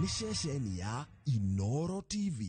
Nĩ ceceni ya Inoro TV.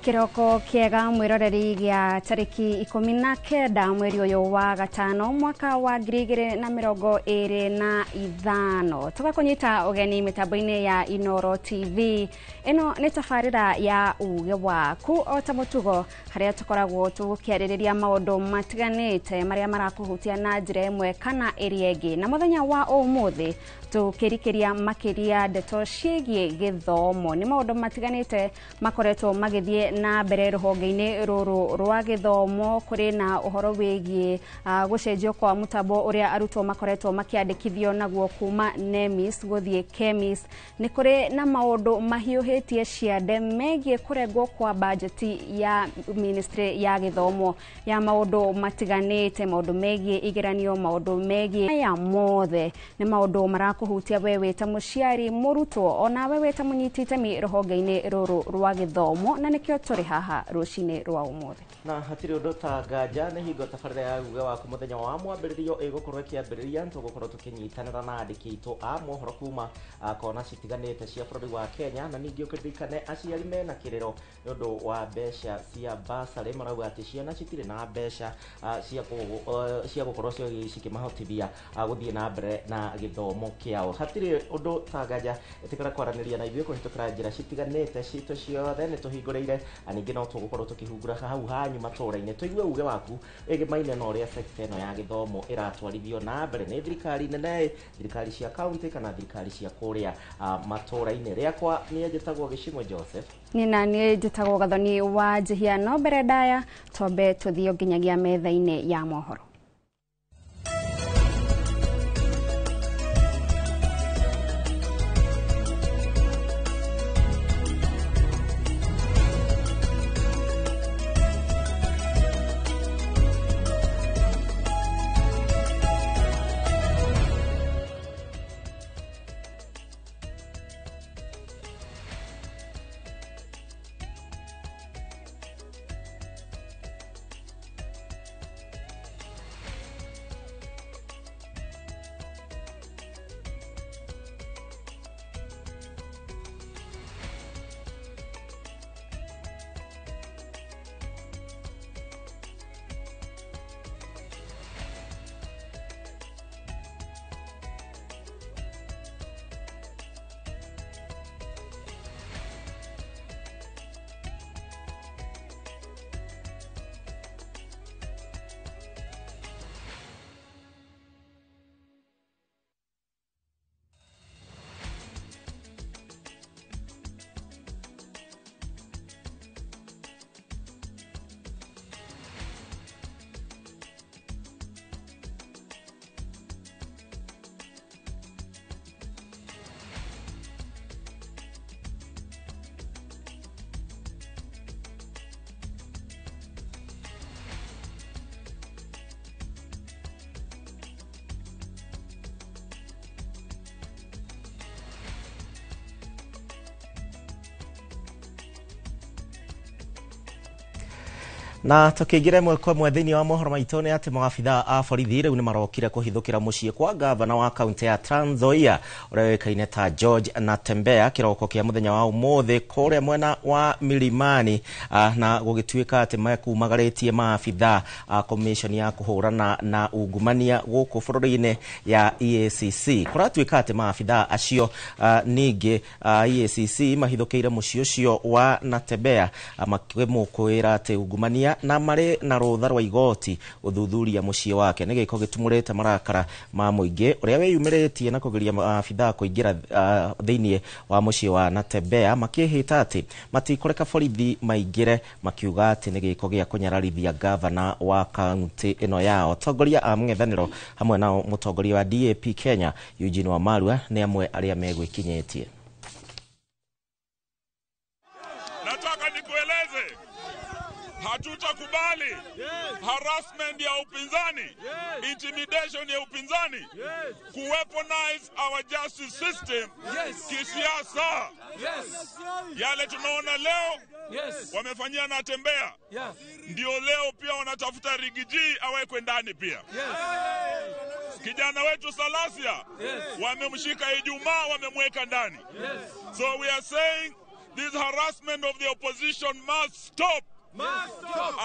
Kiroko kiega mwiroreri gia tariki 19 mweri uyu wa gatano mwaka wa 2025 tugakunyita ugeni mitambo-ini ya Inoro TV. Ino ni tabarira ya uge waku o ta mutugo haria tukoragwo tukiaririria maundu matiganite maria marakuhutia na njira imwe kana iria ingi. Na muthenya wa umuthi tukirikiria makiria ndeto ciĩgiĩ gĩthomo. Ni maundu matiganite makoretwo magithie na mbere rũhonge-inĩ rũrũ rwa gĩthomo. Kũrĩ na ũhoro wĩgiĩ gũcenjio kwa mũtambo ũrĩa arutwo makoretwo makĩandĩkithio naguo kuma NEMIS gũthiĩ KEMIS. Nĩ kũrĩ na maũndũ mahiũhĩtie ciande megiĩ kũrengwo kwa bajeti ya ministry ya gĩthomo ya maũndũ matiganĩte, maũndũ megiĩ igeranio, maũndũ megiĩ maya mothe nĩ maũndũ marakuhutia we wĩ ta mũciari, mũrutwo, ona we wĩ ta mũnyiti itemi rũhonge-inĩ rũrũ rwa gĩthomo, na nĩkĩo tũrĩ haha rũcinĩ rwa ũmũthĩ. Na hatirĩ ũndũ ta nganja nĩ hingo tabarĩra ya uge waku mũthenya wa mwambĩrĩrio ĩgũkorwo ĩkĩambĩrĩria. Tũgũkorwo tũkĩnyitanĩra na andĩki aitũ a mohoro kuma kona citiganĩte cia bũrũri wa Kenya. Na ningĩ ũkĩririkane aciari mena kĩrĩro nĩ ũndũ wa mbeca cia basarĩ, marauga atĩ ciana citirĩ na mbeca cia gũkorwo cikĩmahotithia gũthiĩ na mbere na gĩthomo kĩao. Hatirĩ ũndũ ta nganja, ĩtĩkĩra kwaranĩria na ithuĩ kũhĩtũkĩra njĩra citiganĩte citũ ciothe nĩ tũhingũrĩire, na ningĩ no tũgũkorwo tũkĩhungura hau hanyu matũra-inĩ tũigue uge waku ĩgĩmaine na ũrĩa sekta ĩno ya gĩthomo ĩratwarithio na mbere nĩ thirikari nene, thirikari cia kaunti kana thirikari cia kũrĩa matũra-inĩ. Rĩakwa niĩ njĩtagwo Gĩcimwe Joseph. Niĩ na niĩ njĩtagwo Gathoni wa Njihia. No mbere ndaya twambe tũthiĩ nginyagia metha-inĩ ya mohoro. Na tukiingira ĩmwe kwa ĩmwe thĩinĩ wa mohoro maitũ nĩ atĩ maabithaa a borithi rĩu nĩ marokire kũhithũkĩra mũciĩ kwa gavana wa kaunti ya Trans Nzoia ũrĩa ũĩkaine ta George Natembeya kĩroko kĩa mũthenya wa ũmũthĩ kũrĩa mwena wa Milimani, na gũgĩtuĩka atĩ mekumagarĩtie maabithaa a commission ya kũhũrana na ungumania gũkũ bũrũri-inĩ ya EACC. Kũratuĩka atĩ maabithaa acio ningĩ EACC mahithũkĩire mũciĩ ũcio wa Natembeya makĩmũkwĩra atĩ ungumania na marĩ na rũtha rwa igoti gũthuthuria mũciĩ wake. Nĩ gĩko gĩtumũrĩte marakara ma mũingĩ ũrĩa wĩyumĩrĩtie na kũgiria maabithaa kũingĩra thĩinĩ wa mũciĩ wa Natembeya, makĩhĩta atĩ matikũreka borithi maingĩre, makiuga atĩ nĩ gĩko gĩa kũnyararithia gavana wa kaunti ĩno yao. Atongoria a mũng'ethanĩro hamwe na mũtongoria wa DAP Kenya Eugene Wamalwa nĩ amwe arĩa megwĩkinyĩtie. Nataka nikueleze, Hatutakubali harassment ya upinzani, intimidation ya upinzani, kuweaponize our justice system kisiasa. Yale tunaona leo wamefanyia Natembeya, ndio leo pia wanatafuta Riggy G awekwe ndani pia. Kijana wetu Salasia wamemshika Ijumaa, wamemweka ndani. So we are saying this harassment of the opposition must stop.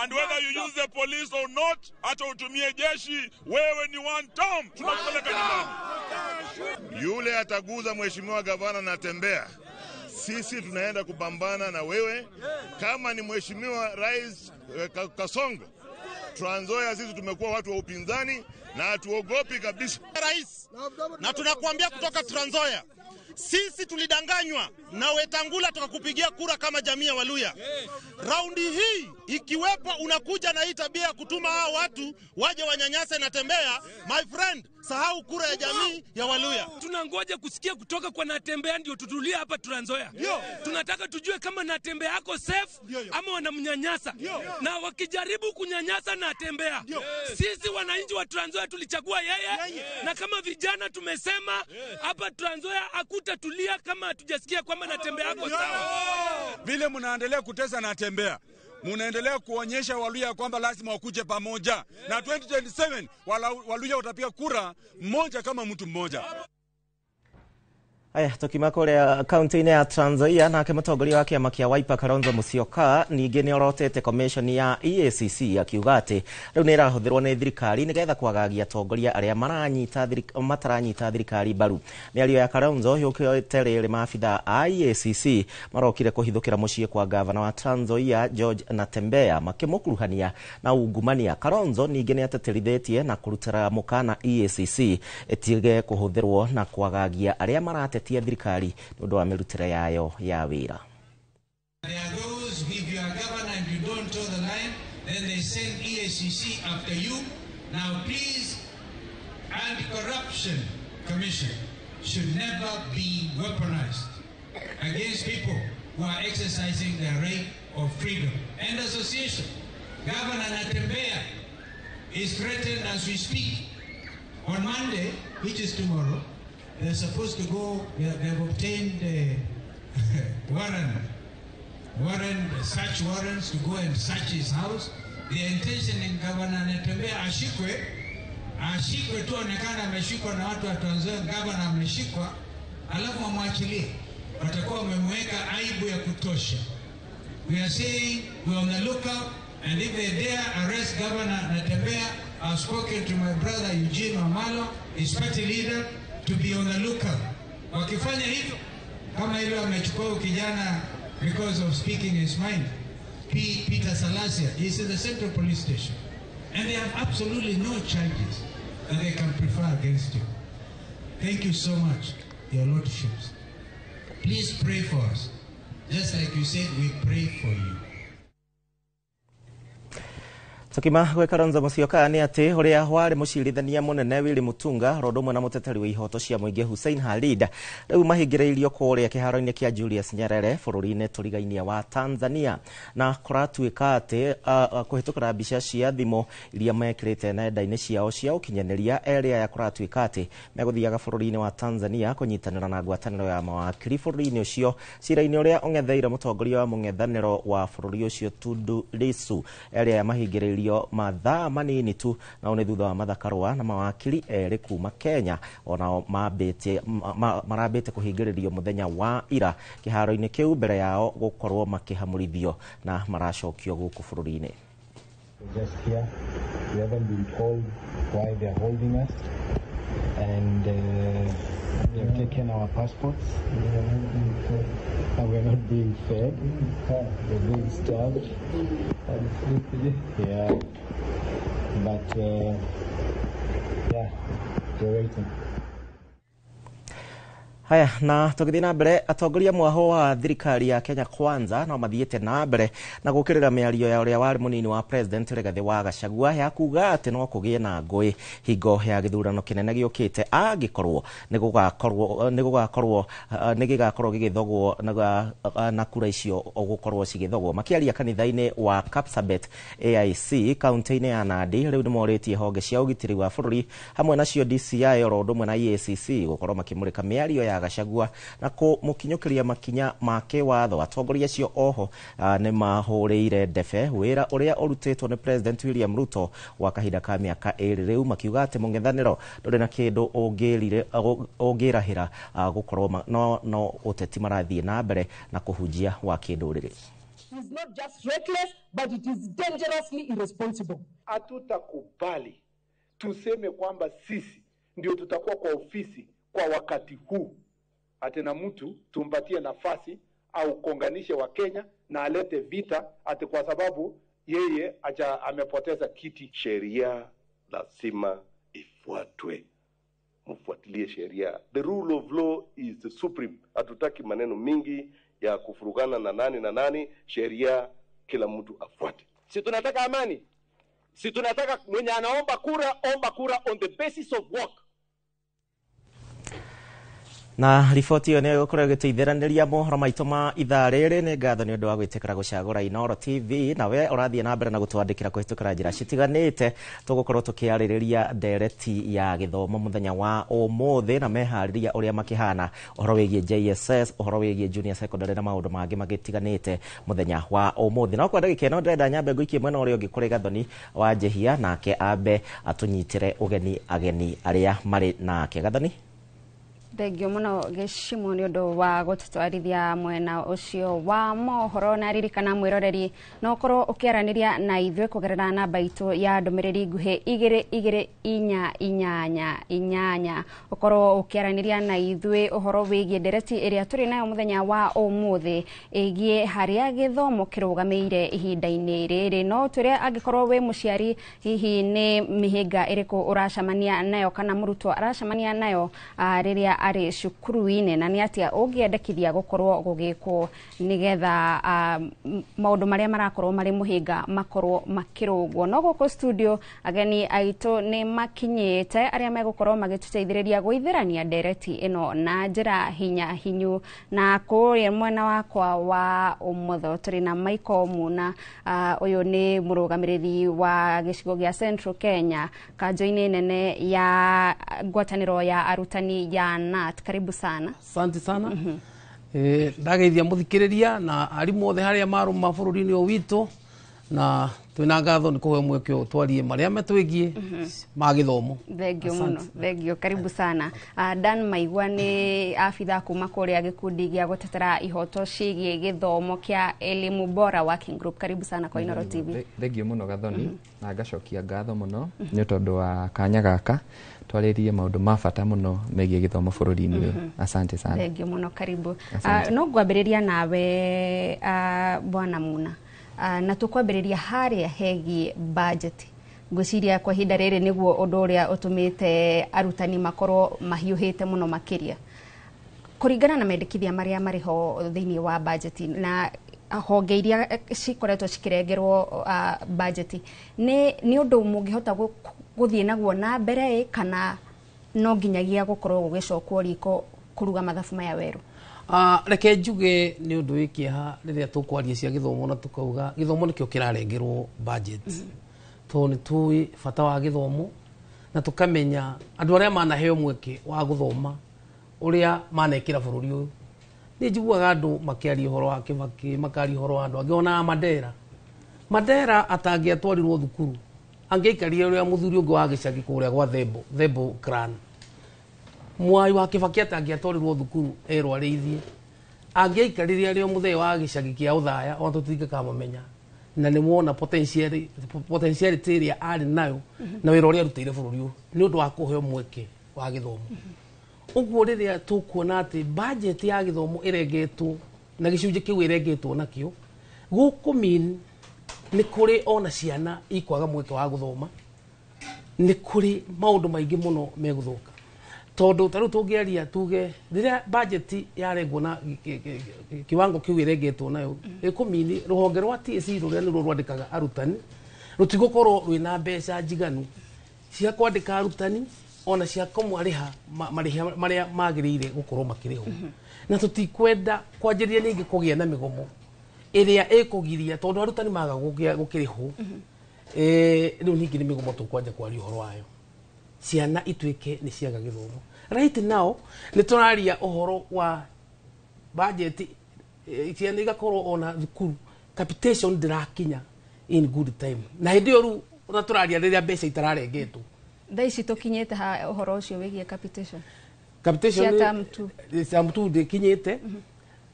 And whether you use the police or not, hata utumie jeshi, wewe ni one term, tunakupeleka nyumbani. Yule ataguza mheshimiwa gavana Natembeya, sisi tunaenda kupambana na wewe. Kama ni mheshimiwa rais Kasongo, Trans Nzoia sisi tumekuwa watu wa upinzani na hatuogopi kabisa. Rais, na tunakuambia kutoka Trans Nzoia, sisi tulidanganywa na Wetangula tukakupigia kura kama jamii ya Waluya. Raundi hii ikiwepo unakuja na hii tabia ya kutuma hao watu waje wanyanyase Natembeya, my friend, sahau kura ya jamii ya Waluya. Tunangoja kusikia kutoka kwa Natembeya ndio tutulie hapa Trans Nzoia. Tunataka tujue kama Natembeya ako safe ama wanamnyanyasa. Na wakijaribu kunyanyasa Natembeya, sisi wananchi wa Trans Nzoia tulichagua yeye, na kama vijana tumesema hapa Trans Nzoia hakutatulia kama hatujasikia kwamba Natembeya ako sawa. Vile mnaendelea kutesa Natembeya, munaendelea kuonyesha Waluya kwamba lazima wakuje pamoja, na 2027 Waluya watapiga kura mmoja kama mtu mmoja. Aya, tukiuma kuria kaunti-inĩ ya Trans Nzoia, nake mũtongoria wa kĩama kĩa Wiper Kalonzo Musyoka ningĩ nĩ orotete commission ya EACC akiuga atĩ rĩu nĩ ĩrahũthĩrwo nĩ thirikari nĩgetha kwagagia atongoria arĩa mataranyita thirikari mbaru. Mĩario ya Kalonzo yũkĩte rĩrĩ maabitha a EACC marokire kũhithũkĩra mũciĩ kwa gavana wa Trans Nzoia George Natembeya makĩmũkuruhania na ungumania. Kalonzo ningĩ nĩ ateterithĩtie na kũrutĩra mũkana EACC ĩtige kũhũthĩrwo na kwagagia arĩa maratetia thirikari nĩ ũndũ wa mĩrutĩre yayo ya wĩra. There are those, if you are governor and you don't toe the line, then they send EACC after you. Now please, Anti-Corruption Commission should never be weaponized against people who are exercising their right of freedom and association. Governor Natembeya is threatened as we speak. On Monday, which is tomorrow, they're supposed to go, they've obtained a search warrants to go and search his house. The intention in Governor Natembeya ashikwe, ashikwe tu onekana ameshikwa na watu wa Trans Nzoia, governor ameshikwa, alafu wamwachilie. Watakuwa wamemweka aibu ya kutosha. We are saying we are on the lookout, and if they dare arrest Governor Natembeya, I've spoken to my brother Eugene Wamalwa, his party leader, to be on the lookout. Wakifanya hivyo, kama ile wamechukua kijana because of speaking his mind, Peter Salasia, he's in the Central Police Station. And they have absolutely no charges that they can prefer against you. Thank you so much, your lordships. Please pray for us. Just like you said, we pray for you. Tukima gwĩ Kalonzo Musyoka nĩ atĩ ũrĩa warĩ mũcirithania mũnene Willy Mutunga ro ũndũ ũmwe na mũteteri wa ihoto cia mũingĩ Hussein Khalid rĩu mahingĩrĩirio kũrĩa kĩharo-inĩ kĩa Julius Nyerere bũrũri-inĩ tũrigainie wa Tanzania, na kũratuĩka atĩ kũhĩtũkĩra mbica cia thimũ iria mekĩrĩte nenda-inĩ ciao cia ũkinyanĩria erĩ aya kũratuĩka atĩ megũthiaga bũrũri-inĩ wa Tanzania kũnyitanĩra na ngwatanĩro ya mawakiri bũrũri-inĩ ũcio cira-inĩ ũrĩa ũng'etheire mũtongoria wa mũng'ethanĩro wa bũrũri ũcio Tundu Lissu. Erĩ aya mahingĩrĩirio mathaa manini tu nao nĩ thutha wa Martha Karua na mawakiri erĩ kuma Kenya onao marambĩte kũhingĩrĩrio mũthenya wa ira kĩharo-inĩ kĩu mbere yao gũkorwo makĩhamũrithio na maracokio gũkũ bũrũri-inĩ. Just here, we haven't been told why they are holding us, and they have taken our passports, and we're not being fed, we're being starved. Yeah, but yeah, we're waiting. Haya, na tũgĩthiĩ na mbere, atongoria mwaho wa thirikari ya Kenya Kwanza no mathiĩte na mbere na gũkĩrĩra mĩario ya ũrĩa warĩ mũnini wa president Rigathĩ wa Gachagua ya kuga atĩ no kũgĩe na ngũĩ hingo ya gĩthurano kĩnene gĩũkĩte angĩkorwo nĩ gĩgakorwo gĩgĩthogwo na kura icio gũkorwo cigĩthogwo. Makĩaria kanitha-inĩ wa Kapsabet AIC kaunti-inĩ ya Nandi, rĩu nĩmorĩtie honge cia ũgitĩri wa bũrũri hamwe nacio DCI oro ũndũ ũmwe na EACC gũkorwo makĩmũrĩka mĩario ya Gachagua na kũmũkinyũkĩria makinya ma kĩwatho. Atongoria acio oho nĩ mahũrĩire ndebe wĩra ũrĩa ũrutĩtwo nĩ President William Ruto wa kahinda ka mĩaka 2 rĩu, makiuga atĩ mũng'ethanĩro ndũrĩ na kĩndũ ũngĩrahĩra gũkorwo no ũteti marathiĩ na mbere na kũhunjia wa kĩndũrĩrĩ. It's not just reckless, but it is dangerously irresponsible. Hatutakubali tuseme kwamba sisi ndio tutakuwa kwa ofisi kwa wakati huu, ate na mtu tumpatie nafasi au konganishe wa Kenya na alete vita ate kwa sababu yeye acha amepoteza kiti. Sheria lazima ifuatwe, mfuatilie sheria. The rule of law is the supreme. Hatutaki maneno mingi ya kufurugana na nani na nani. Sheria kila mtu afuate. Si tunataka amani, si tunataka mwenye anaomba kura, omba kura on the basis of work. Na riboti ĩyo nĩ ĩgũkorwo ĩgĩtũithĩranĩria mohoro maitũ ma ithaa rĩrĩ. Nĩ ngatho nĩ ũndũ wa gwĩtĩkĩra gũcagũra Inooro TV, nawe ũrathiĩ na mbere na gũtwandĩkĩra kũhĩtũkĩra njĩra citiganĩte. Tũgũkorwo tũkĩarĩrĩria ndereti ya gĩthomo mũthenya wa ũmũthĩ na meharĩria ũrĩa makĩhana, ũhoro wĩgiĩ JSS, ũhoro wĩgiĩ junior secondary na maũndũ mangĩ magĩtiganĩte mũthenya wa ũmũthĩ. No kwa ndagĩka ĩno ndĩrenda nyambe ngũikie mwena ũrĩa ũngĩ kũrĩ Gathoni wa Njehia, nake ambe atũnyitĩre ũgeni ageni arĩa marĩ nake. Gathoni. Thengio muno Gĩcimo nĩ ũndũ wa gũtũtwarithia mwena ũcio wa mohoro. Na ririkana mwĩroreri no ũkorwo ũkĩaranĩria na ithuĩ kũgerera namba itũ ya ndũmĩrĩri nguhĩ 2 2 4 8 8, ũkorwo ũkĩaranĩria na ithuĩ ũhoro wĩgiĩ ndereti ĩrĩa tũrĩ nayo mũthenya wa ũmũthĩ ĩgiĩ harĩa gĩthomo kĩrũgamĩire ihinda-inĩ rĩrĩ. No twĩre angĩkorwo wĩ mũciari, hihi nĩ mĩhĩnga ĩrĩkũ ũracemania nayo kana mũrutwo aracemania nayo rĩrĩa arĩ cukuru-inĩ, na nĩ atĩa ũngĩendekithia gũkorwo gũgĩkwo nĩgetha maũndũ marĩa marakorwo marĩ mũhĩnga makorwo makĩrũngwo. No gũkũ studio ageni aitũ nĩ makinyĩte arĩa megũkorwo magĩtũteithĩrĩria gũithĩrania ndereti ĩno na njĩra hinya hinyu. Na kũrĩa mwena wakwa wa ũmotho tũrĩ na Michael Muna, ũyũ nĩ mũrũgamĩrĩri wa gĩcigo gĩa Central Kenya kanjũ-inĩ nene ya ngwatanĩro ya arutani ya NAT. Karibu sana. Asante sana. Ndageithia muthikiriria na arimu othe haria maruma bũrũri-inĩ ũyũ witũ, na twina ngatho nĩ kũheo mweke ũyũ twarie marĩa metwĩgiĩ ma gĩthomo. Thengio mũno, thengio, karibu sana. Dan Maigua nĩ abitha kuma kũrĩa gĩkundi gĩa gũtetera ihoto ciĩgiĩ gĩthomo kĩa Elimu Bora Working Group. Karibu sana kwa Inooro TV. Thengio mũno Gathoni, na ngacokia ngatho mũno nĩ tondũ wa kanya gaka twarĩrie maũndũ ma bata mũno megiĩ gĩthomo bũrũri-inĩ ũyũ. Asante sana. Thengio mũno, karibu. No ngwambĩrĩria nawe Bwana Muna, na tũkwambĩrĩria harĩa hegiĩ budget. Ngwĩciria kwa ihinda rĩrĩ nĩguo ũndũ ũrĩa ũtũmĩte arutani makorwo mahiũhĩte mũno makĩria kũringana na mendekithia marĩa marĩ ho thĩinĩ wa budget na honge iria cikoretwo cikĩrengerwo budget. Nĩ ũndũ mũngĩhota gũthiĩ naguo na mbere, kana no nginyagia gũkorwo gũgĩcokwo riko kũruga mathabu maya werũ? Reke njuge nĩ ũndũ wĩ kĩeha rĩrĩa tũkwaria cia gĩthomo na tũkauga gĩthomo nĩkĩo kĩrarengerwo budget, tondũ nĩ tũĩ bata wa gĩthomo na tũkamenya andũ arĩa manaheo mweke wa gũthoma ũrĩa manekĩra bũrũri ũyũ. Nĩ njiguaga andũ makĩaria ũhoro wa Kĩbakĩ, makaria ũhoro wa andũ angĩ, ona Mandera. Mandera atangĩatwarirwo thukuru angĩaikarire ũrĩa mũthuri ũngĩ wa gĩcagi kũrĩa gwa Thembo clan. Mwai wa Kĩbakĩ atangĩatwarirwo thukuru erwo arĩithie, angĩaikarire arĩ o mũthee wa gĩcagi kĩa Ũthaya, ona tũtingĩkamũmenya. Na nĩ wona potentiality ĩrĩa arĩ nayo na wĩra ũrĩa arutĩire bũrũri ũyũ nĩ ũndũ wa kũheo mweke wa gĩthomo. Ũguo rĩrĩa tũkuona atĩ budget ya gĩthomo ĩrengetwo na gĩcunjĩ kĩu ĩrengetwo nakĩo, gũkũ mean nĩ kũrĩ ona ciana ikwaga mweke wa gũthoma, nĩ kũrĩ maũndũ maingĩ mũno megũthũka. Tondu ta riu tũngĩaria tuge rĩrĩa budget yarengwo na kiwango kĩu ĩrengetwo nayo, ĩkũmini rũhonge rwa TSC rũrĩa nĩruo rwandĩkaga arutani rũtigũkorwo rwĩna mbeca njiganu cia kwandĩka arutani ona cia kũmarĩha marĩhi marĩa magĩrĩire gũkorwo makĩrĩhwo. Na tũtikwenda kwanjĩrĩria ningĩ kũgĩa na mĩgomo ĩrĩa ĩkũgiria, tondũ arutani maga gũkĩrĩhwo, rĩu ningĩ nĩ mĩgomo tũkwanja kwaria ũhoro wayo, ciana ituĩke nĩ ciaga gĩthomo. Right now nĩ tũraria ũhoro wa budget, ciana igakorwo ona thukuru capitation ndĩrakinya in good time, na hĩndĩ ĩyo rĩu ona tũraria rĩrĩa mbeca itararengetwo. Thaa ici tũkinyĩte ha ũhoro ũcio wĩgiĩ capitation? Capitation cia term two. Term two ndĩkinyĩte,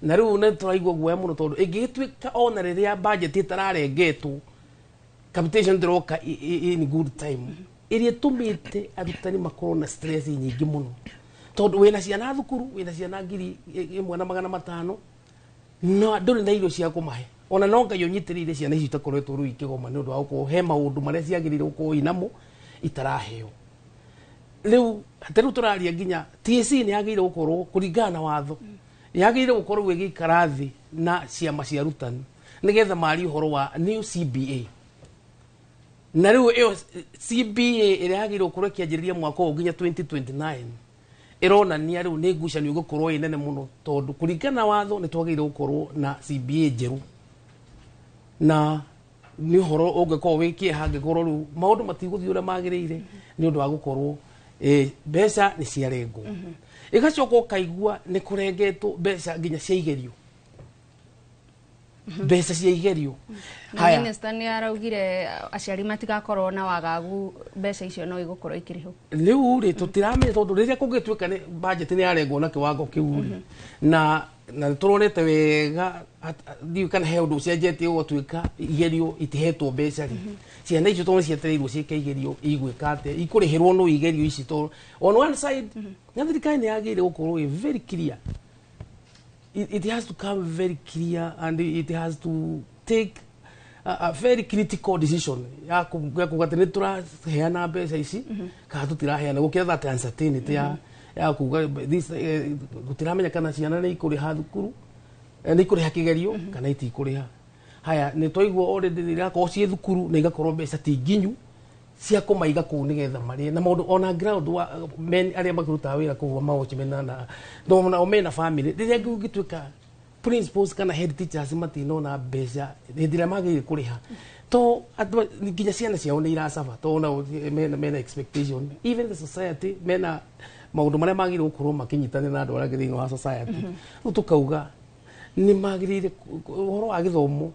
na rĩu nĩ tũraigua guoya mũno, tondũ ĩngĩgĩtuĩka ona rĩrĩa budget ĩtararengetwo capitation ndĩroka in good time, ĩrĩa ĩtũmĩte arutani makorwo na stress nyingĩ mũno, tondũ wĩna ciana thukuru, wĩna ciana 1500, na ndũrĩ na irio cia kũmahe. Ona no Ngai ũnyitĩrĩire ciana icio itakoretwo rĩu ikĩgoma nĩ ũndũ wa gũkorwo he maũndũ marĩa ciagĩrĩire gũkorwo inamo itaraheo. Rĩu ta rĩu tũraria nginya TSC nĩ yagĩrĩire gũkorwo kũringana na watho, yagĩrĩire gũkorwo ĩgĩikara thĩ na ciama cia arutani nĩgetha marie ũhoro wa new CBA. Na rĩu ĩyo CBA ĩrĩa yagĩrĩirwo gũkorwo ĩkĩanjĩrĩria mwaka ũyũ nginya 2029 ĩronania rĩu nĩ ngucanio ĩgũkorwo ĩ nene mũno, tondũ kũringana na watho nĩ twagĩrĩire gũkorwo na CBA njerũ, na nĩ ũhoro ũngĩkorwo wĩ kĩeha angĩkorwo rĩu maũndũ matigũthiĩ ũrĩa magĩrĩire nĩ ũndũ wa gũkorwo mbeca nĩ ciarengwo. Ĩgacoka ũkaigua nĩ kũrengetwo mbeca nginya cia igerio, mbeca cia igerio. Na Haya. Minister nĩ araugire aciari matigakorwo na wagagu, mbeca icio no igũkorwo ikĩrĩhwo. Rĩu rĩ, tũtiramenya, tondũ rĩrĩa kũngĩtuĩka nĩ budget nĩ yarengwo na kĩwango kĩu rĩ, na nĩtũronete wega ndiũĩ kana he ũndũ ũcenjetie ũgatuĩka igerio itihetwo mbeca rĩ, ciana icio tondũ cietereirwo ciĩke igerio igwĩka atĩa? Ikũrĩhĩrwo nũ igerio ici? Tondũ on one side na thirikari nĩ yagĩrĩire gũkorwo ĩ very clear. It has to come very clear and it has to take a very critical decision ya kuga atĩ nĩ tũraheana mbeca ici kana tũtiraheana, gũkĩra that uncertainty ya kuga this, gũtiramenya kana ciana nĩ ikũrĩha thukuru, nĩ ikũrĩha kĩgerio kana itikũrĩha. Haya, nĩ twaigua already rĩrakorwo ciĩ thukuru na igakorwo mbeca ti nginyu cia kũmaiga kũu nĩgetha marĩe na maũndũ ona ground wa men arĩa makĩrutaga wĩra kũu ma watchmen na nao mena family. Rĩrĩa kũngĩtuĩka principals kana head teachers matinona mbeca hĩndĩ ĩrĩa magĩrĩire kũrĩha, to nginya ciana ciao nĩ iracaba, to nao mena expectation, even the society mena maũndũ marĩa magĩrĩire gũkorwo makĩnyitanĩra na andũ arĩa angĩ thĩinĩ wa society. Rĩu tũkauga nĩ magĩrĩire ũhoro wa gĩthomo,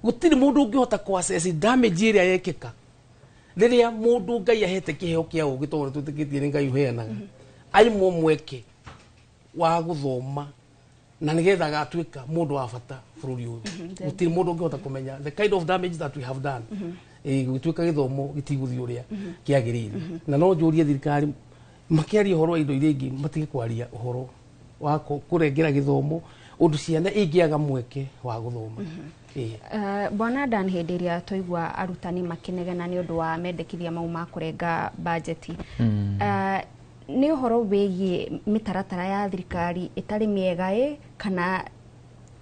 gũtirĩ mũndũ ũngĩhota kũ damage ĩrĩa yekĩka rĩrĩa mũndũ Ngai ahete kĩheo kĩa ũgĩ, tondũ twĩtĩkĩtie nĩ Ngai ũheanaga, aimwo mweke wa gũthoma na nĩgetha agatuĩka mũndũ wa bata bũrũri ũyũ. Gũtirĩ mũndũ ũngĩhota kũmenya the kind of damage that we have done. Gũtuĩka gĩthomo gĩtigũthiĩ ũrĩa kĩagĩrĩire, na no njũrie thirikari makĩaria ũhoro wa indo iria ingĩ matige kwaria ũhoro wa kũrengera gĩthomo ũndũ ciana ingĩaga mweke wa gũthoma. Bwana Dan, hĩndĩ ĩrĩa twaigua arutani makĩnegena nĩ ũndũ wa mendekithia mau ma kũrenga bajeti, nĩ ũhoro wĩgiĩ mĩtaratara ya thirikari ĩtarĩ mĩega ĩ, kana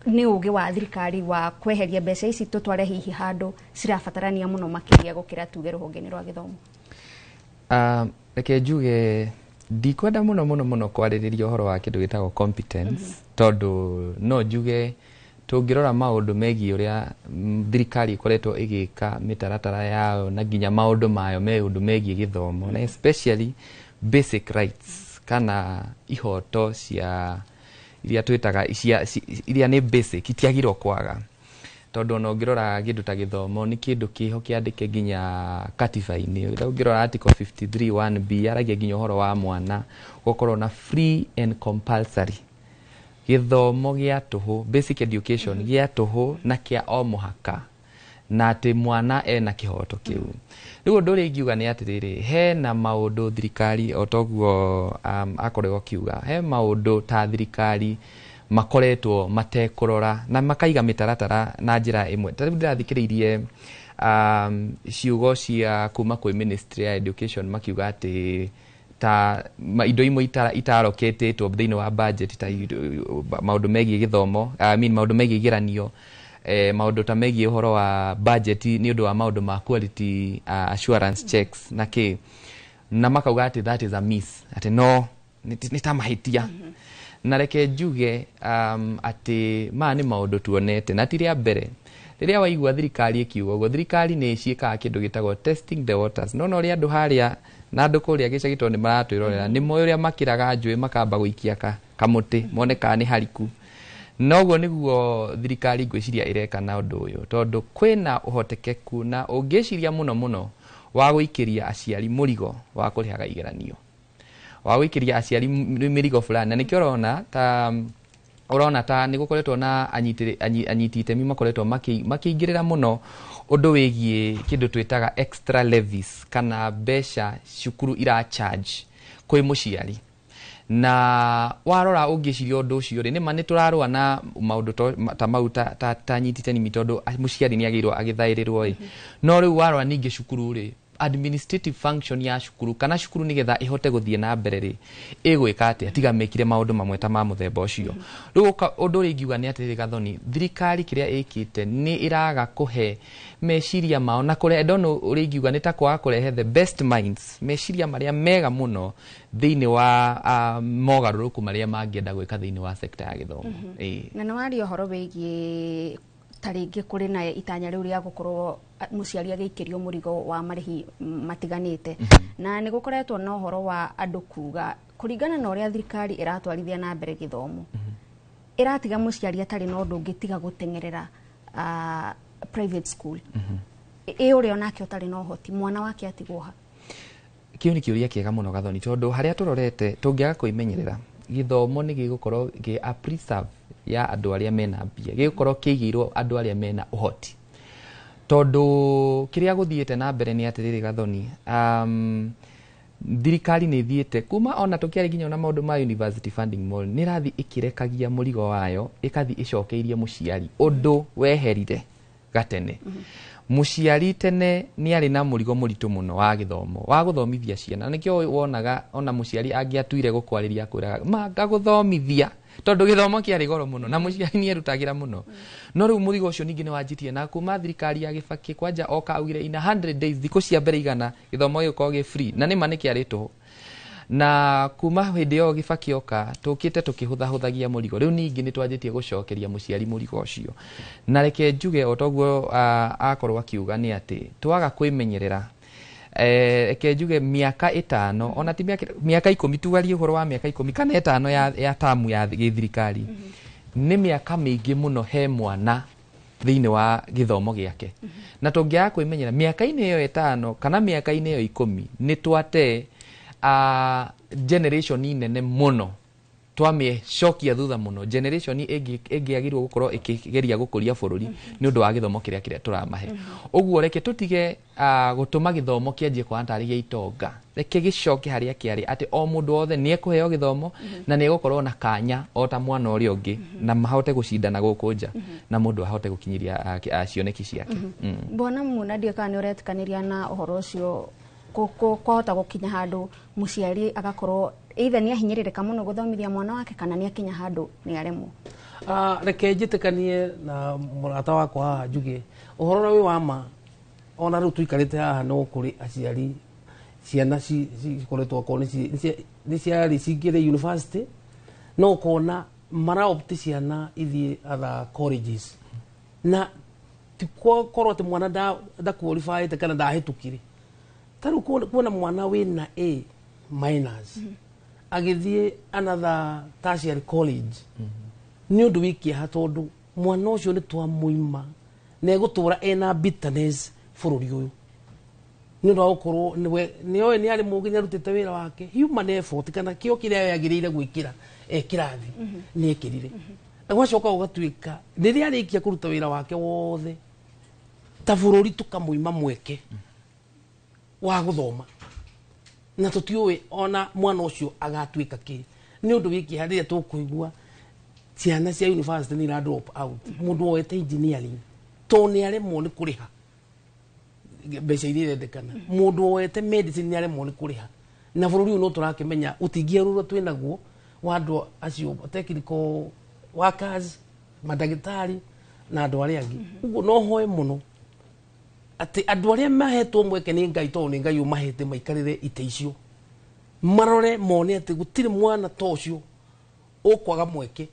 nĩ ũgĩ wa thirikari wa kweheria mbeca ici tũtware hihi handũ cirabatarania mũno makĩria gũkĩra tuge rũhonge-inĩ rwa gĩthomo? Reke njuge ndikwenda mũno mũno mũno kwarĩrĩria ũhoro wa kĩndũ gĩtagwo competence, tondũ no njuge tũngĩrora maũndũ megiĩ ũrĩa thirikari ĩkoretwo ĩgĩka mĩtaratara yayo na nginya maũndũ mayo me ũndũ megiĩ gĩthomo, na especially basic rights kana ihoto cia iria twĩtaga iria nĩ basic itiagĩrĩirwo kwaga, tondũ ona ũngĩrora kĩndũ ta gĩthomo nĩ kĩndũ kĩho kĩandĩke nginya katiba-inĩ. Ũngĩrora article 53 1B yaragia nginya ũhoro wa mwana gũkorwo na free and compulsory gĩthomo gĩa tũhũ, basic education gĩa tũhũ na kĩa o mũhaka, na atĩ mwana ena kĩhoto kĩu. Rĩu ũndũ ũrĩa ingiuga nĩ atĩrĩrĩ, hena maũndũ thirikari o toguo akoragwo akiuga, he maũndũ ta thirikari makoretwo matekũrora na makaiga mĩtaratara na njĩra ĩmwe. Ta rĩu ndĩrathikĩrĩirie ciugo cia kuma kwĩ ministry ya education makiuga atĩ Ta indo imwe itaroketĩtwo thĩinĩ wa budget ta maũndũ megiĩ gĩthomo, I mean, maũndũ megiĩ igeranio, maũndũ ta megiĩ ũhoro wa budget nĩ ũndũ wa maũndũ ma quality assurance checks na kĩ, na makauga atĩ that is a miss, atĩ no nĩ ta mahĩtia. Na reke njuge atĩ maya nĩ maũndũ tuonete na ti rĩa mbere rĩrĩa waigua thirikari ĩkiuga ũguo. Thirikari nĩ ciĩkaga kĩndũ gĩtagwo testing the waters, no na ũrĩa andũ harĩa na andũ kũrĩa gĩcagi, tondũ nĩ maratwĩrorera, nĩ moĩ ũrĩa makĩraga njũĩ makamba gũikia kamũtĩ mone kana nĩ hariku. Noguo nĩguo thirikari ngwĩciria ĩreka na ũndũ ũyũ, tondũ kwĩna ũhotekeku na ũngĩciria mũno mũno wa gũikĩria aciari mũrigo wa kũrĩhaga igeranio, wa gũikĩria aciari mĩrigo fulani. Na nĩkĩo ũrona ta nĩ gũkoretwo na anyiti itemi makoretwo makĩingĩrĩra mũno ũndũ wĩgiĩ kĩndũ twĩtaga extra levies kana mbeca cukuru ira charge kwĩ mũciari. Na warora ũngĩciria ũndũ ũcio rĩ, nĩma nĩ tũrarũa na maũndũ ta mau ta anyiti itemi, tondũ mũciari nĩ agĩrĩirwo agĩthaĩrĩrwo ĩ. No rĩu warora ningĩ cukuru rĩ, administrative function ya cukuru kana cukuru nĩgetha ĩhote gũthiĩ na mbere rĩ, ĩgwĩka atĩa tiga mekire maũndũ mamwe ta ma mũthemba ũcio? Rĩu ũndũ ũrĩa ingiuga nĩ atĩrĩrĩ, Gathoni, thirikari kĩrĩa ĩkĩte nĩ ĩraga kũhe meciria mao na kũrehe ndona ũrĩa ingiuga nĩ ta kwaga kũrehe the best minds, meciria marĩa mega mũno thĩinĩ wa mogarũrũku marĩa mangĩenda gwĩka thĩinĩ wa sekta ya gĩthomo. Ĩĩ. Na nĩ waria ũhoro wĩgiĩ ta rĩngĩ kũrĩ na itanya rĩu rĩa gũkorwo mũciari agĩikĩrio mũrigo wa marĩhi matiganĩte, na nĩ gũkoretwo na ũhoro wa andũ kuga kũringana na ũrĩa thirikari ĩratwarithia na mbere gĩthomo, ĩratiga mũciari atarĩ na ũndũ ũngĩ tiga gũteng'erera private school. Ĩ ũrĩa onake ũtarĩ na ũhoti, mwana wake atigwo ha? Kĩu nĩ kĩũria kĩega mũno, Gathoni, tondũ harĩa tũrorete tũngĩaga kwĩmenyerera, gĩthomo nĩ gĩgũkorwo gĩ a preserve ya andũ arĩa mena mbia, gĩgũkorwo kĩigĩirwo andũ arĩa mena ũhoti, tondũ kĩrĩa gũthiĩte na mbere nĩ atĩrĩrĩ, Gathoni, thirikari nĩ ĩthiĩte kuma ona tũkĩarĩ nginya ona maũndũ ma university funding model, nĩ ĩrathiĩ ĩkĩrekagia mũrigo wayo, ĩkathiĩ ĩcokeirie mũciari ũndũ weherire gatene. Mũciari tene nĩ arĩ na mũrigo mũritũ mũno wa gĩthomo, wa gũthomithia ciana. Nĩkĩo wonaga ona mũciari angĩatuire gũkwarĩria akwĩraga ma ngagũthomithia, tondũ gĩthomo kĩarĩ goro mũno na mũciari nĩ erutagĩra mũno. No rĩu mũrigo ũcio ningĩ nĩ wanjitie na kuma thirikari ya Gĩbakĩ kwanja oka augire in 100 days, thikũ cia mbere 100, gĩthomo gĩgũkorwo gĩ free, na nĩma nĩ kĩarĩ tũhũ. Na kuma hĩndĩ ĩyo Gĩbakĩ oka tũkĩte tũkĩhũthahũthagia mũrigo, rĩu ningĩ nĩ twanjĩtie gũcokeria mũciari mũrigo ũcio. Na reke njuge o toguo akorwo akiuga nĩ atĩ twaga kwĩmenyerera, reke njuge mĩaka 5, ona ti mĩaka 10, tugarie ũhoro wa mĩaka 10 kana 5 ya tamu ya gĩthirikari, nĩ mĩaka mĩingĩ mũno he mwana thĩinĩ wa gĩthomo gĩake. Na tũngĩaga kwĩmenyera, mĩaka-inĩ ĩyo 5 kana mĩaka-inĩ ĩyo 10, nĩ twate generation nene mũno, twamĩcokia thutha mũno, generation ĩngĩagĩrĩirwo gũkorwo ĩkĩgeria gũkũria bũrũri nĩ ũndũ wa gĩthomo kĩrĩa tũramahe. Ũguo reke tũtige gũtũma gĩthomo kĩanjie kũhana tarĩ gĩa itonga, reke gĩcoke harĩa kĩarĩ, atĩ o mũndũ wothe nĩ ekũheo gĩthomo na nĩ egũkorwo na kanya o ta mwana ũrĩa ũngĩ, na mahote gũcindana gũkũ nja na mũndũ ahote gũkinyĩria cioneki ciake. Bwana Muna, ndiũĩ kana nĩ ũretĩkanĩria na ũhoro ũcio, kwahota gũkinya handũ mũciari agakorwo either nĩ ahinyĩrĩrĩka mũno gũthomithia mwana wake kana nĩ akinya handũ nĩ aremwo. Reke njĩtĩkanie na mũrata wakwa haha, njuge ũhoro ũrĩa wĩ wa ma. Ona rĩu tũikarĩte haha, no kũrĩ aciari ciana cikoretwo akorwo nĩ ciarĩ cingĩre university, no ũkona maraopt ciana ithiĩ other colleges, na ti korwo atĩ mwana ndaqualifyĩte kana ndahĩtũkire. Ta rĩu kuona mwana wĩna A minus agĩthiĩ another tertiary college nĩ ũndũ wĩ kĩeha, tondũ mwana ũcio nĩ twamũima na egũtũra ena bitterness bũrũri ũyũ nĩ ũndũ wa gũkorwo nĩwe nĩoĩ nĩ arĩ mũgĩ, nĩ arutĩte wĩra wake, human effort kana kĩo kĩrĩa yagĩrĩire gwĩkĩra e kĩrathi nĩ ekĩrire, na gwacoka gũgatuĩka rĩrĩa arĩkia kũruta wĩra wake wothe, ta bũrũri tũkamũima mweke wa gũthoma, na tũtiũĩ ona mwana ũcio agatuĩka kĩ. Nĩ ũndũ wĩ kĩeha rĩrĩa tũkũigua ciana cia university nĩ ira drop out, mũndũ woete engineering tondũ nĩ aremwo nĩ kũrĩha mbeca iria irendekana, mũndũ woete medicine nĩ aremwo nĩ kũrĩha. Na bũrũri ũyũ no tũrakĩmenya ũtingiaru ũrĩa twĩ naguo wa andũ acio technical workers, mandagĩtarĩ na andũ arĩa angĩ. Ũguo no hoe mũno atĩ andũ arĩa mahetwo mweke nĩ Ngai, tondũ nĩ Ngai ũmahete maikarĩre itĩ icio, marore mone atĩ gũtirĩ mwana ta ũcio ũkwaga mweke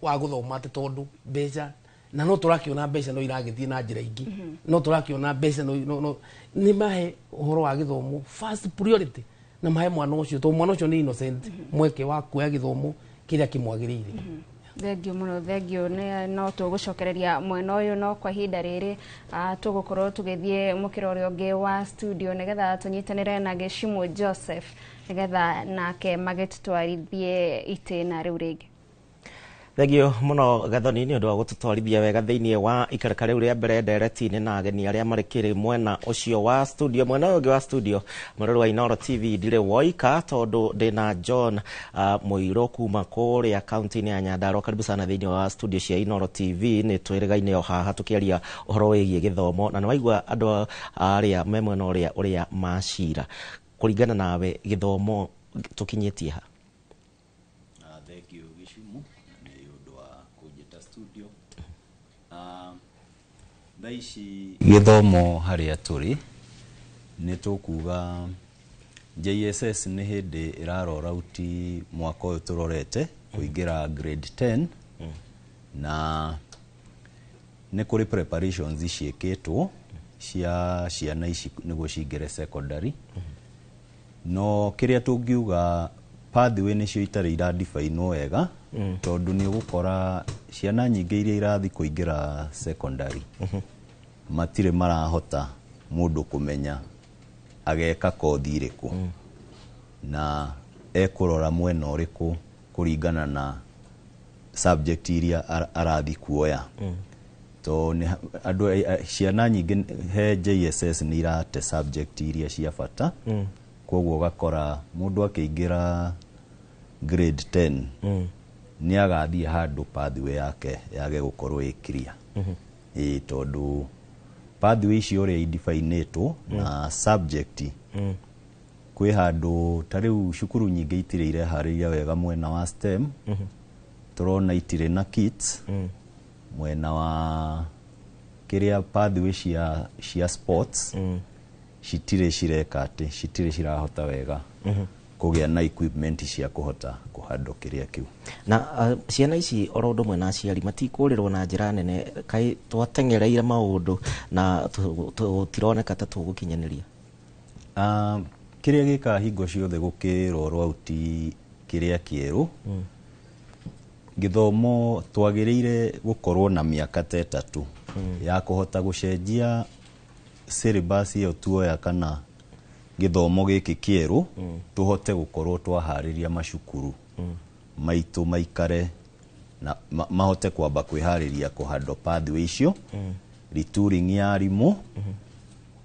wa gũthoma atĩ tondũ mbeca. Na no tũrakĩona mbeca no iragĩthiĩ na njĩra ingĩ, no tũrakĩona mbeca no nĩ mahe ũhoro wa gĩthomo first priority, na mahe mwana ũcio, tondũ mwana ũcio nĩ innocent, mweke wa kuoya gĩthomo kĩrĩa kĩmwagĩrĩire. Thengio mũno, thengio. No tũgũcokereria mwena ũyũ, no kwa ihinda rĩrĩ tũgũkorwo tũgĩthiĩ mũkĩra ũrĩa ũngĩ wa studio nĩgetha tũnyitanĩre na Gĩcimũ Joseph, nĩgetha nake magĩtũtwarithie itĩna rĩu rĩngĩ. Thengio mũno Gathoni nĩ ũndũ wa gũtũtwarithia wega thĩinĩ wa ikereka rĩu rĩa mbere ndereti-inĩ na ageni arĩa marĩ kĩrĩ mwena ũcio wa studio. Mwena ũyũ ũngĩ wa studio, mũrori wa Inooro TV, ndirĩ woika tondũ ndĩna John Mũirũ kuma kũrĩa kaunti-inĩ ya Nyandarua. Karibu sana thĩinĩ wa studio cia Inooro TV. Nĩ twĩrĩgaine o haha tũkĩaria ũhoro wĩgiĩ gĩthomo, na nĩ waigua andũ arĩa me mwena ũrĩa ũrĩa macira. Kũringana nawe, gĩthomo tũkinyĩtie ha? Thank you Gĩcumu nĩ ũndũ wa kũnjĩta studio. Thaa ici gĩthomo harĩa tũrĩ nĩ tũkuga JSS nĩ hĩndĩ ĩrarora out mwaka ũyũ tũrorete kũingĩra grade 10, na nĩ kũrĩ preparations ciĩkĩtwo cia ciana ici nĩguo cingĩre secondary. No kĩrĩa tũngiuga, pathway nĩcio itarĩ iradefinwo wega, tondũ nĩ ũgũkora ciana nyingĩ iria irathiĩ kũingĩra secondary matirĩ marahota mũndũ kũmenya ageka kothi ĩrĩkũ na ekũrora mwena ũrĩkũ kũringana na subject iria arathiĩ kuoya. To nĩ andũ ciana nyingĩ he JSS nĩ irate subject iria cia bata, koguo ũgakora mũndũ akĩingĩra grade 10 nĩ agathiĩ handũ pathway yake yage gũkorwo ĩ clear. Ĩĩ, tondũ pathway icio ũrĩa idefinĩtwo na subject, kwĩ handũ ta rĩu cukuru nyingĩ itirĩ ireharĩria wega mwena wa STEM. Tũrona itirĩ na kits mwena wa kĩrĩa pathway cia sports, citirĩ cireka atĩ citirĩ cirahota wega kũgĩa na equipment cia kũhota kũhandwo kĩrĩa kĩu. Na ciana ici oro ũndũ ũmwe na aciari matikũrĩrwo na njĩra nene, kaĩ twateng'ereire maũndũ na tũtironeka ta tũgũkinyanĩria? Kĩrĩa gĩkaga hingo ciothe gũkĩrorwo out kĩrĩa kĩerũ, gĩthomo twagĩrĩire gũkorwo na mĩaka ta 3 ya kũhota gũcenjia syllabus ĩyo tuoya kana gĩthomo gĩkĩ kĩerũ, tũhote gũkorwo twaharĩria macukuru maitũ maikare na mahote kwamba kwĩharĩria kũhandwo pathway icio. Retooling ya arimũ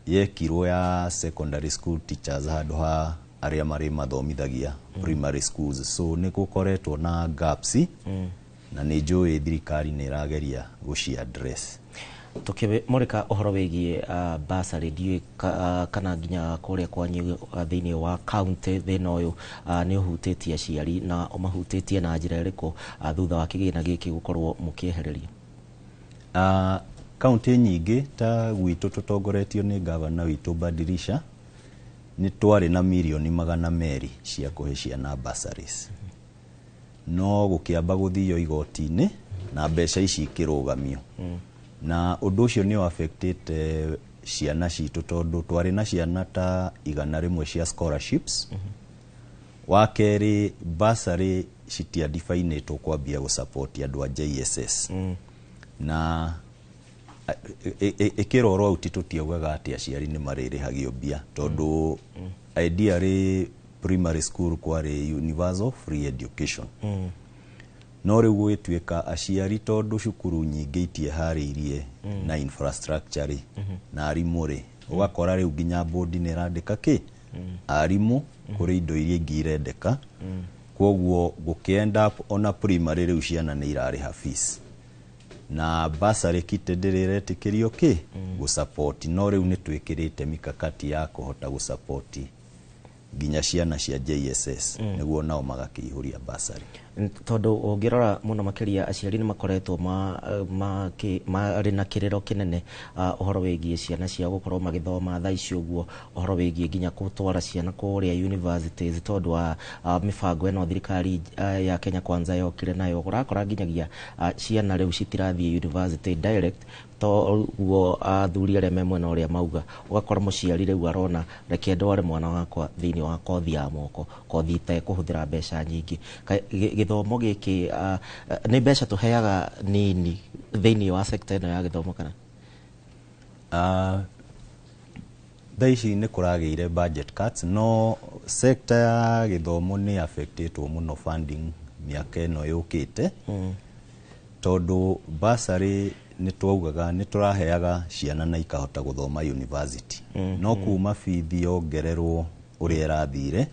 yekirwo ya secondary school teachers handũ ha arĩa marĩ mathomithagia primary schools, so nĩ gũkoretwo na gaps, na nĩ njũĩ thirikari nĩ ĩrageria gũci address. Tukimurika ũhoro wĩgiĩ bursary, ndiũĩ kana nginya kũrĩa kwanyu thĩinĩ wa county thĩna ũyũ nĩ ũhutĩtie aciari, na ũmahutĩtie na njĩra ĩrĩkũ thutha wa kĩgĩna gĩkĩ gũkorwo mũkĩehererio? Kaunti nyingĩ ta gwitũ tũtongoretio nĩ gavana witũ Badirisha, nĩ twarĩ na mirioni 200 cia kũhe ciana bursaries, no gũkĩamba gũthio igoti-inĩ na mbeca ici ikĩrũgamio, na ũndũ ũcio nĩ affectĩte ciana citũ tondũ twarĩ na ciana ta 100 cia scholarships. Wa kerĩ, bursary citiadifainĩtwo kwambia gũsupport andũ a JSS, na ĩkĩrorwo out tũtiaugaga atĩ aciari nĩ marĩrĩhagio mbia, tondũ ideally primary school kwarĩ universal free education. No rĩu gũgĩtuĩka aciari, tondũ cukuru nyingĩ itieharĩirie na infrastructure rĩ na arimũ rĩ, ũgakora rĩu nginya bodi nĩ ĩrandĩka kĩ arimũ kũrĩ indo iria ingĩ irendeka, koguo gũkĩ up ona primary rĩu ciana nĩ irarĩha fees, na bursary kitty ndĩrĩ ĩretĩkĩrio kĩ gũsupport. No rĩu nĩ twĩkĩrĩte mikakati ya kũhota gũsupport Nginya ciana cia JSS nĩguo nao magakĩihũria bursary. Tondũ ũngĩrora mũno makĩria, aciari nĩ makoretwo marĩ na kĩrĩro kĩnene ũhoro wĩgiĩ ciana ciao gũkorwo magĩthoma thaa ici ũguo, ũhoro wĩgiĩ nginya gũtwara ciana kũrĩa universities, tondũ wa mĩbango ĩno thirikari ya Kenya Kwanza yokire nayo. Ũrakora nginyagia ciana rĩu citirathiĩ university direct, toguo athuri arĩa me mwena ũrĩa mauga. Ũgakora mũciari rĩu arona, reke ndware mwana wakwa thĩinĩ wa kothi ya moko, kothi itekũhũthĩra mbeca nyingĩ. Gĩthomo gĩkĩ nĩ mbeca tũheaga nini thĩinĩ wa sector ĩno ya gĩthomo kana? Thaa ici nĩ kũragĩire budget cuts, no sector ya gĩthomo nĩ affectĩtwo mũno funding mĩaka ĩno yũkĩte, tondũ bursary nĩ twaugaga nĩ tũraheaga ciana na ikahota gũthoma university, no kuma bithi yongererwo ũrĩa ĩrathire,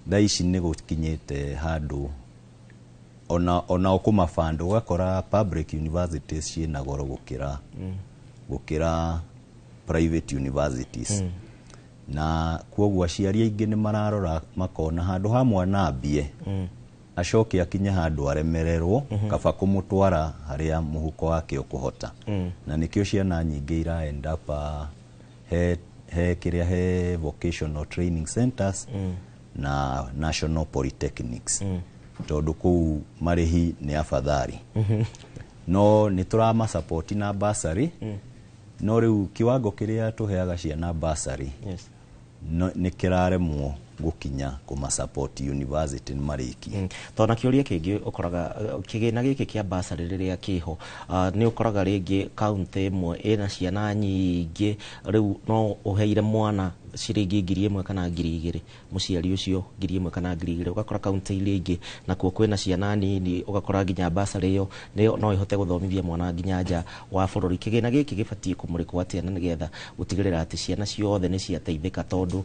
thaa ici nĩ gũkinyĩte handũ ona kũmafund, ũgakora public universities ciĩna goro gũkĩra private universities, na kwoguo aciari aingĩ nĩ mararora makona handũ ha mwana ambie acoke akinye handũ aremererwo, kaba kũmũtwara harĩa mũhuko wake ũkũhota. Na nĩkĩo ciana nyingĩ ira end up he kĩrĩa he vocational training centers na national polytechnics, tondũ kũu marĩhi nĩ afadhali. No nĩ tũramasupport na bursary, no rĩu kiwango kĩrĩa tũheaga ciana bursary no, nĩ kĩraremwo gũkinya kũmasupport university nĩ marĩkie. Tondũ na kĩũria kĩngĩ, ũkoraga kĩgĩna gĩkĩ kĩa bursary rĩrĩa kĩho, nĩ ũkoraga rĩngĩ kaunti ĩmwe ĩna ciana nyingĩ, rĩu no ũheire mwana ciringi 1000 kana 2000, mũciari ũcio 1000 kana 2000. Ũgakora kaunti iria ingĩ nakuo kwĩna ciana nini, ũgakora nginya bursary ĩyo no ĩhote gũthomithia mwana nginya nja wa bũrũri. Kĩgĩna gĩkĩ gĩbatiĩ kũmũrĩkwo atĩa na nĩgetha gũtigĩrĩra atĩ ciana ciothe nĩ ciateithĩka? Tondũ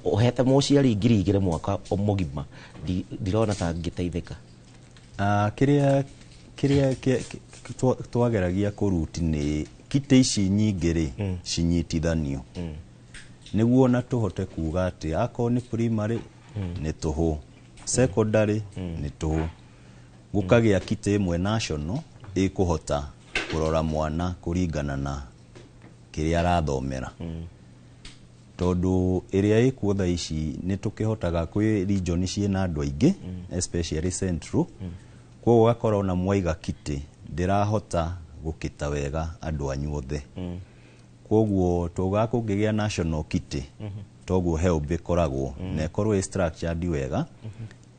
ũhete mũciari 2000 mwaka mũgima, ndirona ta ngĩteithĩka. Kĩrĩa twageragia kũruti nĩ kitĩ ici nyingĩ rĩ cinyitithanio, nĩguo na tũhote kuga atĩ akorwo nĩ primary nĩ tũhũ, secondary nĩ tũhũ, gũkagĩa kitĩ ĩmwe national ĩkũhota kũrora mwana kũringana na kĩrĩa arathomera, tondũ ĩrĩa ĩkuo thaa ici nĩ tũkĩhotaga kwĩ region ciĩna andũ aingĩ, especially central, koguo ũgakora ona mwaiga kitĩ ndĩrahota gũkĩta wega andũ anyu othe. Koguo twaugaga kũngĩgĩa national kitĩ, toguo HELB ĩkoragwo na ĩkorwo ĩ structured wega,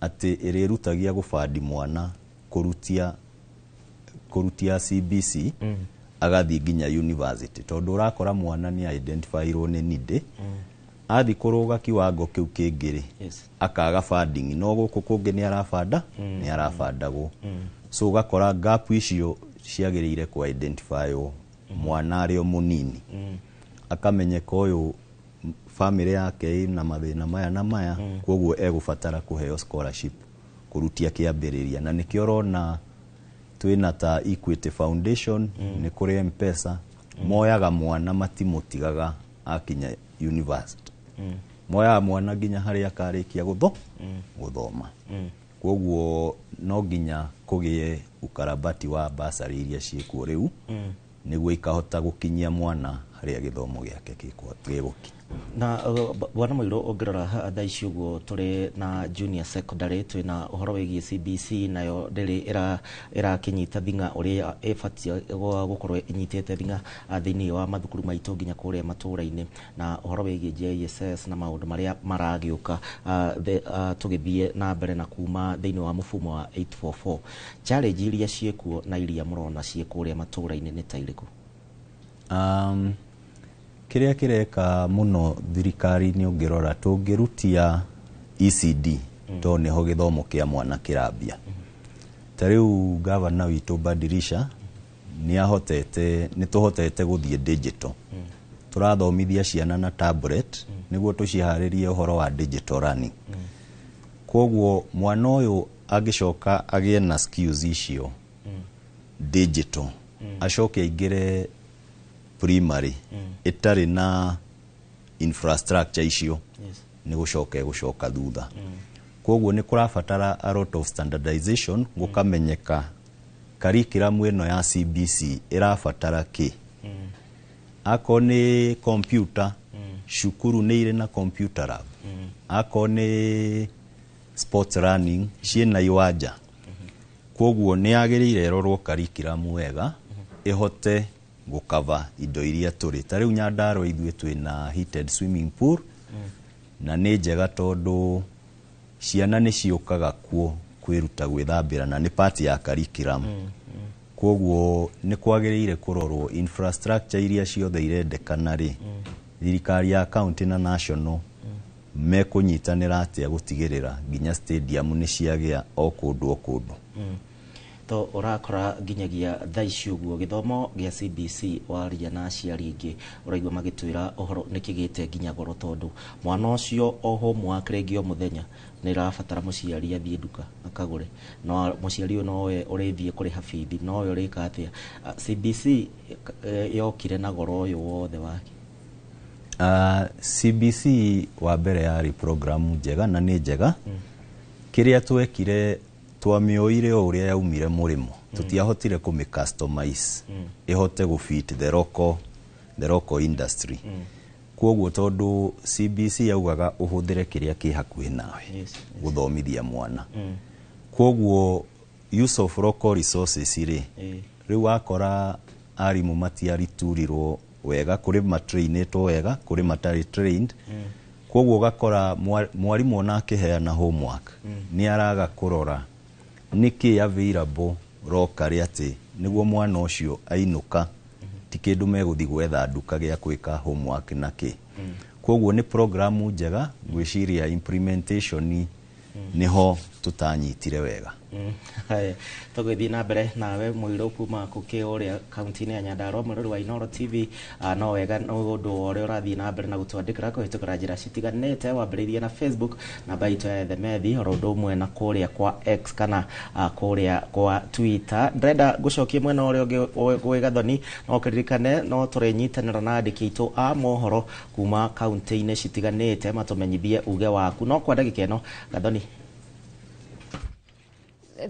atĩ ĩrĩrutagia gũbandi mwana kũrutia CBC agathiĩ nginya university, tondũ ũrakora mwana nĩ identifyirwo nĩ need, athiĩ kũrũga kiwango kĩu kĩngĩ rĩ, akaga funding, no gũkũ kũngĩ nĩ arabanda, nĩ arabandagwo. So ũgakora gap icio ciagĩrĩire ku identifywo mwana arĩ o mũnini, akamenyeka ũyũ family yake ĩna mathĩna maya na maya, koguo egũbatara kũheo scholarship kũrutia kĩambĩrĩria. Na nĩkĩo ũrona twĩna ta Equity Foundation, nĩ kũrĩ M-Pesa, moyaga mwana, matimũtigaga akinya university, moyaga mwana nginya harĩa akarĩkia gũthoma. Koguo no nginya kũgĩe ukarabati wa basarĩ iria ciĩkuo rĩu, nĩguo ikahota gũkinyia mwana harĩa gĩthomo gĩake gĩgũkinya. Na bwana Mũirũ, ũngĩrora thaa ici ũguo tũrĩ na junior secondary, twĩna ũhoro wĩgiĩ CBC, nayo ndĩrĩ ĩrakĩnyita thing'a ũrĩa ĩbatiĩ gũkorwo ĩnyitĩte thing'a thĩinĩ wa mathukuru maitũ nginya kũrĩa matũũra-inĩ, na ũhoro wĩgiĩ JSS na maũndũ marĩa maragĩũka tũgĩthiĩ na mbere na kuma thĩinĩ wa mũfumo wa 844, challenge iria ciĩkuo na iria mũrona ciĩ kũrĩa matũũra-inĩ nĩ ta irĩkũ? Kĩrĩa kĩreka mũno thirikari-inĩ, ũngĩrora tũngĩrutia ECD, tondũ nĩho gĩthomo kĩa mwana kĩrambia. Ta rĩu gavana witũ Badirisha nĩ ahotete, nĩ tũhotete gũthiĩ digital, tũrathomithia ciana na tablet nĩguo tũciharĩrie ũhoro wa digital learning. Koguo mwana ũyũ angĩcoka agĩe na skills icio digital, acoke aingĩre primary ĩtarĩ na infrastructure icio, Nĩ gũcoka ĩgũcoka thutha. Koguo nĩ kũrabatara a lot of standardization, gũkamenyeka curriculum ĩno ya CBC ĩrabatara kĩ. Akorwo nĩ computer, cukuru nĩ irĩ na computer lab? Akorwo nĩ sports running, ciĩna iwanja? Koguo nĩ yagĩrĩire ĩrorwo curriculum wega, ĩhote gũkava indo iria tũrĩ. Ta rĩu Nyandarua ithuĩ twĩna heated swimming pool, na nĩ njega tondũ ciana nĩ ciũkaga kuo kwĩruta gwĩthambĩra, na nĩ part ya curriculum. Koguo nĩ kwagĩrĩire kũrorwo infrastructure iria ciothe irendekana rĩ, thirikari ya county na national mekũnyitanĩra atĩa gũtigĩrĩra nginya stadium nĩ ciagĩa o kũndũ o kũndũ. To ũrakora nginyagia thaa ici ũguo gĩthomo gĩa CBC, waria na aciari aingĩ ũraigua magĩtwĩra ũhoro nĩ kĩgĩte nginya goro, tondũ mwana ũcio o homework rĩngĩ o mũthenya nĩ ĩrabatara mũciari athiĩ nduka akagũre, no mũciari ũyũ nowe ũrĩthiĩ kũrĩha bithi, nowe ũrĩka atĩa. CBC yokire na goro ũyũ wothe wake. CBC wa mbere yarĩ programu njega na nĩ njega. Kĩrĩa twekire, twamĩoire o ũrĩa yaumire mũrĩmo, tũtiahotire kũmĩ customize ĩhote gũ fit the local industry. Koguo tondũ CBC yaugaga ũhũthĩre kĩrĩa kĩ hakuhĩ nawe gũthomithia mwana, koguo use of local resources rĩ, rĩu wakora arimũ matiariturirwo wega, kũrĩ matrainĩtwo wega, kũrĩ matarĩ trained. Koguo ũgakora mwarimũ ona akĩheana homework nĩ araga kũrora nĩkĩ available locally, atĩ nĩguo mwana ũcio ainũka ti kĩndũ megũthiĩ gwetha nduka gĩa gwĩka homework na kĩ. Koguo nĩ programu njega, ngwĩciria implementation nĩho tũtanyitire wega. Haya, tũgĩthiĩ na mbere nawe mũirũ kuma kũkĩ ũrĩa kaunti-inĩ ya Nyandarua, mwĩrori wa Inooro TV. No wega nĩ ũndũ wa ũrĩa ũrathiĩ na mbere na gũtwandĩkĩra kũhĩtũkĩra njĩra citiganĩte, wambĩrĩirie na Facebook namba itũ ya Ethemethi, oro ũndũ ũmwe na kũrĩa kwa X kana kũrĩa kwa Twitter. Ndĩrenda ngũcokie mwena ũrĩa ũngĩ gwĩ Gathoni, no kĩririkane no tũrĩnyitanĩra na andĩki aitũ a mohoro kuma kaunti-inĩ citiganĩte matũmenyithie uge waku, no kwa ndagĩka ĩno, Gathoni.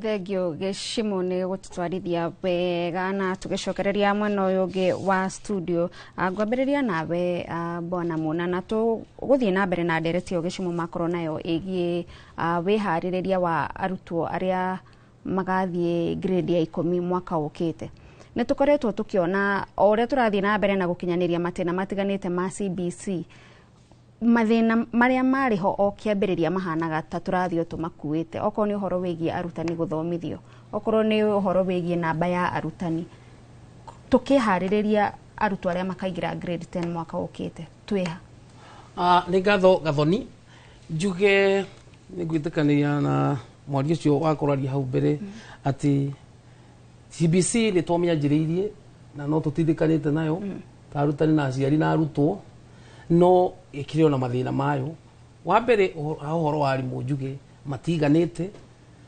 Thengio Gĩcimũ nĩ gũtũtwarithia wega na tũgĩcokereria mwena ũyũ ũngĩ wa studio. Ngwambĩrĩria nawe, bwana Muna, na tũgũthiĩ na mbere na ndereti ĩyo Gĩcimũ makorwo nayo ĩgiĩ wĩharĩrĩria wa arutwo arĩa magathiĩ grade ya 10 mwaka ũkĩte. Nĩ tũkoretwo tũkĩona o ũrĩa tũrathiĩ na mbere na gũkinyanĩria matĩna matiganĩte ma CBC, mathĩna marĩa marĩ ho o kĩambĩrĩria mahanaga ta tũrathiĩ o tũmakuĩte, okorwo nĩ ũhoro wĩgiĩ arutani gũthomithio, okorwo nĩ ũhoro wĩgiĩ namba ya arutani. Tũkĩharĩrĩria arutwo arĩa makaingĩra grade 10 mwaka ũkĩte, twĩha? Nĩ ngatho Gathoni. Njuge nĩ ngwĩtĩkanĩria na mwaria ũcio wakũraria hau mbere atĩ CBC nĩ twamĩanjĩrĩirie na no tũtindĩkanĩte nayo ta arutani na aciari na arutwo, no ĩkĩrĩ ona mathĩna mayo. Wa mbere, ha ũhoro wa arimũ, njuge matiganĩte,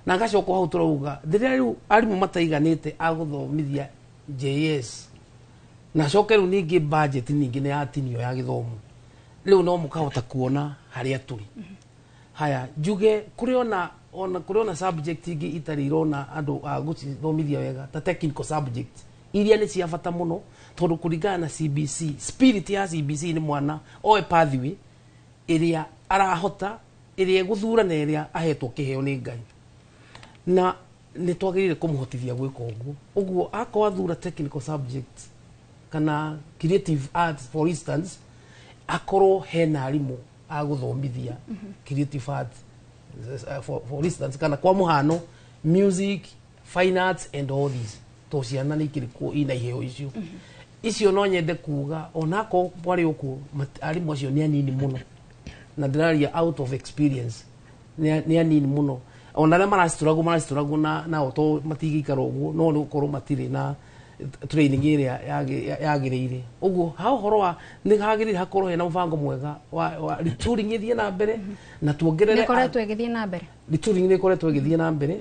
na ngacoka hau tũrauga rĩrĩa rĩu arimũ mataiganĩte a gũthomithia JS, na coke rĩu ningĩ budget ningĩ nĩ yatinio ya gĩthomo, rĩu no mũkahota kuona harĩa tũrĩ. Haya, njuge kũrĩ ona kũrĩ ona subject ingĩ itarĩ irona andũ a gũcithomithia wega, ta technical subject iria nĩ cia bata mũno, tondũ kũringana na CBC, spirit ya CBC nĩ mwana oe pathway ĩrĩa arahota, ĩrĩa ĩgũthura na ĩrĩa ahetwo kĩheo nĩ Ngai, na nĩ twagĩrĩire kũmũhotithia gwĩka ũguo. Ũguo akorwo athura technical subject kana creative arts, for instance, akorwo hena arimũ a gũthomithia creative arts, for instance, kana kwa mũhano music, fine arts and all these, to ciana nĩ ikĩrĩ kuo ina iheo icio. Icio no nyende kuga onakorwo kwarĩ ũguo, arimũ acio nĩ anini mũno, na ndĩraria out of experience, nĩ anini mũno. Ona arĩa maracitũragwo maracitũragwo na nao to matingĩikara ũguo, no nĩ gũkorwo matirĩ na training ĩrĩa yagĩrĩire. Ũguo ha ũhoro wa nĩ hagĩrĩire hakorwo hena mũbango mwega wa retooling ĩthiĩ na mbere na tuongerere. Nĩ ĩkoretwo ĩgĩthiĩ na mbere. Retooling nĩ ĩkoretwo ĩgĩthiĩ na mbere.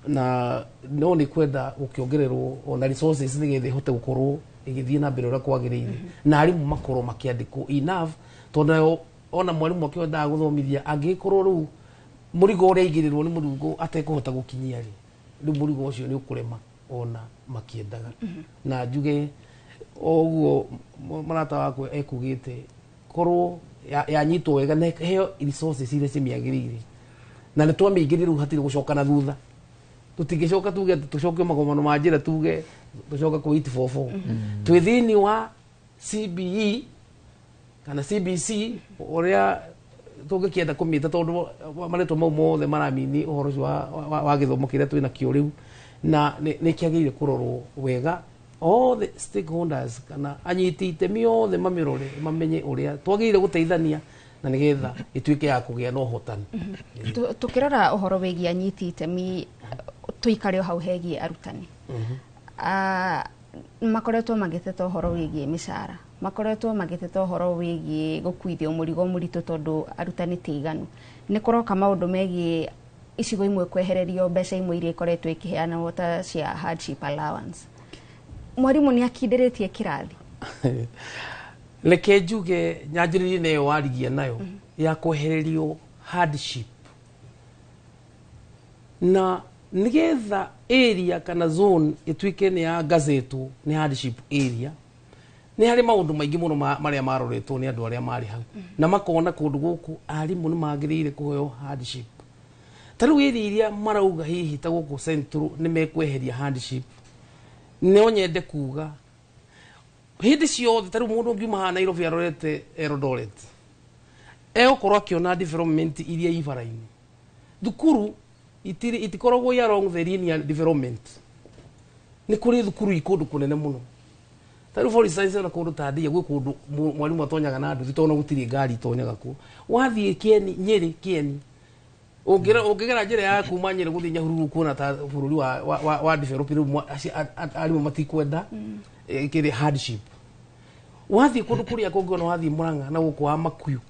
Na no nĩ kwenda gũkĩongererwo ona resources nĩgetha ĩhote gũkorwo ĩgĩthiĩ na mbere ũrĩa kwagĩrĩire, na arimũ makorwo makĩandĩkwo enough, tondũ nayo Ona mwarimu akĩendaga gũthomithia, angĩkorwo rĩu mũrigo ũrĩa aigĩrĩrwo nĩ mũrigo atekũhota gũkinyia rĩ, rĩu mũrigo ũcio nĩ ũkũrema ona makĩendaga. Na njuge o ũguo mũrata wakwa ekugĩte, korwo yanyitwo wega na ĩheo resources iria cimĩagĩrĩire, na nĩ twamĩingĩrire rĩu, hatirĩ gũcoka na thutha. Tũtingĩcoka tuge atĩ tũcoke magomano ma njĩra, tuge tũcoke kwĩ 844. Twĩ thĩinĩ wa CBE kana CBC, ũrĩa tũngĩkĩenda kũmĩta, tondũ marĩtwa mau mothe maramini ũhoro ũcio wa gĩthomo kĩrĩa twĩ nakĩo rĩu, na nĩ kĩagĩrĩire kũrorwo wega, all the stakeholders kana anyiti itemi othe mamĩrore, mamenye ũrĩa twagĩrĩire gũteithania na nĩgetha ĩtuĩke ya kũgĩa na ũhotani. Tukĩrora ũhoro wĩgiĩ anyiti itemi, tũikare o hau hegiĩ arutani. Makoretwo magĩteta ũhoro wĩgiĩ mĩcara, makoretwo magĩteta ũhoro wĩgiĩ gũkuithio mũrigo mũritũ tondũ arutani ti iganu. Nĩ kũroka maũndũ megiĩ icigo imwe kwehererio mbeca imwe iria ikoretwo ikĩheanwo ta cia hardship allowance. Mwarimũ nĩ akindĩrĩtie kĩrathi? Reke njuge nyanjĩrĩrie na ĩyo warigia nayo ya kwehererio hardship, na nigetha area kana zone ĩtuĩke nĩ ya gazetwo nĩ hardship area, nĩ harĩ maũndũ maingĩ mũno marĩa maroretwo nĩ andũ arĩa marĩ hau na makona kũndũ gũkũ arimũ nĩ magĩrĩire kũheo hardship. Ta rĩu area iria marauga hihi ta gũkũ Central nĩ mekweheria hardship, no nyende kuga hĩndĩ ciothe, ta rĩu mũndũ ũngiuma haha Nairobi arorete Eldoret, egũkorwo akĩona development iria i bara-inĩ. Thukuru itikoragwo i along the linear development. Nĩ kũrĩ thukuru i kũndũ kũnene mũno. Ta rĩu, for instance, ona kũndũ ta Ndia gwĩ kũndũ mwarimũ atonyaga na nduthi tondũ gũtirĩ ngari itonyaga kuo. Wathiĩ Kieni, Nyĩrĩ Kieni, ũngĩgera njĩra ya kuma Nyĩrĩ gũthiĩ Nyahururu, kuona ta bũrũri wa develop. Rĩu arimũ matikwenda kĩrĩ hardship. Wathiĩ kũndũ kũrĩa kũngĩ, ona wathiĩ Mũrang'a na gũkũ wa Makuyu,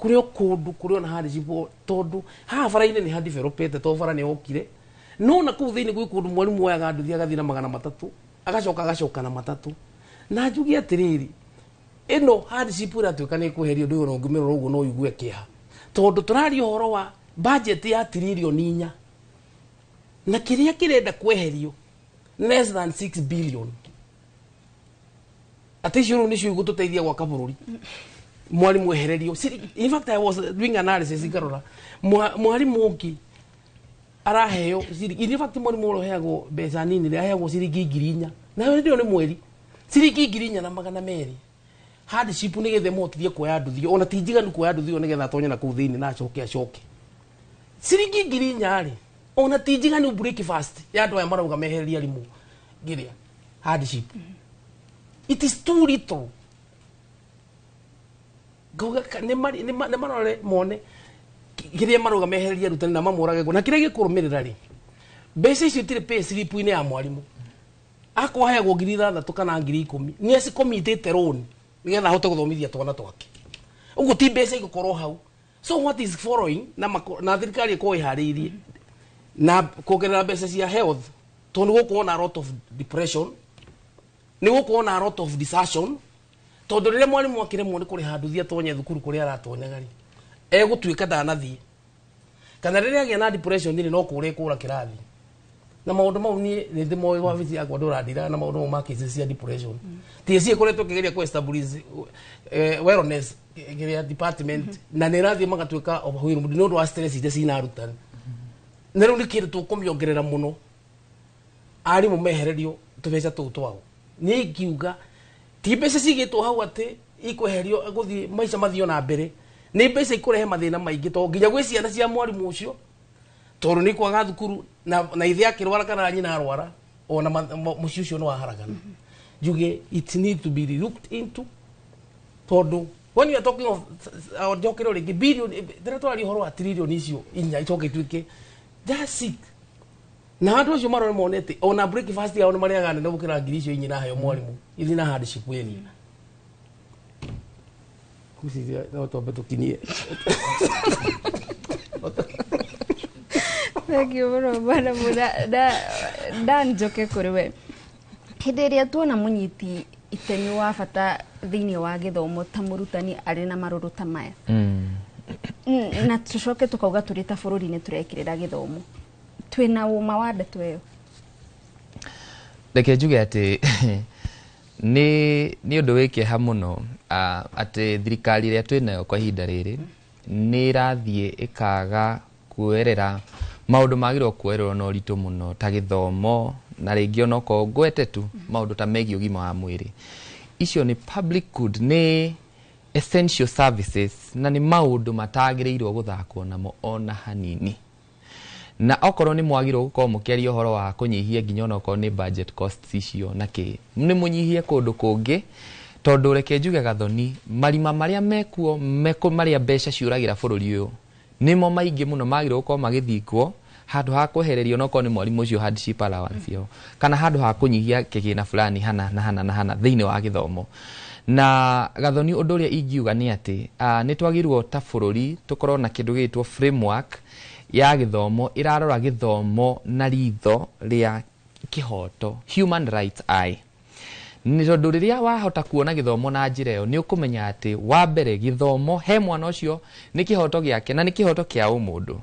kũrĩ o kũndũ kũrĩ ona hardship, tondũ haha bara-inĩ nĩ hadevelopete tondũ bara nĩ yokire, no na kũu thĩinĩ gwĩ kũndũ mwarimũ oyaga nduthi agathiĩ na 300, agacoka na 300. Na njuge atĩrĩrĩ, ĩno hardship ĩratuĩka nĩ ĩkweherio, ndũyũ ona ũngĩmĩrora ũguo no ũigue kĩeha, tondũ tũraria ũhoro wa budget ya tiririoni 4, na kĩrĩa kĩrenda kweherio less than 6 billion. Atĩ icio rĩu nĩcio igũtũteithia gwaka bũrũri? Mwarimu ehererio, in fact I was doing analysis ngarora mwarimu ũngĩ araheo in fact mwarimu ũrĩa ũheagwo mbeca nini rĩ, aheagwo ciringi 4,000, nayo hĩndĩ ĩyo nĩ mweri ciringi 4,200. Hardship nĩgetha ĩmũhotithie kuoya nduthi, ona ti njiganu kuoya nduthi ĩyo nĩgetha atonye na kũu thĩinĩ na acoke ciringi 4,000 rĩ, ona ti njiganu breakfast ya andũ aya marauga mehererie arimũ ngiria hardship. It is too little. Ngauga nĩ marore mone kĩrĩa marauga mehererie arutani na mamũrage na kĩrĩa gĩkũrũmĩrĩra rĩ, mbeca icio itirĩ pay slip-inĩ ya mwarimũ. Akorwo aheagwo 6,000 kana 10,000, nĩ acikomitĩte loan nĩgetha ahote gũthomithia twana twake. Ũguo ti mbeca igũkorwo hau. So what is following na thirikari ĩkorwo ĩharĩirie na kuongerera mbeca cia health, tondũ nĩ gũkorwo na a lot of depression, nĩ gũkorwo na a lot of desertion, tondũ rĩrĩa mwarimũ akĩremwo nĩ kũrĩha nduthi atonye thukuru kũrĩa aratonyaga rĩ, egũtuĩka ndanathiĩ, kana rĩrĩa agĩa na depression rĩ, no kũra ĩkũra kĩrathi. Na maũndũ mau niĩ nĩ ndĩmoĩ, wabici yakwa ndũrandira na maũndũ mau ma cases cia depression. TSC ĩkoretwo ĩkĩgeria kũ establish wellness kĩrĩa department, na nĩ ĩrathiĩ magatuĩka overwhelmed nĩ ũndũ wa stress iria cina arutani. Na rĩu nĩ kĩndũ tũkũmĩongerera mũno, arimũ mehererio tũbeca tũu twao. Niĩ ingiuga ti mbeca cigĩtwo hau atĩ ikweherio gũthiĩ maica mathiĩ na mbere, nĩ mbeca ikũrehe mathĩna maingĩ, tondũ nginya gwĩ ciana cia mwarimũ ũcio, tondũ nĩ kwaga thukuru na ithe akĩrwara kana nyina arwara, ona mũciĩ ũcio nĩ waharagana. Njuge it need to be looked into, tondũ when you are talking of njokere rĩngĩ billion, rĩrĩa tũraria ũhoro wa trillion icio 4 icoke ituĩke just six, na andũ acio marore mone atĩ ona breakfast yao nĩ marĩaga nene gũkĩra 4,000 iraheo mwarimũ ithi na hardship area. Ngwĩciria no twambe tũkinyie. Thank you mũno, bwana Muna. Na njoke kũrĩ we, hĩndĩ ĩrĩa tuona mũnyiti Itemi wa bata thĩinĩ wa gĩthomo ta mũrutani arĩ na marũrũ ta maya, na tũcoke tũkauga tũrĩ ta bũrũri nĩ tũrekĩrĩra gĩthomo, twĩna ũma wa ndeto ĩyo? Reke njuge atĩ nĩ ũndũ wĩ kĩeha mũno atĩ thirikari ĩrĩa twĩnayo kwa ihinda rĩrĩ nĩ ĩrathiĩ ĩkaga kuoerera maũndũ magĩrĩirwo kuoererwo na ũritũ mũno ta gĩthomo, na rĩngĩ onokorwo ngwete tu maũndũ ta megiĩ ũgima wa mwĩrĩ. Icio nĩ public good, nĩ essential services, na nĩ maũndũ matagĩrĩirwo gũthakwo namo ona hanini. Na okorwo nĩ mwagĩrĩirwo gũkorwo mũkĩaria ũhoro wa kũnyihia nginya onokorwo nĩ budget costs icio na kĩ, nĩ mũnyihie kũndũ kũngĩ, tondũ reke njuge Gathoni, marima marĩa mekuo marĩa mbeca ciũragĩra bũrũri ũyũ nĩmo maingĩ mũno magĩrĩirwo gũkorwo magĩthingwo handũ ha kwehererio onokorwo nĩ mwarimũ ũcio hardship allowance ĩyo, kana handũ ha kũnyihia kĩgĩna fulani hana na hana na hana thĩinĩ wa gĩthomo. Na Gathoni, ũndũ ũrĩa ingiuga nĩ atĩ nĩ twagĩrĩirwo ta bũrũri tũkorwo na kĩndũ gĩgĩtwo framework ya gĩthomo ĩrarora gĩthomo na ritho rĩa kĩhoto, human rights eye. Nĩ tondũ rĩrĩa wahota kuona gĩthomo na njĩra ĩyo, nĩ ũkũmenya atĩ wa mbere gĩthomo he mwana ũcio nĩ kĩhoto gĩake na nĩ kĩhoto kĩa ũmũndũ.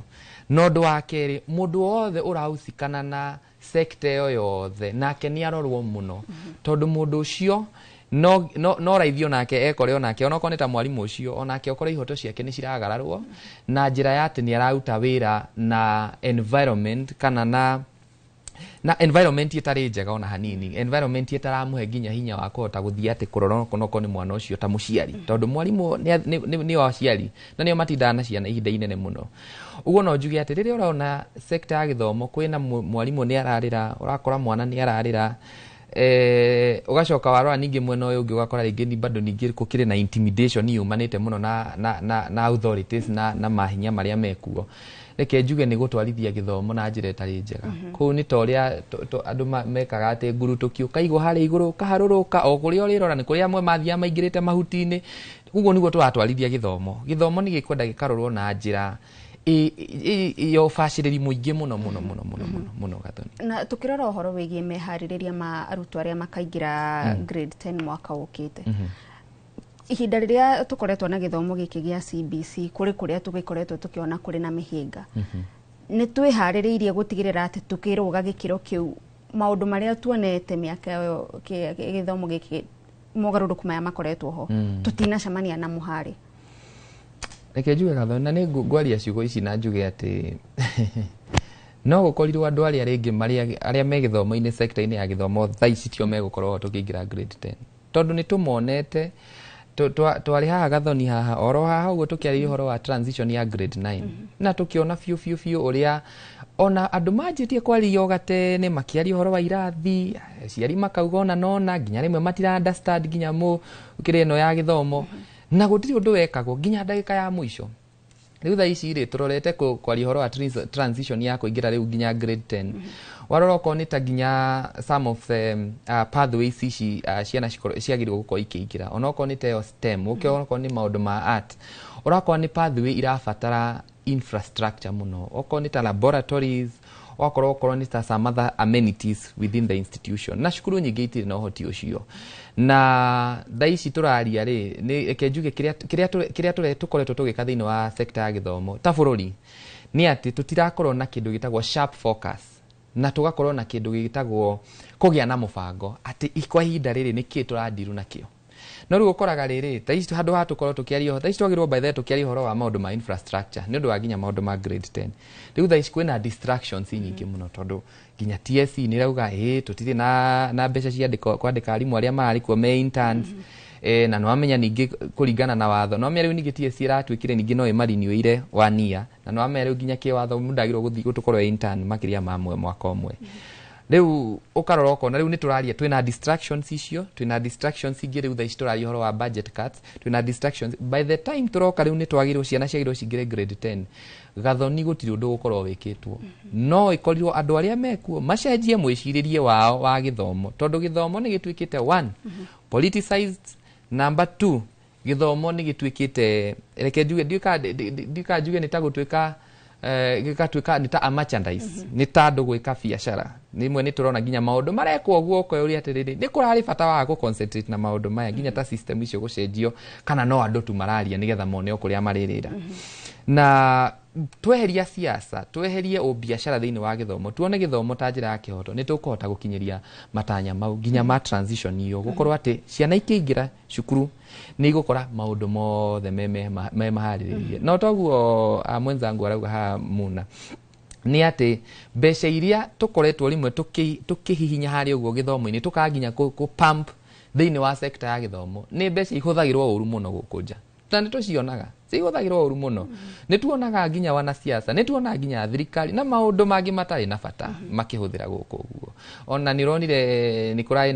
Na ũndũ wa kerĩ, mũndũ wothe ũrahusikana na sekta ĩyo yothe nake nĩ arorwo mũno, tondũ mũndũ ũcio no raithi onake ekore onake onokorwo nĩ ta mwarimũ ũcio onake okorwo ihoto ciake nĩ ciragararwo na njĩra ya atĩ nĩ araruta wĩra na environment kana na environment ĩtarĩ njega ona hanini, environment ĩtaramũhe nginya hinya wa kũhota gũthiĩ atĩ kũrora onokorwo nĩ mwana ũcio ta mũciari, tondũ mwarimũ nĩo aciari na nĩo matindaga na ciana ihinda inene mũno. Ũguo no njuge atĩ rĩrĩa ũrona sekta ya gĩthomo kwĩna mwarimũ nĩ ararĩra, ũrakora mwana nĩ ararĩra, ũgacoka warora ningĩ mwena ũyũ ũngĩ ũgakora rĩngĩ ni bado ningĩ gũkĩrĩ na intimidation yumanĩte mũno na authorities na mahinya marĩa mekuo, reke njuge nĩ gũtwarithia gĩthomo na njĩra ĩtarĩ njega. Kũu nĩ ta ũrĩa andũ mekaga atĩ ngurutũki ũkaigwo harĩa igũrũ ũkaharũrũka o kũrĩa ũrĩrora nĩ kũrĩa amwe mathiaga maingĩrĩte mahuti-inĩ. Ũguo nĩguo tũratwarithia gĩthomo. Gĩthomo nĩ gĩkwenda gĩkarorwo na njĩra ya ũbacĩrĩri mũingĩ mũno mũno mũno mũno mũno mũno, Gathoni. Na tukĩrora ũhoro wĩgiĩ meharĩrĩria ma arutwo arĩa makaingĩra grade 10 mwaka ũkĩte, ihinda rĩrĩa tũkoretwo na gĩthomo gĩkĩ gĩa CBC, kũrĩ kũrĩa tũgĩkoretwo tũkĩona kũrĩ na mĩhĩnga, nĩ twĩharĩrĩirie gũtigĩrĩra atĩ tũkĩrũga gĩkĩro kĩu maũndũ marĩa tuonete mĩaka ĩyo gĩthomo gĩkĩ mogarũrũku maya makoretwo ho tũtinacemania na mũharĩ? Reke njuge Gathoni, na nĩ ngwaria ciugo ici na njuge atĩ no gũkorirwo andũ arĩa rĩngĩ arĩa me gĩthomo-inĩ sekta-inĩ ya gĩthomo thaa ici tio megũkorwo tũkĩingĩra grade 10, tondũ nĩ tũmonete twarĩ haha Gathoni haha oro haha ũguo tũkĩarĩria ũhoro wa transition ya grade 9, na tũkĩona biũ biũ biũ ũrĩa ona andũ manjĩtie kwaria o gatene makĩaria ũhoro wa irathi, aciari makauga ona nona nginya rĩmwe matira understand nginya mũ kĩrĩa ĩno ya gĩthomo, na gũtirĩ ũndũ wekagwo nginya ndagĩka ya mũico. Rĩu thaa ici rĩ tũrorete kwaria ũhoro wa transition ya kũingĩra rĩu nginya grade 10, warora okorwo nĩ ta nginya some of the pathways ici ciana ciagĩrĩirwo gũkorwo ikĩingĩra, onokorwo nĩ ta ĩyo STEM, okorwo nĩ maũndũ ma art, ũrakora nĩ pathway irabatara infrastructure mũno, okorwo nĩ ta laboratories, wakorwo okorwo nĩ ta some other amenities within the institution, na cukuru nyingĩ itirĩ na ũhoti ũcio. Na thaa ici tũraria rĩ, nĩ reke njuge kĩrĩa tũkoretwo tũgĩka thĩinĩ wa sekta ya gĩthomo ta bũrũri nĩ atĩ tũtirakorwo na kĩndũ gĩtagwo sharp focus, na tũgakorwo na kĩndũ gĩtagwo kũgĩa na mũbango atĩ kwa ihinda rĩrĩ nĩ kĩĩ tũrandiru nakĩo. No rĩu ũkoraga rĩrĩ thaa ici handũ ha tũkorwo tũkĩaria ũhoro, thaa ici twagĩrĩirwo by the way tũkĩaria ũhoro wa maũndũ ma infrastructure nĩ ũndũ wa nginya maũndũ ma grade 10. Rĩu thaa ici kwĩna distractions nyingĩ mũno, tondũ nginya TSC nĩ ĩrauga ĩ tũtirĩ na mbeca cia kwandĩka arimũ arĩa mararĩ kuo me interns, na nĩwamenya ningĩ kũringana na watho, nĩwamenya rĩu ningĩ TSC ĩratuĩkire ningĩ no ĩmarinĩire one year, na nĩwamenya rĩu nginya kĩwatho mũndũ ndagĩrĩirwo gũthiĩ gũtũkorwo intern makĩria ma mwaka ũmwe. Rĩu ũkarora ũkona rĩu nĩ tũraria twĩna distractions icio, twĩna distractions ingĩ rĩu thaa ici tũraria ũhoro wa budget cuts, twĩna distractions. By the time tũroka rĩu nĩ twagĩrĩirwo ciana ciagĩrĩirwo cingĩre grade 10, Gathoni gũtirĩ ũndũ ũgũkorwo wĩkĩtwo. No ĩkorirwo andũ arĩa mekuo macenjie mwĩcirĩrie wao wa gĩthomo, tondũ gĩthomo nĩ gĩtuĩkĩte one politicized, number two gĩthomo nĩ gĩtuĩkĩte, reke njuge ndiũĩ kana njuge nĩ ta gũtuĩka Gĩgatuĩka nĩ ta a merchandise, nĩ ta andũ gwĩka biacara. Rĩmwe nĩ tũrona nginya maũndũ marekwo ũguo, ũkoyũria atĩrĩrĩ, nĩ kũrarĩ bata wa gũ concentrate na maũndũ maya, nginya ta system icio gũcenjio, kana no andũ tu mararia nĩgetha mone o kũrĩa marĩrĩra? Na tweheria siasa, tweherie ũbiacara thĩinĩ wa gĩthomo, tuone gĩthomo ta njĩra ya kĩhoto, nĩ tũkũhota gũkinyĩria matanya mau, nginya ma transition iyo, gũkorwo atĩ ciana ikĩingĩra cukuru nĩ igũkora maũndũ mothe me maharĩrĩrie. No toguo mwenzangu arauga haha muna nĩ atĩ mbeca iria tũkoretwo rĩmwe tũkĩhihinya harĩa ũguo gĩthomo-inĩ, tũkaga nginya kũ pump thĩinĩ wa sector ya gĩthomo, nĩ mbeca ihũthagĩrwo ũru mũno gũkũ nja, na nĩ tũcionaga cihũthagĩrwo ũru mũno. Nĩ tuonaga nginya wanasiasa, nĩ tuonaga nginya thirikari na maũndũ mangĩ matarĩ na bata makĩhũthĩra gũkũ ũguo. Ona nĩ ũronire nĩ kũrarĩ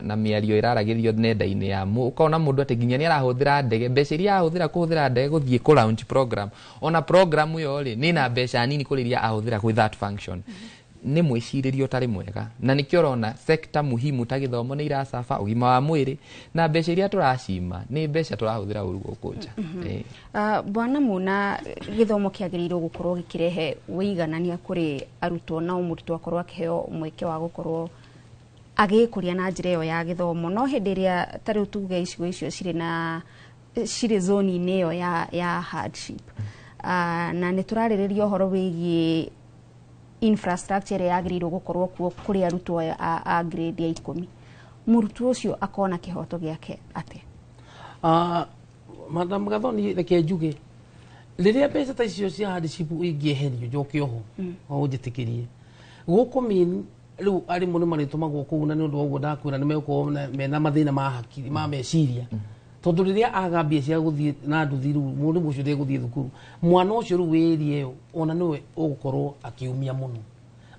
na mĩario ĩraragĩrio nenda-inĩ ya ũkona mũndũ atĩ nginya nĩ arahũthĩra ndege, mbeca iria arahũthĩra kũhũthĩra ndege gũthiĩ kũ launch program, ona program ĩyo rĩ, nĩ na mbeca nini kũrĩ iria ahũthĩra gwĩ that function. Nĩ mwĩcirĩrio ũtarĩ mwega, na nĩkĩo ũrona sector muhimu ta gĩthomo nĩ iracaba, ũgima wa mwĩrĩ, na mbeca iria tũracima nĩ mbeca tũrahũthĩra ũru gũkũ nja. Bwana Muna, gĩthomo kĩagĩrĩirwo gũkorwo gĩkĩrehe wĩiganania kũrĩ arutwo, na o mũrutwo akorwo akĩheo mweke wa gũkorwo agĩkũria na njĩra ĩyo ya gĩthomo. No hĩndĩ ĩrĩa ta rĩu tuge icigo icio cirĩ na cirĩ zone-inĩ ĩyo ya hardship, na nĩ tũrarĩrĩria ũhoro wĩgiĩ infrastructure ĩrĩa yagĩrĩirwo gũkorwo kuo kũrĩ arutwo aya a grade ya 10, mũrutwo ũcio akona kĩhoto gĩake atĩa? Madam Gathoni, reke njuge, rĩrĩa mbeca ta icio cia hardship ingĩeherio, njoke oho o ũnjĩtĩkĩrie, gũkũ mean rĩu arimũ nĩ marĩtũmagwo kũu, na nĩ ũndũ wa ũguo ndakwĩra nĩ megũkorwo mena mathĩna ma hakiri, ma meciria, tondũ rĩrĩa aga mbia cia gũthiĩ na nduthi, rĩu mũrimũ ũcio ndegũthiĩ thukuru. Mwana ũcio rĩu wĩ area ĩyo, ona nĩwe ũgũkorwo akĩumia mũno,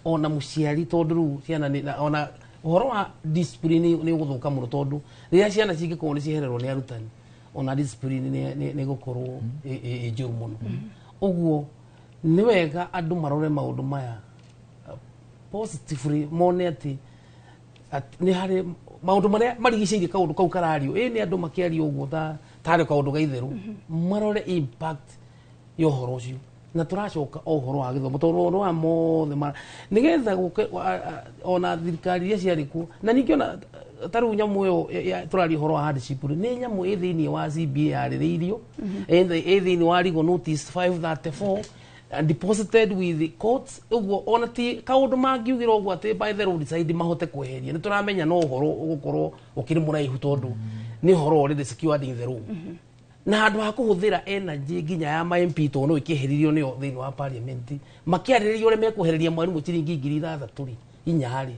ona mũciari, tondũ rĩu ciana ona ũhoro wa discipline nĩ ũgũthũka mũno, tondũ rĩrĩa ciana cingĩkorwo nĩ ciehererwo nĩ arutani, ona discipline nĩ gũkorwo ĩ njũru mũno. Ũguo nĩ wega andũ marore maũndũ maya positively, mone atĩ nĩ harĩ maũndũ marĩa marigicĩirie kaũndũ kau karario. Ĩ nĩ andũ makĩaria ũguo ta tarĩ kaũndũ ga itherũ, marore impact ya ũhoro ũcio. Na tũracoka o ũhoro wa gĩthomo, tondũ ũhoro wa mothe nĩgetha gũke ona thirikari iria ciarĩ kuo, na ningĩ ona ta rĩu nyamũ ĩyo tũraria ũhoro wa hardship rĩ, nĩ nyamũ ĩ thĩinĩ wa CBA yarĩrĩirio, ĩ thĩinĩ wa legal notice 534 and deposited with the courts. Ũguo ona ti kaũndũ mangiugĩra ũguo atĩ by the road side mahote kweheria. Nĩ tũramenya no ũhoro ũgũkorwo ũkĩrĩ mũraihu, tondũ nĩ ũhoro already secured in the law, na handũ ha kũhũthĩra energy nginya ya ma MP, tondũ no ĩkĩeheririo nĩyo thĩinĩ wa parliament makĩarĩrĩria ũrĩa mekwehereria mwarimũ ciringi 6,000 rĩ, 4 rĩ,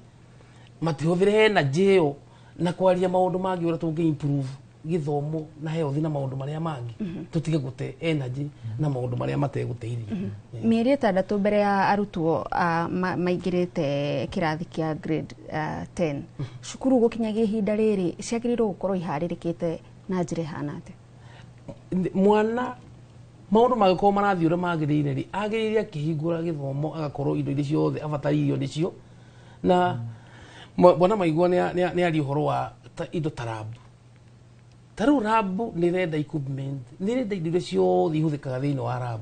matihũthĩre energy ĩyo na kwaria maũndũ mangĩ ũrĩa tũngĩ improve gĩthomo na health na maũndũ marĩa mangĩ, tũtige gũte energy na maũndũ marĩa mategũteithia. Mĩeri 6 mbere ya arutwo maingĩrĩte kĩrathi kĩa grade 10, cukuru gũkinyagia ihinda rĩrĩ ciagĩrĩirwo gũkorwo iharĩrĩkĩte na njĩra ĩhana atĩa? Mwana maũndũ mangĩkorwo marathiĩ ũrĩa magĩrĩire rĩ, agĩrĩire akĩhingũra gĩthomo agakorwo indo iria ciothe abatairio nĩcio. Na bwana Maigua nĩ aria ũhoro wa indo ta lab. Ta rĩu lab nĩ ĩrenda equipment, nĩ ĩrenda indo iria ciothe ihũthĩkaga thĩinĩ wa lab,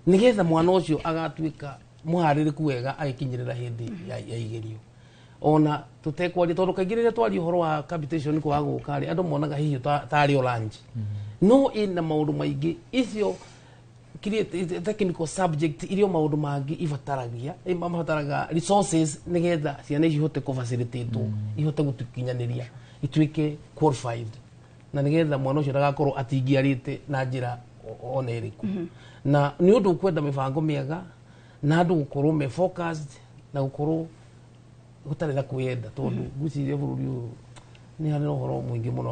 nĩgetha mwana ũcio agatuĩka mũharĩrĩku wega agĩkinyĩrĩra hĩndĩ ya igerio. Ona tũtekwaria, tondũ kaingĩ rĩrĩa twaria ũhoro wa capitation kwaga gũka rĩ, andũ monaga hihi tarĩ o lunch, no ĩna maũndũ maingĩ icio technical subject iria maũndũ mangĩ ibataragia, mabataraga resources nĩgetha ciana ici ihote kũ-facilitate, ihote gũkinyanĩria, ituĩke qualified, na nĩgetha mwana ũcio ndagakorwo atingiarĩte na njĩra ona ĩrĩkũ. Na nĩ ũndũ ũkwenda mĩbango mĩega na andũ gũkorwo me focused na gũkorwo gũtarĩ na kwĩyenda, tondũ ngwĩciria bũrũri ũyũ nĩ harĩ na ũhoro mũingĩ mũno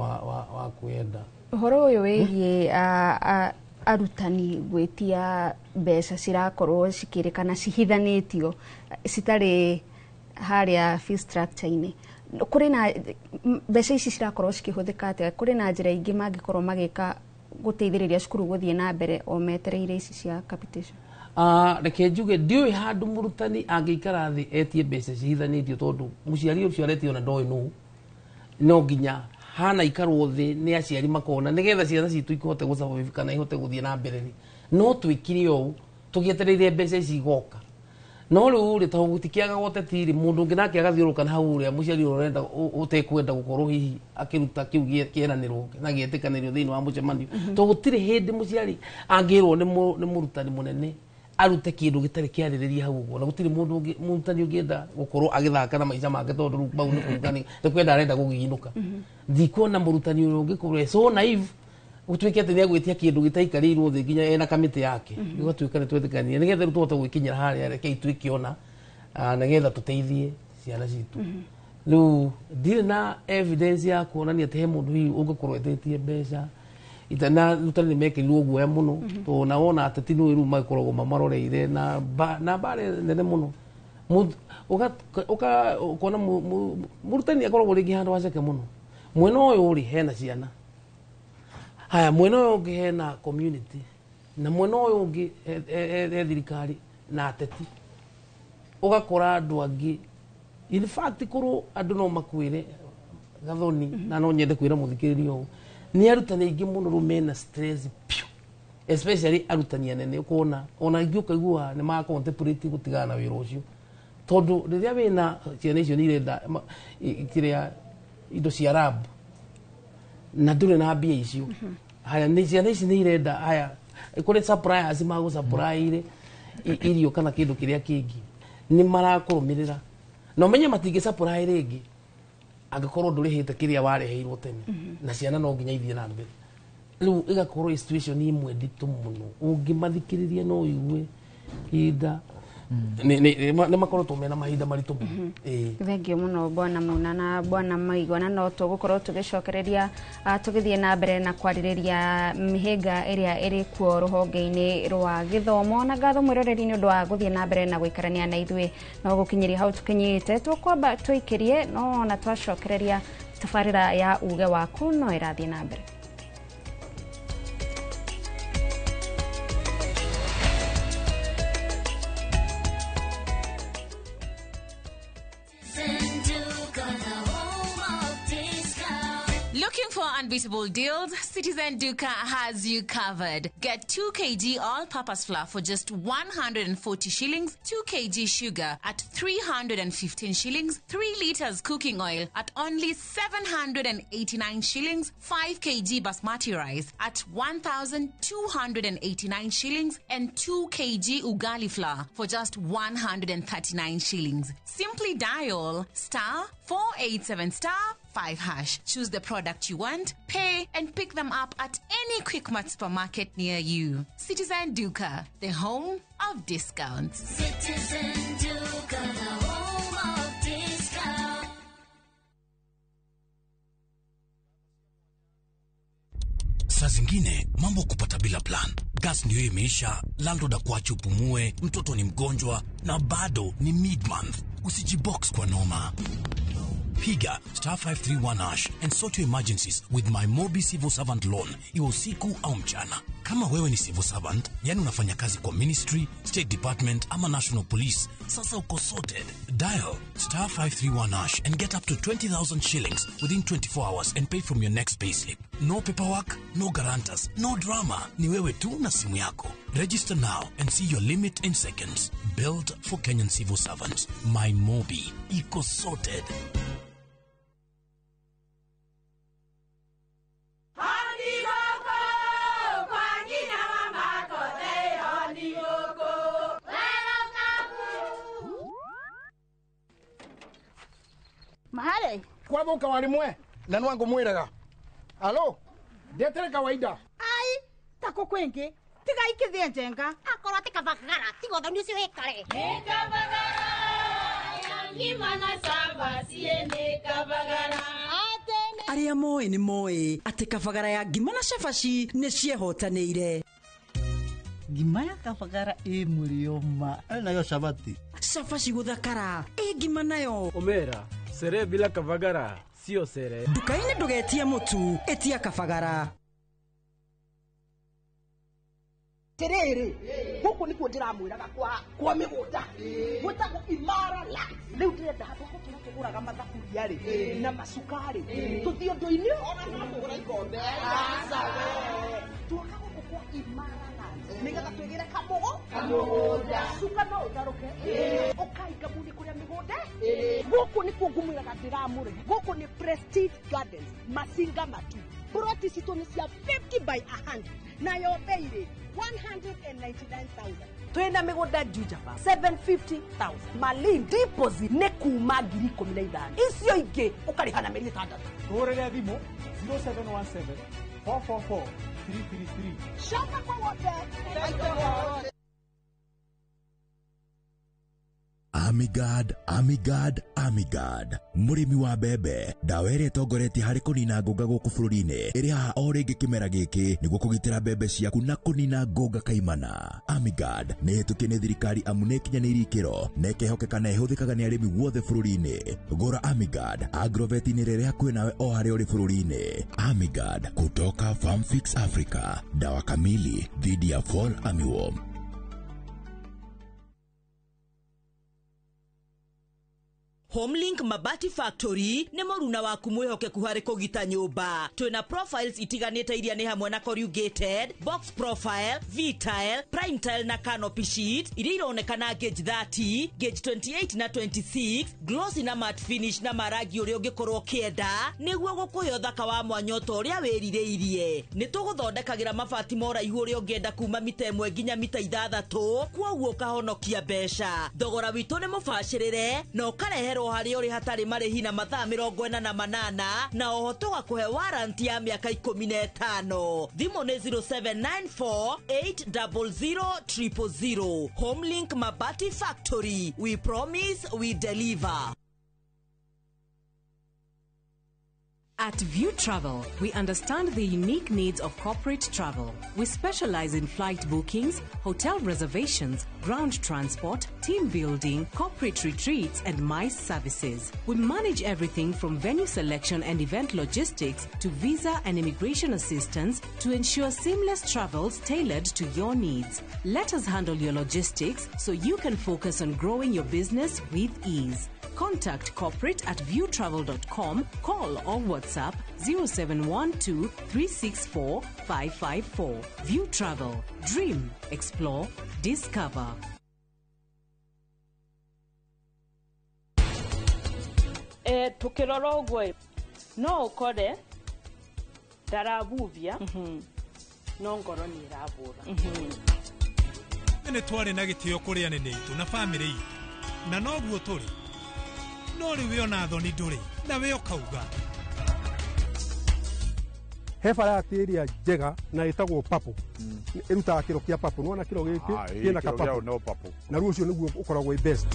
wa kwĩyenda. Ũhoro ũyũ wĩgiĩ arutani gwĩtia mbeca cirakorwo cikĩrĩkana cihithanĩtio, citarĩ harĩa fee structure-inĩ, kũrĩ na mbeca ici cirakorwo cikĩhũthĩka atĩa? Kũrĩ na njĩra ingĩ mangĩkorwo magĩka gũteithĩrĩria cukuru gũthiĩ na mbere o metereire ici cia capitation? Reke njuge, ndiũĩ handũ mũrutani angĩikara thĩ etie mbeca cihithanĩtio, tondũ mũciari ũcio aretio na ndoĩ nũ. No nginya hana ikarwo thĩ nĩ aciari makona nĩgetha ciana citũ ihote gũ survive kana ihote gũthiĩ na mbere rĩ, no twĩkire ũũ. Tũgĩetereire mbeca ici igoka. No rĩu rĩ tondũ gũtikĩaga ũteti rĩ mũndũ ũngĩ nake agathiũrũrũka na hau ũrĩa mũciari ũrĩa ũrenda ũtekwenda gũkorwo hihi akĩruta kĩu kĩeranĩrwo na gĩetĩkanĩrio thĩinĩ wa mũcemanio. Tondũ gũtirĩ hĩndĩ mũciari angĩrwo nĩ mũrutani mũnene arute kĩndũ gĩtarĩ kĩarĩrĩria hau ũguo, na gũtirĩ mũndũ ũngĩ mũrutani ũngĩenda gũkorwo agĩthaka na maica make tondũ rĩu mau nĩ kuga nĩ kwenda arenda gũgĩinũka. Ndikuona mũrutani ũrĩa ũngĩkorwo e so naive gũtuĩke atĩ nĩegwĩtia kĩndũ gĩtaikarĩirwo thĩ nginya ena kamĩtĩ yake. Gĩgatuĩka nĩ twetĩkania nĩgetha rĩu tũhote gwĩkinyĩra harĩa rekei twĩkĩona nĩgetha tũteithie ciana citũ. Rĩu ndirĩ na evidence ya kuonania atĩ he mũndũ hihi ũngĩkorwo etĩtie mbeca na arutani nĩ mekĩrirwo guoya mũno tondũ na wona ateti nĩ rĩu magĩkoragwo mamaroreire na mbara nene mũno. Ũkona mũrutani akoragwo rĩngĩ handũ haceke mũno. Mwena ũyũ rĩ hena ciana, haya mwena ũyũ ũngĩ hena community, na mwena ũyũ ũngĩ he thirikari na ateti. Ũgakora andũ angĩ in fact korwo andũ no makwĩre Gathoni, na no nyende kwĩra mũthikĩrĩria ũũ, nĩ arutani aingĩ mũno rĩu mena stress piũ, especially arutani anene. Ũkona ona aingĩ ũkaigua nĩ ma contemplate gũtigana na wĩra ũcio tondũ rĩrĩa wĩna ciana icio nĩ irenda kĩrĩa indo cia lab na ndũrĩ na mbia icio. Haya nĩ ciana ici nĩ irenda, haya kũrĩ suppliers magũ-supply irio kana kĩndũ kĩrĩa kĩngĩ nĩ marakũrũmĩrĩra na ũmenye matingĩ supply rĩngĩ angĩkorwo ndũrĩhĩte kĩrĩa wareheirwo tene, na ciana no nginya ithiĩ na mbere. Rĩu ĩgakorwo situation imwe nditũ mũno, ũngĩmathikĩrĩria no ũigue ihinda nĩ makoretwo mena mahinda maritũ mũno. Thengio mũno Bwana Muna na Bwana Maigwa, na no tũgũkorwo tũgĩcokereria tũgĩthiĩ na mbere na kwarĩrĩria mĩhĩnga ĩrĩa ĩrĩ kuo rũhonge-inĩ rwa gĩthomo. Na ngatho mwĩroreri nĩ ũndũ wa gũthiĩ na mbere na gũikarania na ithuĩ no gũkinyĩria hau tũkinyĩte. Tũkwamba tũikĩrie no ona twacokereria tabarĩra ya uge waku no ĩrathiĩ na mbere. Looking for unbeatable deals? Citizen Duka has you covered. Get 2 kg all-purpose flour for just 140 shillings, 2 kg sugar at 315 shillings, 3 liters cooking oil at only 789 shillings, 5 kg basmati rice at 1,289 shillings, and 2 kg ugali flour for just 139 shillings. Simply dial *487*5#. Choose the product you want, pay, and pick them up at any Quickmart supermarket near you. Citizen Duka, the home of discounts. Citizen Duka, the home of discounts. Saa zingine mambo kupata bila plan. Gas ndio imeisha, landlord akuache upumue, mtoto ni mgonjwa na bado ni mid-month. Usijibox kwa noma. Piga *531# and sort your emergencies with my Mobi Civil Servant Loan, iwe usiku au mchana. Kama wewe ni civil servant, yani unafanya kazi kwa ministry, state department ama national police, sasa uko sorted. Dial *531# and get up to 20,000 shillings within 24 hours and pay from your next payslip. No paperwork, no guarantors, no drama. Ni wewe tu na simu yako. Register now and see your limit in seconds. Built for Kenyan civil servants. My Mobi. Iko sorted. Mahale kwathuka warimwe na nwangu mwiraga alo ndetere kawaida ai tako kwingi tiga ikithie njenga akorwo ti kabagara tiga uthoni ucio wikare ni kabagara ngima na samba sie ni kabagara. Aria moĩ nĩ moĩ atĩ kabagara ya ngima na cabaci nĩ ciehotanĩire. Ngima ya kabagara ĩ mũrĩo ma nayo cabaci cabaci gũthakara ĩ ngima nayo omera sere bila kabagara sio sere. Nduka-inĩ ndũgetie mũtu, ĩtia kabagara. Tiriri guku nikuo ndiramwiraga kwa migunda gwitagwo Imara Land. Riu ndirenda handu ha tuguraga mathaburia ri na macukari tuthie undu-ini ona no kugura ikombe. Aca we tuoka guku kwa Imara Land nigetha twigire kamugo. Mũgũnda. Cuka no ũtarũke. Ũkainga mũndũ kũrĩa mĩgũnda. Gũkũ nĩkuo ngũmwĩraga ndĩramũrĩha. Gũkũ nĩ Prestige Gardens, Masinga Matu. Ploti citũ nĩ cia 50 by 100. Nayo bei rĩ 199,000. Twĩna mĩgũnda Juja Farm 750,000. Malindi deposit nĩ kuma 15,000. Icio ingĩ ũkarĩha na mĩeri 6. Tũhũrĩre thimũ 0717 444 333. Shamba kwa wote. Amigard, Amigard, Amigard. Mũrĩmi wa mbembe, ndawa ĩrĩa ĩtongoretie harĩ kũnina ngũnga gũkũ bũrũri-inĩ ĩrĩ haha o rĩngĩ kĩmera gĩkĩ nĩguo kũgitĩra mbembe ciaku na kũnina ngũnga kaimana. Amigard nĩ ĩhĩtũkie nĩ thirikari amu nĩ ĩkinyanĩirie ikĩro na ĩkehokeka na ĩhũthĩkaga nĩ arĩmi guothe bũrũri-inĩ. Gũra Amigard Agrovet-inĩ rĩrĩa hakuhĩ nawe o harĩa ũrĩ bũrũri-inĩ. Amigard kutoka Farmfix Africa, dawa kamili dhidi ya fall armyworm. Homelink Mabati Factory nĩ mũruna waku mwĩhokeku harĩ kũgita nyũmba. Twĩna profiles itiganĩte iria nĩ hamwe na corrugated, box profile, V-tile, prime tile na canopy sheet iria ironekana gauge 30, gauge 28 na 26, glossy na matte finish na marangi ũrĩa ũngĩkorwo ũkĩenda nĩguo gũkũhe ũthaka wa mwanya ta ũrĩa wĩrirĩirie. Nĩ tũgũthondekagĩra mabati ma ũraihu ũrĩa ũngĩenda kuma mita 1 nginya mita 6, kwoguo ũkahonokia mbeca. Thogora witũ nĩ mũbacĩrĩre na ũkareherwo harĩa ũrĩ hatarĩ marĩhi na mathaa 48 na oho tũgakũhe warranty ya mĩaka 15. Thimũ nĩ 0794 800 000. Homelink Mabati Factory, we promise we deliver. At View Travel, we understand the unique needs of corporate travel. We specialize in flight bookings, hotel reservations, ground transport, team building, corporate retreats, and MICE services. We manage everything from venue selection and event logistics to visa and immigration assistance to ensure seamless travels tailored to your needs. Let us handle your logistics so you can focus on growing your business with ease. Contact corporate at viewtravel.com, call or WhatsApp 0712 364 554. View Travel. Dream, explore, discover. Tukirora ũguo no ũkore ndarabubia no ngoro nĩ ĩrabũra. Nĩ twarĩ na gĩtĩo kũrĩ anene aitũ na bamĩrĩ itũ na noguo tũrĩ no rĩu we ona thoni ndũrĩ na we ũkauga he variety ĩrĩa njega na ĩtagwo papo ĩrutaga kĩro kĩa papo nĩwona kĩro gĩkĩ kĩna kapapo na rĩu ũcio nĩguo ũkoragwo wĩ best.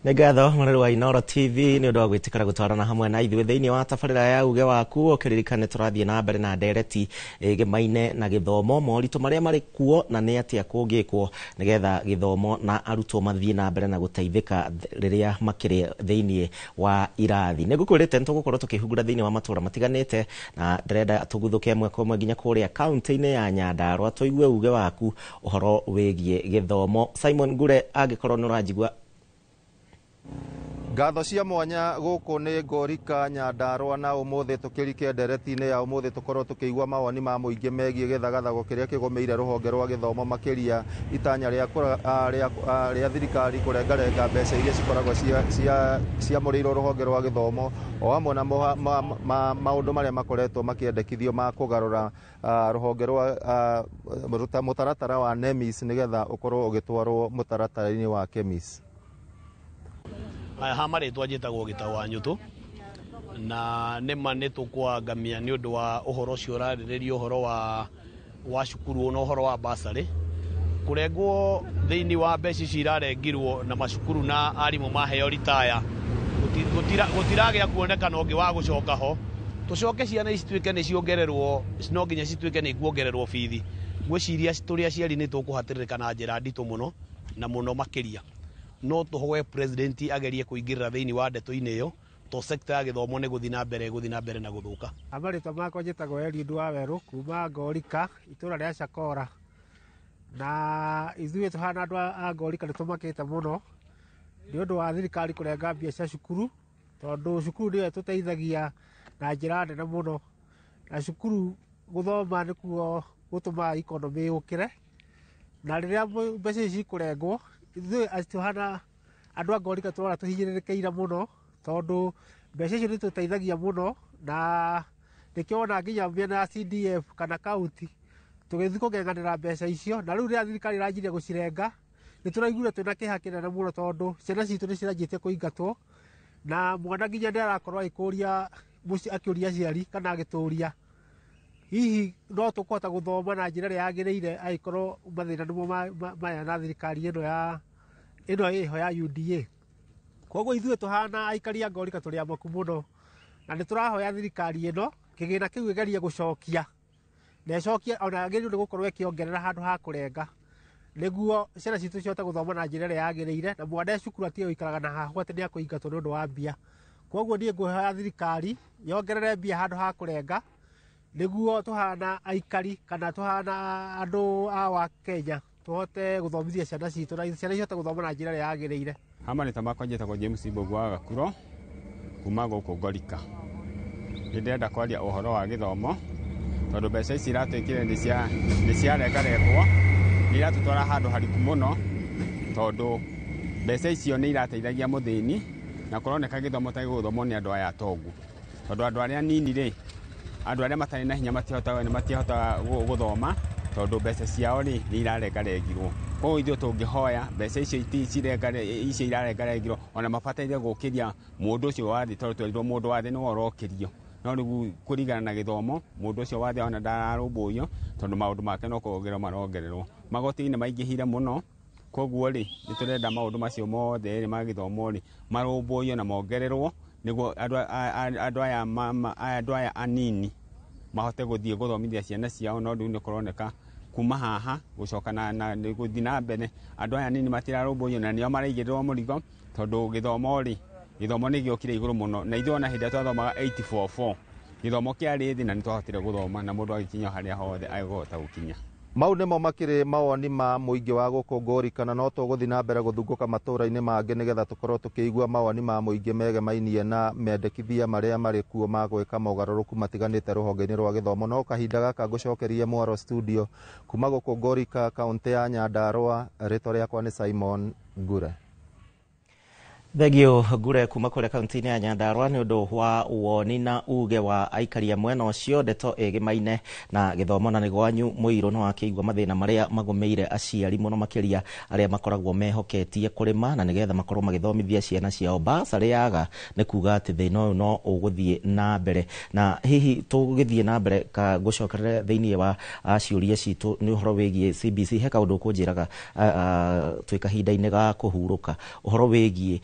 Nĩ ngatho mũrori wa Inooro TV nĩ ũndũ wa gwĩtĩkĩra gũtwarana hamwe na ithuĩ thĩinĩ wa tabarĩra ya uge waku. Ũkĩririkane tũrathiĩ na mbere na ndereti ĩgemaine na gĩthomo, moritũ marĩa marĩ kuo na nĩ atĩa kũngĩkwo nĩgetha gĩthomo na arutwo mathiĩ na mbere na gũteithĩka rĩrĩa makĩrĩ thĩinĩ wa irathi. Nĩ ngũkwĩrĩte nĩtũgũkorwo tũkĩhungura thĩinĩ wa matũra matiganĩte na ndĩrenda tũguthũke ĩmwe kwa ĩmwe nginya kũrĩa kaunti-inĩ ya Nyandarua tũigue uge waku ũhoro wĩgiĩ gĩthomo. Simon Ngure, angĩkorwo nĩ ũranjigua. Ngatho cia mwanya gũkũ nĩ Ngorika Nyandarua na ũmũthĩ tũkĩrike ndereti-inĩ ya ũmũthĩ tũkorwo tũkĩigua mawoni ma mũingĩ megiĩ gĩthagathago kĩrĩa kĩgũmĩire rũhonge rwa gĩthomo makĩria itanya rĩa thirikari kũrengarenga mbeca iria cikoragwo ciamũrĩirwo rũhonge rwa gĩthomo o hamwe na maũndũ marĩa makoretwo makĩendekithio ma kũgarũra rũhonge rwa mũtaratara wa NEMIS nĩgetha ũkorwo ũgĩtwarwo mũtaratara-inĩ wa KEMIS. Ha marĩtwa njĩtagwo Gĩtau wa Nyũtũ na nĩma nĩ tũkwangamia nĩ ũndũ wa ũhoro ũcio ũrarĩrĩria ũhoro wa cukuru na ũhoro wa basarĩ kũrengwo thĩinĩ wa mbeca ici irarengirwo na macukuru na arimũ maheo ritaya gũtiragĩa kuonekana ũngĩ wa gũcoka ho tũcoke ciana ici cituĩke nĩ ciongererwo no nginya cituĩke nĩ ikuongererwo bithi. Ngwĩciria tũrĩ aciari nĩ tũkũhatĩrĩrĩka na njĩra nditũ mũno na mũno makĩria. No tũhoe president agerie kũingĩrĩra thĩinĩ wa ndeto-inĩ ĩyo to sector ya gĩthomo nĩ gũthiĩ na mbere gũthiĩ na mbere na gũthũka. Marĩtwa makwa njĩtagwo Eliud Wawerũ kuma Ngorika itũra rĩa Cakora. Na ithuĩ tũhana andũ a Ngorika nĩ tũmakĩte mũno nĩ ũndũ wa thirikari kũrenga mbia cia cukuru, tondũ cukuru nĩyo ĩtũteithagia na njĩra nene mũno, na cukuru gũthoma nĩkuo gũtũmaga economy yũkĩre. Na rĩrĩa mbeca ici cikũrengwo, ithuĩ tũhana andũ a Ngorika tũrona tũhinyĩrĩrĩkĩire mũno, tondũ mbeca icio nĩ tũteithagia mũno, na nĩkĩo wona nginya mĩena ya CDF kana kaunti tũgĩthiĩ kũng'eng'anĩra mbeca icio. Na rĩu rĩrĩa thirikari ĩranjirie gũcirenga, nĩ tũraiguire twĩna kĩeha kĩnene mũno, tondũ ciana citũ nĩ ciranjĩtie kũingatwo, na mwana nginya nĩ arakorwo agĩkũria mũciĩ, akĩũria aciari kana agĩtũria hihi no tũkũhota gũthoma na njĩra ĩrĩa yagĩrĩire angĩkorwo mathĩna nĩmo maya na thirikari ĩno ya ĩno ĩho ya UDA. Koguo ithuĩ tũhana aikari a Ngorika tũrĩ amaku mũno, na nĩ tũrahoya thirikari ĩno kĩgĩna kĩu ĩgerie gũcokia, na ĩcokie ona yagĩrĩirwo nĩ gũkorwo ĩkĩongerera handũ ha kũrenga, nĩguo ciana citũ cihote gũthoma na njĩra ĩrĩa yagĩrĩire, na mwana e cukuru atige gũikaraga na hahu atĩ nĩ akũingatwo nĩ ũndũ wa mbia. Koguo niĩ ngũhoya thirikari yongerere mbia handũ ha kũrenga, nĩguo tũhana aikari kana tũhana andũ a wa Kenya tũhote gũthomithia ciana citũ na ciana cihote gũthoma na njĩra ĩrĩa yagĩrĩire. Hama nĩ ta makwa njĩtagwo James Mbũgua wa Gakuro kuma gũkũ Ngorika. Nĩ ndĩrenda kwaria ũhoro wa gĩthomo, tondũ mbeca ici iratuĩkire nĩ ciarengarengwo, nĩ iratũtwara handũ hariku mũno, tondũ mbeca icio nĩ irateithagia mũthĩni, na kũroneka gĩthomo ta gĩgũthomwo nĩ andũ aya atongu, tondũ andũ arĩa anini rĩ, andũ arĩa matarĩ na hinya matihotaga gũthoma, tondũ mbeca ciao rĩ nĩ irarengarengirwo. Koguo ithuĩ tũngĩhoya mbeca icio icio irarengarengirwo, ona mabataire gũkĩria mũndũ ũcio wa thĩ, tondũ twerirwo mũndũ wa thĩ nĩwe ũrokĩrio. No rĩu kũringana na gĩthomo, mũndũ ũcio wa thĩ ona ndararũmbũiyo, tondũ maũndũ make no kuongererwo marongererwo. Magoti nĩ maingĩhire mũno, koguo rĩ nĩ tũrenda maũndũ macio mothe rĩ ma gĩthomo rĩ marũmbũiyo na mongererwo, nĩguo andũ aya anini mahote gũthiĩ gũthomithia ciana ciao. No rĩu nĩ kũroneka kuma haha gũcoka na gũthiĩ na mbere, andũ aya anini matirarũmbũiyo na nĩo maraigĩrĩrwo mũrigo, tondũ gĩthomo rĩ, gĩthomo nĩ gĩokire igũrũ mũno, na ithuĩ ona hĩndĩ ĩrĩa twathomaga 844 gĩthomo kĩarĩ thĩ na nĩ twahotire gũthoma, na mũndũ agĩkinya harĩa hothe agũhota gũkinya. Mau nĩmo makĩrĩ mawoni ma mũingĩ wa gũkũ Ngorika, na no tũgũthiĩ na mbere gũthungũka matũũra-inĩ mangĩ nĩgetha tũkorwo tũkĩigua mawoni ma mũingĩ megemainie na mendekithia marĩa marĩ kuo ma gwĩka mogarũrũku matiganĩte rũhonge-inĩ rwa gĩthomo. No kahinda gaka ngũcokerie mwaro studio kuma gũkũ Ngorika, kaũntĩ ya Nyandarũa. Rĩtwa rĩakwa nĩ Simon Ngure. Thengio Ngure kuma kũrĩa kaunti-inĩ ya Nyandarũa nĩ ũndũ wa woni na uge wa aikari a mwena ũcio. Ndeto ĩgĩmaine na gĩthomo na nĩ gwanyu mũirũ, no akĩigua mathĩna marĩa magũmĩire aciari mũno makĩria arĩa makoragwo mehoketie kũrĩma na nĩgetha makorwo magĩthomithia ciana ciao. Basarĩ yaga nĩ kuga atĩ thĩna ũyũ no ũgũthiĩ na mbere, na hihi tũgĩthiĩ na mbere ka gũcokerera thĩinĩ wa ciũria citũ nĩ ũhoro wĩgiĩ CBC. He kaũndũ ũkũnjĩraga twĩ kahinda-inĩ ga kũhurũka, ũhoro wĩgiĩ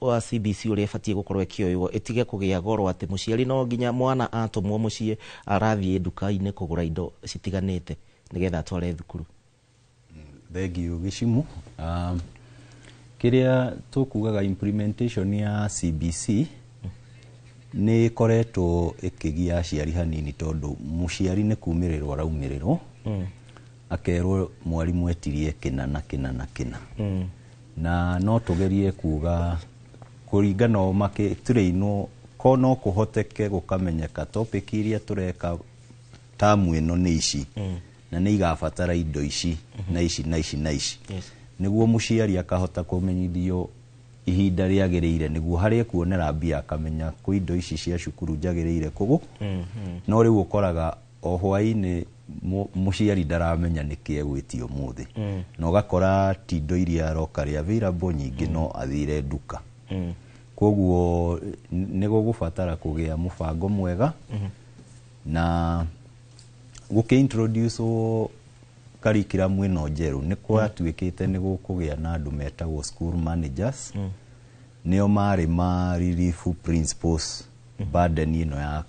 wa CBC ũrĩa ĩbatiĩ gũkorwo ĩkĩoywo ĩtige kũgĩa goro atĩ mũciari no nginya mwana atũmwo mũciĩ arathiĩ nduka-inĩ kũgũra indo citiganĩte nĩgetha atware thukuru. Thengiũ Gĩcimu. Kĩrĩa tũkugaga implementation ya CBC nĩ ĩkoretwo ĩkĩgia aciari hanini, tondũ mũciari nĩ kumĩrĩrwo araumĩrĩrwo, akerwo mwarimũ etirie kĩna na kĩna na kĩna. Na no tũgerie kuga kũringana o makĩtũrĩinwo ko no kũhoteke gũkamenyeka topic iria tũreka tamu ĩno nĩ ici, na nĩ igabatara indo ici na ici na ici na ici, nĩguo mũciari akahota kũmenyithio ihinda rĩagĩrĩire, nĩguo harĩa kuonera mbia akamenya kwĩ indo ici cia cukuru njagĩrĩire kũgũ. No rĩu ũkoraga o hwaĩ-inĩ mũciari ndaramenya nĩkĩ egwĩtio ũmũthĩ, na ũgakora ti indo iria aroka rĩ available nyingĩ, no athire nduka. Koguo nĩ gũgũbatara kũgĩa mũbango mwega, na gũkĩ introduce curriculum ĩno njerũ nĩ kwatuĩkĩte nĩ gũkũgĩa na andũ metagwo school managers, nĩo marĩ ma relief principals burden ĩno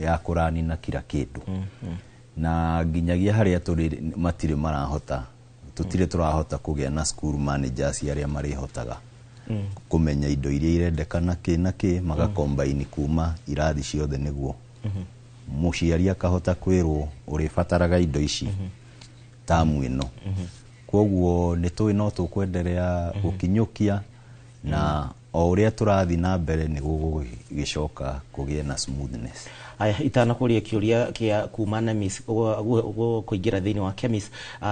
ya kũrani na kila kĩndũ, na nginyagia harĩa tũrĩ matirĩ marahota, tũtirĩ tũrahota kũgĩa na school managers arĩa marĩhotaga kũmenya indo iria irendekana kĩ na kĩ, magakombaini kuma irathi ciothe nĩguo mũciari akahota kwĩrwo ũrĩbataraga indo ici. tamu ĩno. Koguo nĩ tũĩ no tũkwenderea gũkinyũkia na o ũrĩa tũrathiĩ na mbere nĩ gũgĩcoka kũgĩe na smoothness. Aya, itanakũria kĩũria kĩa kuma NEMIS kũingĩra thĩinĩ wa KEMIS,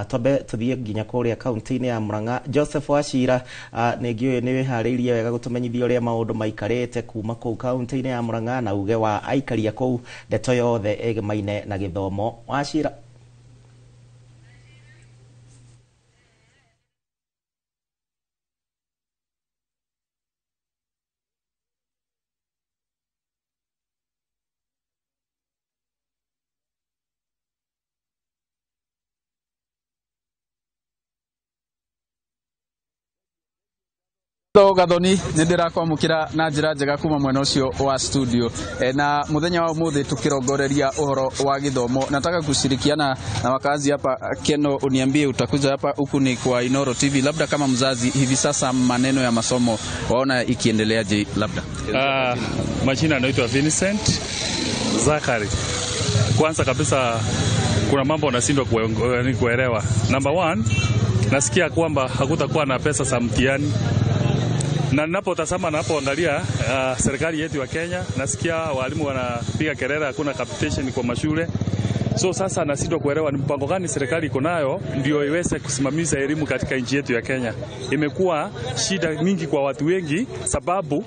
twambe tũthiĩ nginya kũrĩa kaunti-inĩ ya Murang'a. Joseph Wachira, nĩ ngĩũĩ nĩ wĩharĩirie wega gũtũmenyithia ũrĩa maũndũ maikarĩte kuma kũu kaunti-inĩ ya Murang'a na uge wa aikaria kũu, ndeto yothe ĩgemaine na gĩthomo. Wachira. Gathoni nĩ ndĩrakwamũkĩra na njĩra njega kuma mwena ũcio wa studio na mũthenya wa ũmũthĩ tukirongoreria ũhoro wa gĩthomo. Nataka kushirikiana na wakazi hapa Keno, uniambie utakuja hapa huku ni kwa Inoro TV, labda kama mzazi hivi sasa maneno ya masomo waona ikiendeleaje? Labda majina anaitwa Vincent Zakari. Kwanza kabisa kuna mambo nashindwa kuelewa. Number one, nasikia kwamba hakutakuwa na pesa za mtihani. Na ninapotazama napoangalia serikali yetu ya Kenya, nasikia walimu wanapiga kelele hakuna capitation kwa mashule. So sasa nashindwa kuelewa ni mpango gani serikali iko nayo ndio iweze kusimamisha elimu katika nchi yetu ya Kenya. Imekuwa shida mingi kwa watu wengi sababu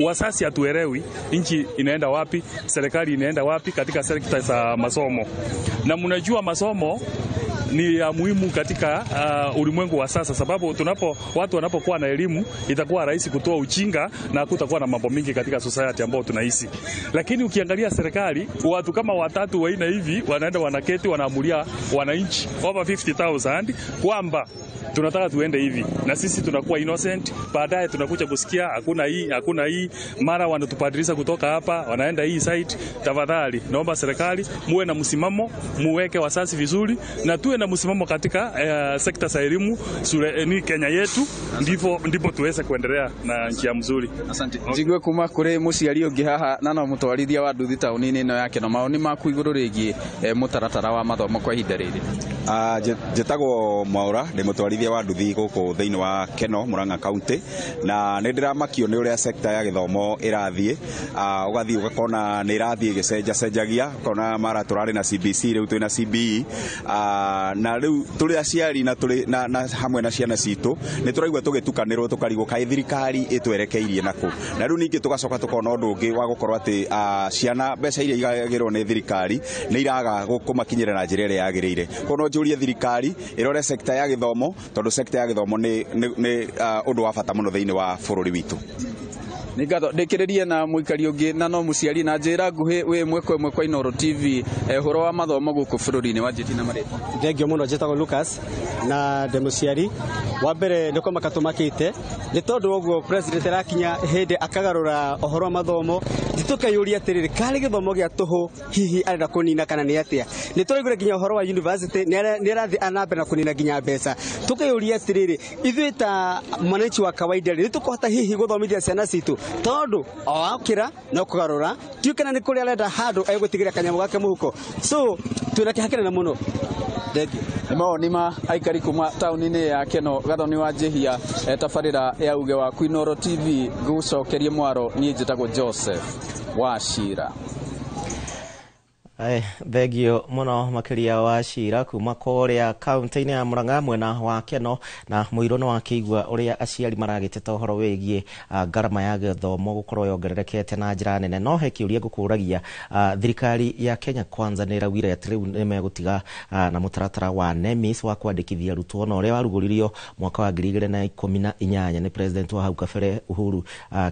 wasasi hatuelewi nchi inaenda wapi, serikali inaenda wapi katika sekta za masomo. Na mnajua masomo ni ya muhimu katika ulimwengu wa sasa, sababu watu wanapokuwa na elimu itakuwa rahisi kutoa ujinga na hakutakuwa na mambo mingi katika society ambayo tunaishi. Lakini ukiangalia serikali, watu kama watatu wanne hivi wanaenda wanaketi wanaamulia wananchi over 50,000 kwamba tunataka tuende hivi, na sisi tunakuwa innocent. Baadaye tunakuja kusikia hakuna hii, hakuna hii, mara wanatupadilisha kutoka hapa wanaenda hii site. Tafadhali naomba serikali muwe na msimamo, muweke wasasi vizuri na tuwe na msimamo katika sekta za elimu ni Kenya yetu, ndipo tuweze kuendelea na njia mzuri. Asante. Njigue kuma kuri muciari ungi haha na no mutwarithia wa nduthi tauni-inĩ ĩno ya Keno, maoni maku igũrũ rĩgiĩ mũtaratara wa mathomo kwa ihinda rĩrĩ. Njĩtagwo Mwaura, ndĩ mũtwarithia wa nduthi gũkũ thĩinĩ wa Keno, Murang'a County, na nĩ ndĩramakio nĩ ũrĩa sekta ya gĩthomo ĩrathiĩ. Ũgathiĩ ũgakona nĩ ĩrathiĩ ĩgĩcenjacenjagia, ũkona mara tũrarĩ na CBC, rĩu twĩna CBE, na rĩu tũrĩ aciari na tũrĩ na hamwe na ciana citũ nĩ tũraigua tũgĩtukanĩrwo, tũkarigwo kaĩ thirikari ĩtwerekeirie nakũ. Na rĩu ningĩ tũgacoka tũkona ũndũ ũngĩ wa gũkorwo atĩ ciana mbeca iria igagĩrwo nĩ thirikari nĩ iraga kũmakinyĩra na njĩra ĩrĩa yagĩrĩire. Koguo no njũrie thirikari ĩrore sekta ya gĩthomo, tondũ sekta ya gĩthomo nĩ ũndũ wa bata mũno thĩinĩ wa bũrũri witũ. Nĩ ngatho. Ndĩkĩrĩrie na mũikari ũngĩ na no mũciari na njĩra nguhĩ wĩ ĩmwe kwa ĩmwe kwa Inoro TV, ũhoro wa mathomo gũkũ bũrũri-inĩ. Wanjĩtie na marĩtwa. Thengio mũno, njĩtagwo Lucas na ndĩ mũciari. Wa mbere nĩ kũmaka tũmakĩte nĩ tondũ ũguo president arakinya hĩndĩ akagarũra ũhoro wa mathomo, tũkeyũria atĩrĩrĩ, karĩ gĩthomo gĩa tũhũ hihi arenda kũnina kana nĩ atĩa? Nĩ tũraigua nginya ũhoro wa university nĩ arathiĩ na mbere na kũnina nginya mbeca. Tũkeyũria atĩrĩrĩ, ithuĩ ta mwananchi wa kawaida rĩ, nĩ tũkũhota hihi gũthomithia ciana citũ? Tondũ o okĩra no kũgarũra, tiũ kana nĩ kũrĩa arenda handũ egũtigĩra kanyamũ gake mũhuko. So twĩna kĩeha kĩnene mũno. Thank you. Nĩ mawoni ma aikari kuma tauni-inĩ ya Keno. Gathoni wa Njĩhia, tabarĩra ya uge waku Inoro TV, ngũcokerie mwaro. Niĩ njĩtagwo Joseph Wachira. Thengio mũno makĩria Wachira kuma kũrĩa kaunti-inĩ ya Murang'a mwena wa Keno. Na mũirũ nĩ wakĩigua ũrĩa aciari maragĩteta ũhoro wĩgiĩ ngarama ya gĩthomo gũkorwo yongererekete na njĩra nene. No he kĩũria ngũkũragia, thirikari ya Kenya Kwanza nĩ ĩraugire atĩ rĩu nĩ megũtiga na mũtaratara wa NEMIS wa kwandĩkithia arutwo na ũrĩa warugũririo mwaka wa 2018 nĩ president wa hau kabere Uhuru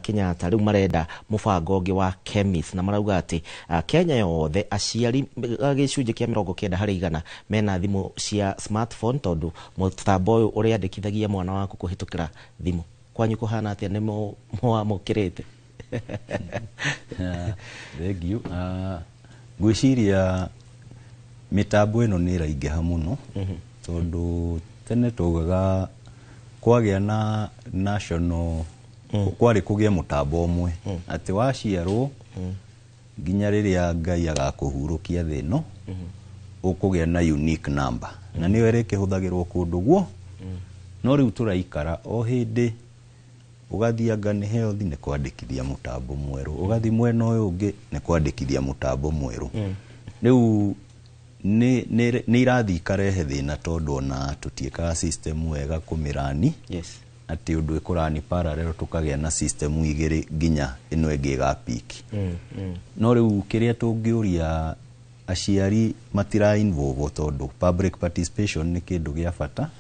Kenyatta. Rĩu marenda mũbango ũngĩ wa KEMIS na marauga atĩ Kenya yothe aciari gĩcunjĩ kĩa 90 harĩ igana mena thimũ cia smartphone, tondũ mũtambo ũyũ ũrĩandĩkithagia mwana waku kũhĩtũkĩra thimũ. Kwanyu kũhana atĩa? Nĩ mwamũkĩrĩte? Thank you. Ngwĩciria mĩtambo ĩno nĩ ĩraingĩha mũno, tondũ tene twaugaga kwagĩa na national, kwarĩ kũgĩe mũtambo ũmwe atĩ waciarwo nginya rĩrĩa Ngai agakũhurũkia thĩ ĩno, Ũkũgĩa na unique number na nĩyo ĩrĩkĩhũthagĩrwo kũndũ guo. No rĩu tũraikara o hĩndĩ ũgathiĩ anga nĩ health nĩ kwandĩkithia mũtambo mwerũ, ũgathiĩ mwena ũyũ ũngĩ nĩ kwandĩkithia mũtambo mwerũ. Rĩu nĩ irathiĩ ikarehe thĩna tondũ ona tũtiĩkaga system wega kũmĩrani atĩ ũndũ ĩkũrani parallel, tũkagĩa na system igĩrĩ nginya ĩno ĩngĩ ĩgapiki. No rĩu kĩrĩa tũngĩũria aciari, matira involve tondũ public participation nĩ kĩndũ gĩa bata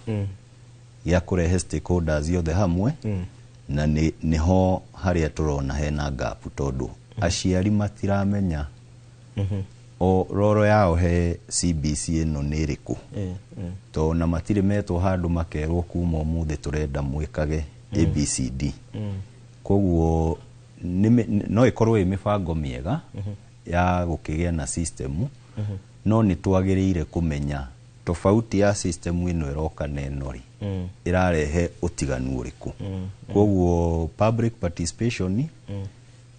gĩa kũrehe stakeholders othe hamwe, na nĩ nĩho harĩa tũrona hena gap tondũ aciari matiramenya o roro yao he CBC ĩno nĩ ĩrĩkũ, tondũ na matirĩ metwo handũ makerwo kuma ũmũthĩ tũrenda mwĩkage ABCD. Koguo no ĩkorwo ĩ mĩbango mĩega ya gũkĩgĩa na system, no nĩ twagĩrĩire kũmenya tofauti ya system ĩno ĩroka na ĩno rĩ, ĩrarehe ũtiganu ũrĩkũ. Koguo public participation,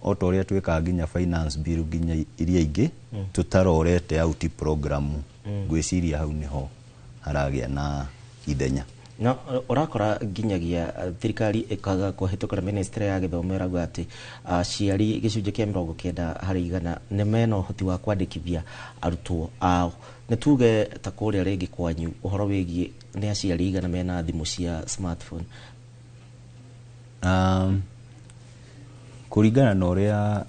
o ta ũrĩa twĩkaga nginya finance bill nginya iria ingĩ, tũtarorete out program, ngwĩciria hau nĩho haragĩa na ithenya. No ũrakora nginyagia thirikari ĩkaga kũhĩtũkĩra ministry ya gĩthomo ĩrauga atĩ aciari gĩcunjĩ kĩa 90% nĩ mena ũhoti wa kwandĩkithia arutwo ao. Nĩ tuge ta kũrĩa rĩngĩ kwanyu ũhoro wĩgiĩ nĩ aciari igana mena thimũ cia smartphone? Kũringana na ũrĩa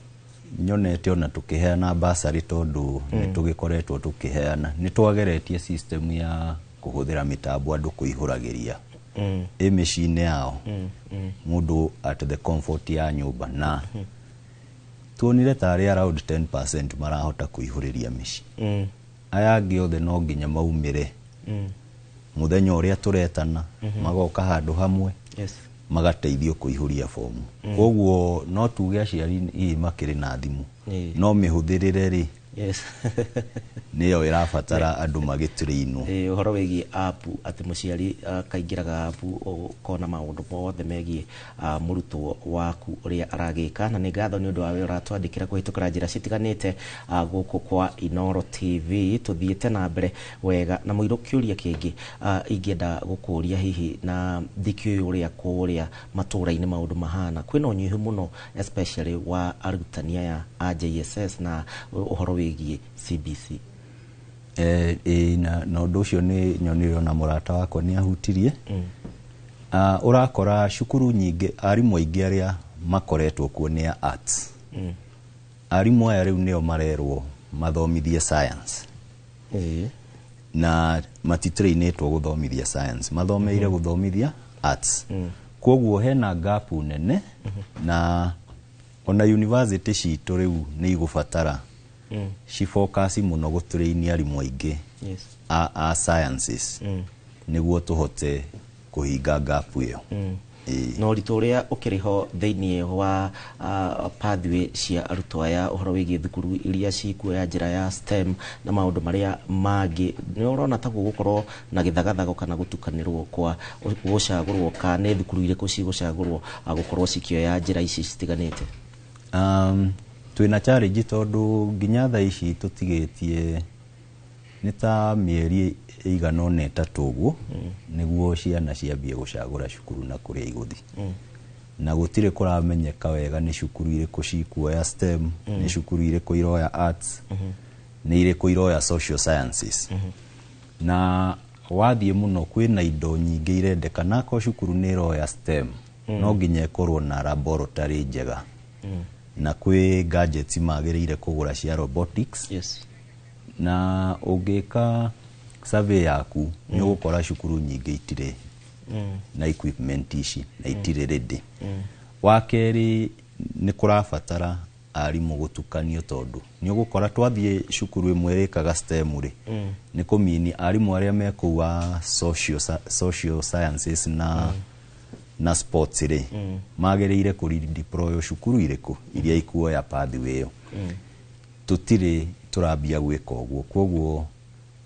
nyonete ona tũkĩheana basarĩ, tondũ nĩ tũgĩkoretwo tũkĩheana, nĩ twageretie system ya kũhũthĩra mĩtambo andũ kũihũragĩria ĩ mĩciĩ-inĩ yao, mũndũ at the comfort ya nyũmba, na tuonire tarĩ around 10% marahota kũihũrĩria mĩciĩ. Aya angĩ othe no nginya maumĩre mũthenya ũrĩa tũretana, magoka handũ hamwe, magateithio kũihũria fomu. Koguo no tuge aciari hihi makĩrĩ na thimũ, no mĩhũthĩrĩre rĩ, nĩyo ĩrabatara andũ magĩtũrĩinwo. Ũhoro wĩgiĩ app, atĩ mũciari akaingĩraga app ũkona maũndũ mothe megiĩ mũrutwo waku ũrĩa aragĩka. Na nĩ ngatho nĩ ũndũ wa wĩra ũratwandĩkĩra kũhĩtũkĩra njĩra citiganĩte gũkũ kwa Inoro TV. Tũthiĩte na mbere wega na mũirũ. Kĩũria kĩngĩ ingĩenda gũkũria hihi na ndikĩũĩ ũrĩa kũrĩa matũũra-inĩ maũndũ mahana, kwĩna ũnyihu mũno especially wa arutani aya a JSS na ũhoro wĩgiĩ CBC. Na ũndũ ũcio nĩ nyonire ona mũrata wakwa nĩ ahutirie. Ũrakora cukuru nyingĩ arimũ aingĩ arĩa makoretwo kuo nĩ a arts. Arimũ aya rĩu nĩo marerwo mathomithie science, na matitrainĩtwo gũthomithia science, mathomeire gũthomithia arts. Koguo hena gap nene, na ona university citũ rĩu nĩ igũbatara cifocus mũno gũtrain arimũ aingĩ a sciences nĩguo tũhote kũhinga gap ĩyo. Na ũritũ ũrĩa ũkĩrĩ ho thĩinĩ wa pathway cia arutwo aya, ũhoro wĩgiĩ thukuru iria cikuoya njĩra ya STEM na maũndũ marĩa mangĩ, nĩ ũrona ta gũgũkorwo na gĩthagathago kana gũtukanĩrwo kwa gũcagũrwo ka nĩ thukuru irĩkũ cigũcagũrwo gũkorwo cikĩoya njĩra ici citiganĩte? Twĩna challenge tondũ nginya thaa ici tũtigĩtie nĩ ta mĩeri ĩigana ũna 3 ũguo nĩguo ciana ciambie gũcagũra cukuru na kũrĩa igũthiĩ, na gũtirĩ kũramenyeka wega nĩ cukuru irĩkũ cikuoya STEM, nĩ cukuru irĩkũ iroya arts, nĩ irĩkũ iroya social sciences. Na wathiĩ mũno kwĩna indo nyingĩ irendekana. Akorwo cukuru nĩ ĩroya STEM, no nginya ĩkorwo na laboratory njega, na kwĩ gadgets magĩrĩire kũgũra cia robotics. Na ũngĩka survey yaku nĩ ũgũkora cukuru nyingĩ itirĩ na equipment ici na itirĩ ready. Wa kerĩ, nĩ kũrabatara arimũ gũtukanio tondũ nĩ ũgũkora twathiĩ cukuru ĩmwe ĩkaga STEM rĩ, nĩ kũmini arimũ arĩa me kũu a social sciences na sports rĩ, magĩrĩire kũredeploy cukuru irĩkũ iria ikuoya pathway ĩyo. Tũtirĩ tũrambia gwĩka ũguo, koguo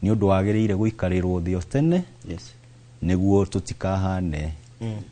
nĩ ũndũ wagĩrĩire gũikarĩrwo thĩ o tene nĩguo tũtikahane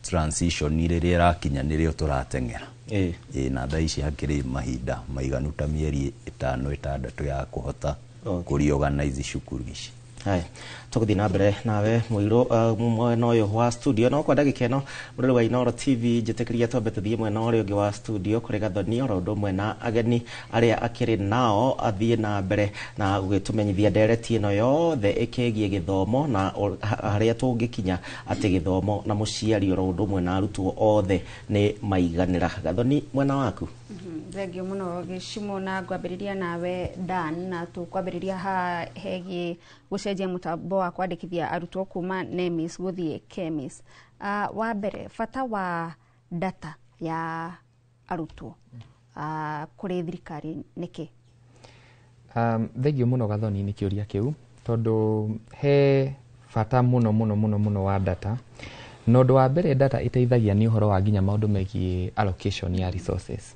transition rĩrĩa ĩrakinya nĩrĩo tũrateng'era. Ĩĩ, na thaa ici hakĩrĩ mahinda maiganu ta mĩeri 5 6 ya kũhota Kũ reorganize cukuru ici. Haya, tũgũthiĩ na mbere nawe mũirũ mwena ũyũ wa studio no kwa ndagĩka ĩno mũrori wa Inooro TV njĩtĩkĩria twambe tũthiĩ mwena ũrĩa ũngĩ wa studio kũrĩ Gathoni oro ũndũ ũmwe na ageni arĩa akĩrĩ nao athiĩ na mbere na gũgĩtũmenyithia ndereti ĩno yothe ĩkĩgiĩ gĩthomo na harĩa tũngĩkinya atĩ gĩthomo na mũciari oro ũndũ ũmwe na arutwo othe nĩ maiganĩra. Gathoni, mwena waku. Thengio mũno Gĩcimo, na ngwambĩrĩria nawe Dan, na tũkwambĩrĩria haha hegiĩ gũcenjia mũtambo wa kwandĩkithia arutwo kuma NEMIS gũthiĩ KEMIS. Wa mbere, bata wa data ya arutwo kũrĩ thirikari nĩkĩ? Thengio mũno Gathoni nĩ kĩũria kĩu, tondũ he bata mũno mũno mũno mũno wa data. Na ũndũ wa mbere data ĩteithagia nĩ ũhoro wa nginya maũndũ megiĩ allocation ya resources,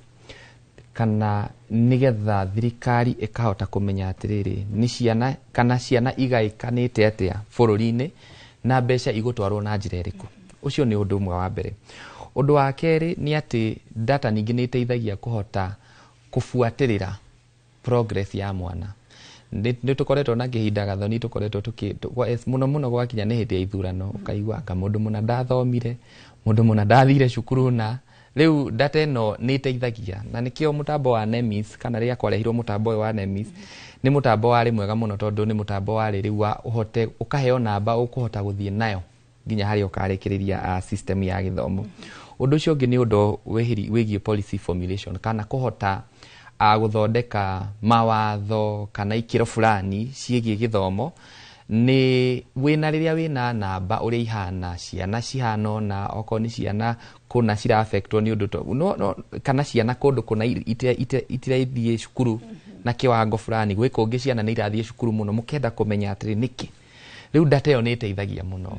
kana nĩgetha thirikari ĩkahota kũmenya atĩrĩrĩ nĩ ciana kana ciana igaĩkanĩte atĩa bũrũri-inĩ na mbeca igũtwarwo na njĩra ĩrĩkũ. Ũcio nĩ ũndũ ũmwe wa mbere. Ũndũ wa kerĩ nĩ atĩ data ningĩ nĩ ĩteithagia kũhota kũbuatĩrĩra progress ya mwana. Nĩ tũkoretwo na kĩhinda Gathoni tũkoretwo mũno mũno gwakinya nĩ hĩndĩ ya ithurano, ũkaigua anga mũndũ mũna ndathomire, mũndũ mũna ndathire cukuru na rĩu data ĩno nĩ ĩteithagia, na nĩkĩo mũtambo wa NEMIS kana rĩrĩa kwarehirwo mũtambo ũyũ wa NEMIS nĩ mũtambo warĩ mwega mũno, tondũ nĩ mũtambo warĩ rĩu wa ũhote ũkaheo namba ũkũhota gũthiĩ nayo nginya harĩa ũkarĩkĩrĩria system ya gĩthomo. Ũndũ ũcio ũngĩ nĩ ũndũ wĩgiĩ policy formulation kana kũhota gũthondeka mawatho kana ikĩro fulani ciĩgiĩ gĩthomo. Nĩ wĩna rĩrĩa wĩna namba ũrĩa ihana ciana cihana ũna, okorwo nĩ ciana kũna cira-affectwo nĩ ũndũ no, kana ciana kũndũ kũna itirathiĩ cukuru na kĩwango fulani, gwĩ kũngĩ ciana nĩ irathiĩ cukuru mũno, mũkenda kũmenya atĩrĩ nĩkĩ. Rĩu data ĩyo nĩ ĩteithagia mũno,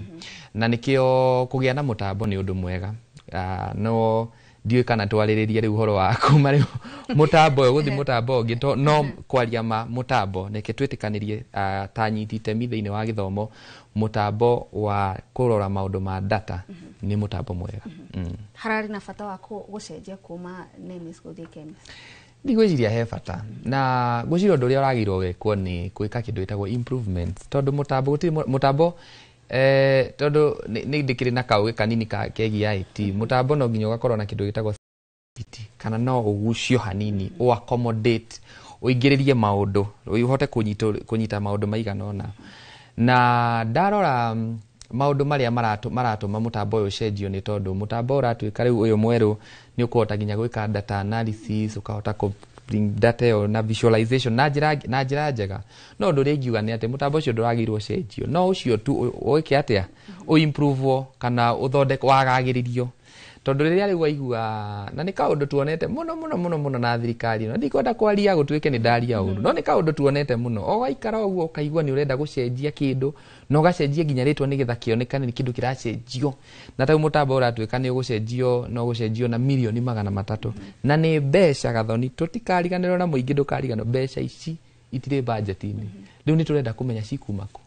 na nĩkĩo kũgĩa na mũtambo nĩ ũndũ mwega. No ndiũĩ kana twarĩrĩrie rĩu ũhoro wa kuma rĩu mũtambo ũyũ gũthiĩ mũtambo ũngĩ, no kwaria ma mũtambo reke twĩtĩkanĩrie ta anyiti itemi thĩinĩ wa gĩthomo, mũtambo wa kũrora maũndũ ma data nĩ mũtambo mwega. Hararĩ na bata wa gũcenjia kuma NEMIS gũthiĩ KEMIS? Ndigwĩciria he bata, na ngwĩciria ũndũ ũrĩa ũragĩrĩirwo gwĩkwo nĩ gwĩka kĩndũ gĩtagwo improvements, tondũ mũtambo gũtirĩ mũtambo tondũ nĩ ndĩkĩrĩ na kaũgĩ kanini kegiĩ IT, mũtambo no nginya ũgakorwo na kĩndũ gĩtagwo IT, kana no ũgucio hanini ũ accommodate ũingĩrĩrie maũndũ ũhote kũnyita maũndũ maigana ũna. Na ndarora maũndũ marĩa maratũma mũtambo ũyũ ũcenjio nĩ tondũ mũtambo ũratuĩka rĩu ũyũ mwerũ nĩ ũkũhota nginya gwĩka data analysis, ũkahota kũ bring data ĩyo na visualization na njĩra njega. No ũndũ ũrĩa ingiuga nĩ atĩ mũtambo ũcio ndũragĩrĩirwo ũcenjio, no ũcio tu ũĩke atĩa, ũimprove kana ũthondekwo wagagĩrĩrio, tondũ rĩrĩa rĩu waigua na nĩ kaũndũ tuonete mũno mũno mũno mũno na thirikari ĩno, ndikwenda kwaria gũtuĩke nĩ ndaria ũru, no nĩ kaũndũ tuonete mũno. O waikara ũguo ũkaigua nĩ ũrenda gũcenjia kĩndũ na ũgacenjia nginya rĩtwa nĩgetha kĩonekane nĩ kĩndũ kĩracenjio, na ta rĩu mũtambo ũratuĩka nĩ ũgũcenjio no ũgũcenjio na mirioni 300, na nĩ mbeca Gathoni, tũtikariganĩrwo na mũingĩ ndũkariganĩrwo, mbeca ici itirĩ budget-inĩ. Rĩu nĩ tũrenda kũmenya cikuma kũ.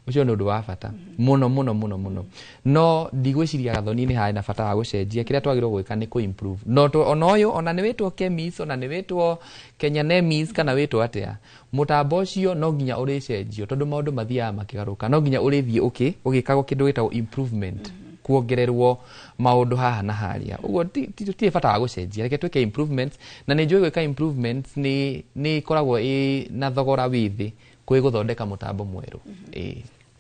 Ũcio nĩ ũndũ wa bata mũno mũno mũno mũno. No ndigwĩciria Gathoni nĩ harĩ na bata wa gũcenjia, kĩrĩa twagĩrĩirwo gwĩka nĩ kũ-improve. No ona ũyũ ona nĩ wĩtwo KEMIS, ona nĩ wĩtwo Kenya NEMIS kana wĩtwo atĩa, mũtambo ũcio no nginya ũrĩcenjio, tondũ maũndũ mathiaga makĩgarũka, no nginya ũrĩthiĩ ũgĩkagwo kĩndũ gĩtagwo improvement, kuongererwo maũndũ haha na harĩa. Ũguo tũtirĩ bata wa gũcenjia, reke twĩke improvements, na nĩ njũĩ gwĩka improvements nĩ ĩkoragwo ĩ na thogora wĩ thĩ kwĩ gũthondeka mũtambo mwerũ.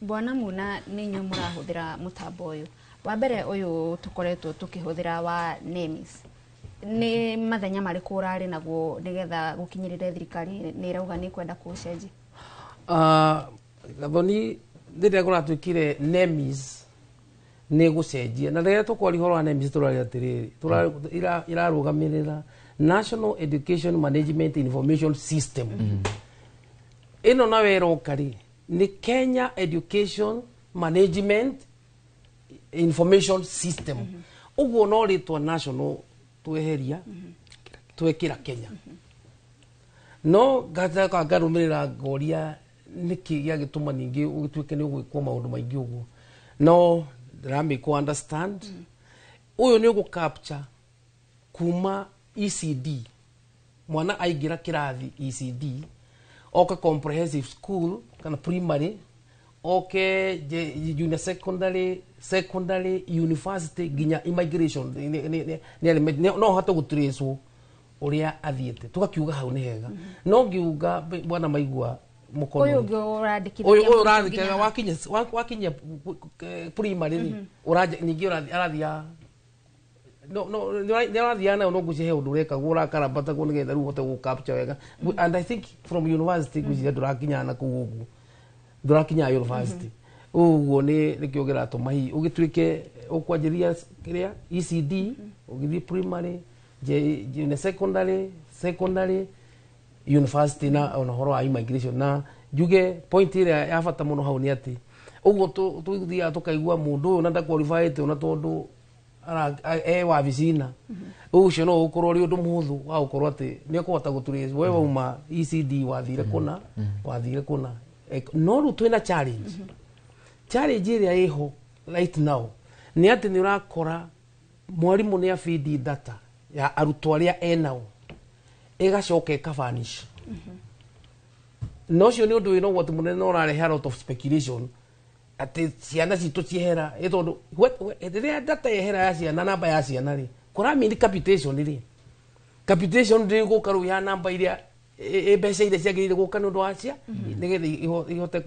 Bwana Muna, nĩ inyuĩ mũrahũthĩra mũtambo ũyũ wa mbere ũyũ tũkoretwo tũkĩhũthĩra wa NEMIS, nĩ mathenya marĩkũ ũrarĩ naguo nĩgetha gũkinyĩrĩre thirikari nĩ ĩrauga nĩ kwenda kũũcenjia? Gathoni, rĩrĩa kũratuĩkire NEMIS nĩ gũcenjia, na rĩrĩa tũkwaria ũhoro wa NEMIS tũraria atĩrĩrĩ, irarũgamĩrĩra National Education Management Information System. Ĩno nayo ĩroka rĩ nĩ Kenya Education Management Information System. Ũguo no rĩtwa national tweheria twekĩra Kenya. No ngacoka ngarũmĩrĩra ngoria nĩkĩ gĩagĩtũma ningĩ ũgĩtuĩke nĩ ũgwĩkwo maũndũ maingĩ ũguo, no ndĩramĩkwo understand. Ũyũ nĩ ũgũ capture kuma ECD, mwana aingĩra kĩrathi ECD, Oke comprehensive school kana primary, oke junior secondary, secondary, university nginya immigration no hote gũtrace ũrĩa athiĩte. Tũgakiuga hau nĩ hega, no ngiuga bwana Maigua mũkono ũyũ ũngĩ ũrandĩkithia ũyũ ũrandĩkithia wakinya primary rĩ, ningĩ arathiaga no nĩ arathiaga nayo, no ngwĩciria he ũndũ ũrekagwo ũrakarabatagwo nĩgetha rĩu ũhote gũ capture wega. And I think from university ngwĩciria ndũrakinya na kũu ũguo, ndũrakinya university ũguo. Nĩ nĩkĩo kĩratũma hihi ũgĩtuĩke ũkwanjĩrĩria kĩrĩa ECD, ũgĩthiĩ primary, junior secondary, secondary, university na ona ũhoro wa immigration. Na njuge point ĩrĩa ya bata mũno hau nĩ atĩ ũguo tũthiaga tũkaigua mũndũ ũyũ na ndaqualifyĩte ona tondũ e wabici-na ũcio, no ũkorwo ũrĩ ũndũ mũhũthũ wa gũkorwo atĩ nĩ ũkũhota gũtrace we wauma ECD wathire kũna, wathire kũna. No rĩu twĩna challenge ĩrĩa ĩho right now nĩ atĩ nĩ ũrakora mwarimũ nĩ abidi data ya arutwo arĩa enao ĩgacoka ĩkavanish, na ũcio nĩ ũndũ wĩna ũgwati mũnene na ũrarehe a lot of speculation atĩ ciana citũ ciehera, ĩ tondũ rĩrĩa data yehera ya ciana, namba ya ciana rĩ, kũramini capitation rĩ, capitation ndĩgũka rĩu ya namba iria mbeca iria ciagĩrĩire gũka nĩ ũndũ wa cia nĩgetha ihote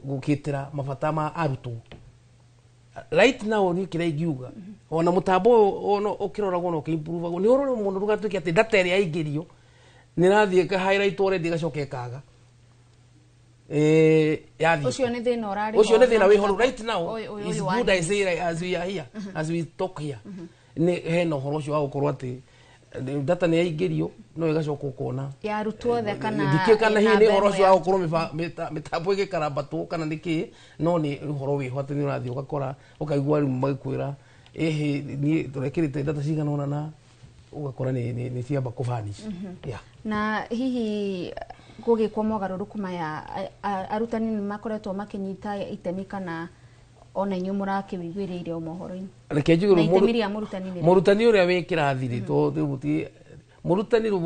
gũkĩtĩra mabata ma arutwo. Right now niĩ kĩrĩa ingiuga, ona mũtambo ũyũ ona ũkĩroragwo na ũkĩimprovagwo, nĩ ũrore mũno ndũgatuĩke atĩ data ĩrĩa yaingĩrio nĩ ĩrathiĩ ĩka highlight already ĩgacoka ĩkaga. Yathiĩ Ũcio nĩ thĩna ũrarĩ ũcio ho nĩ thĩna na wĩho mũtambo right now. Ũyũ Is wa good I NEMIS. say, like, as we are here, as we talk here, nĩ hena ũhoro ũcio wa gũkorwo atĩ data nĩ yaingĩrio no ĩgacoka ũkona ya arutwo othe kana ndikĩ kana hihi nĩ namba ũhoro ĩmwe ũcio wa gũkorwo mĩtambo ĩgĩkarambatwo kana nĩ kĩ, no nĩ ũhoro wĩho atĩ nĩ ũrathiĩ ũgakora ũkaigua rĩu magĩkwĩra ĩhĩ niĩ tũrekĩrĩte data cigana ũna na ũgakora nĩ ciamba kũvanish. Yeah. Na hihi gũgĩkwo mogarũrũku maya, arutani nĩ makoretwo makĩnyita itemi kana ona inyuĩ mũrakĩwĩiguĩrĩire o mohoro-inĩ? Reke njuge Na rĩu itemi rĩa mũrutani nĩ rĩrĩkũ? Mũrutani ũrĩa wĩ kĩrathi rĩ, to rĩu mũrutani rĩu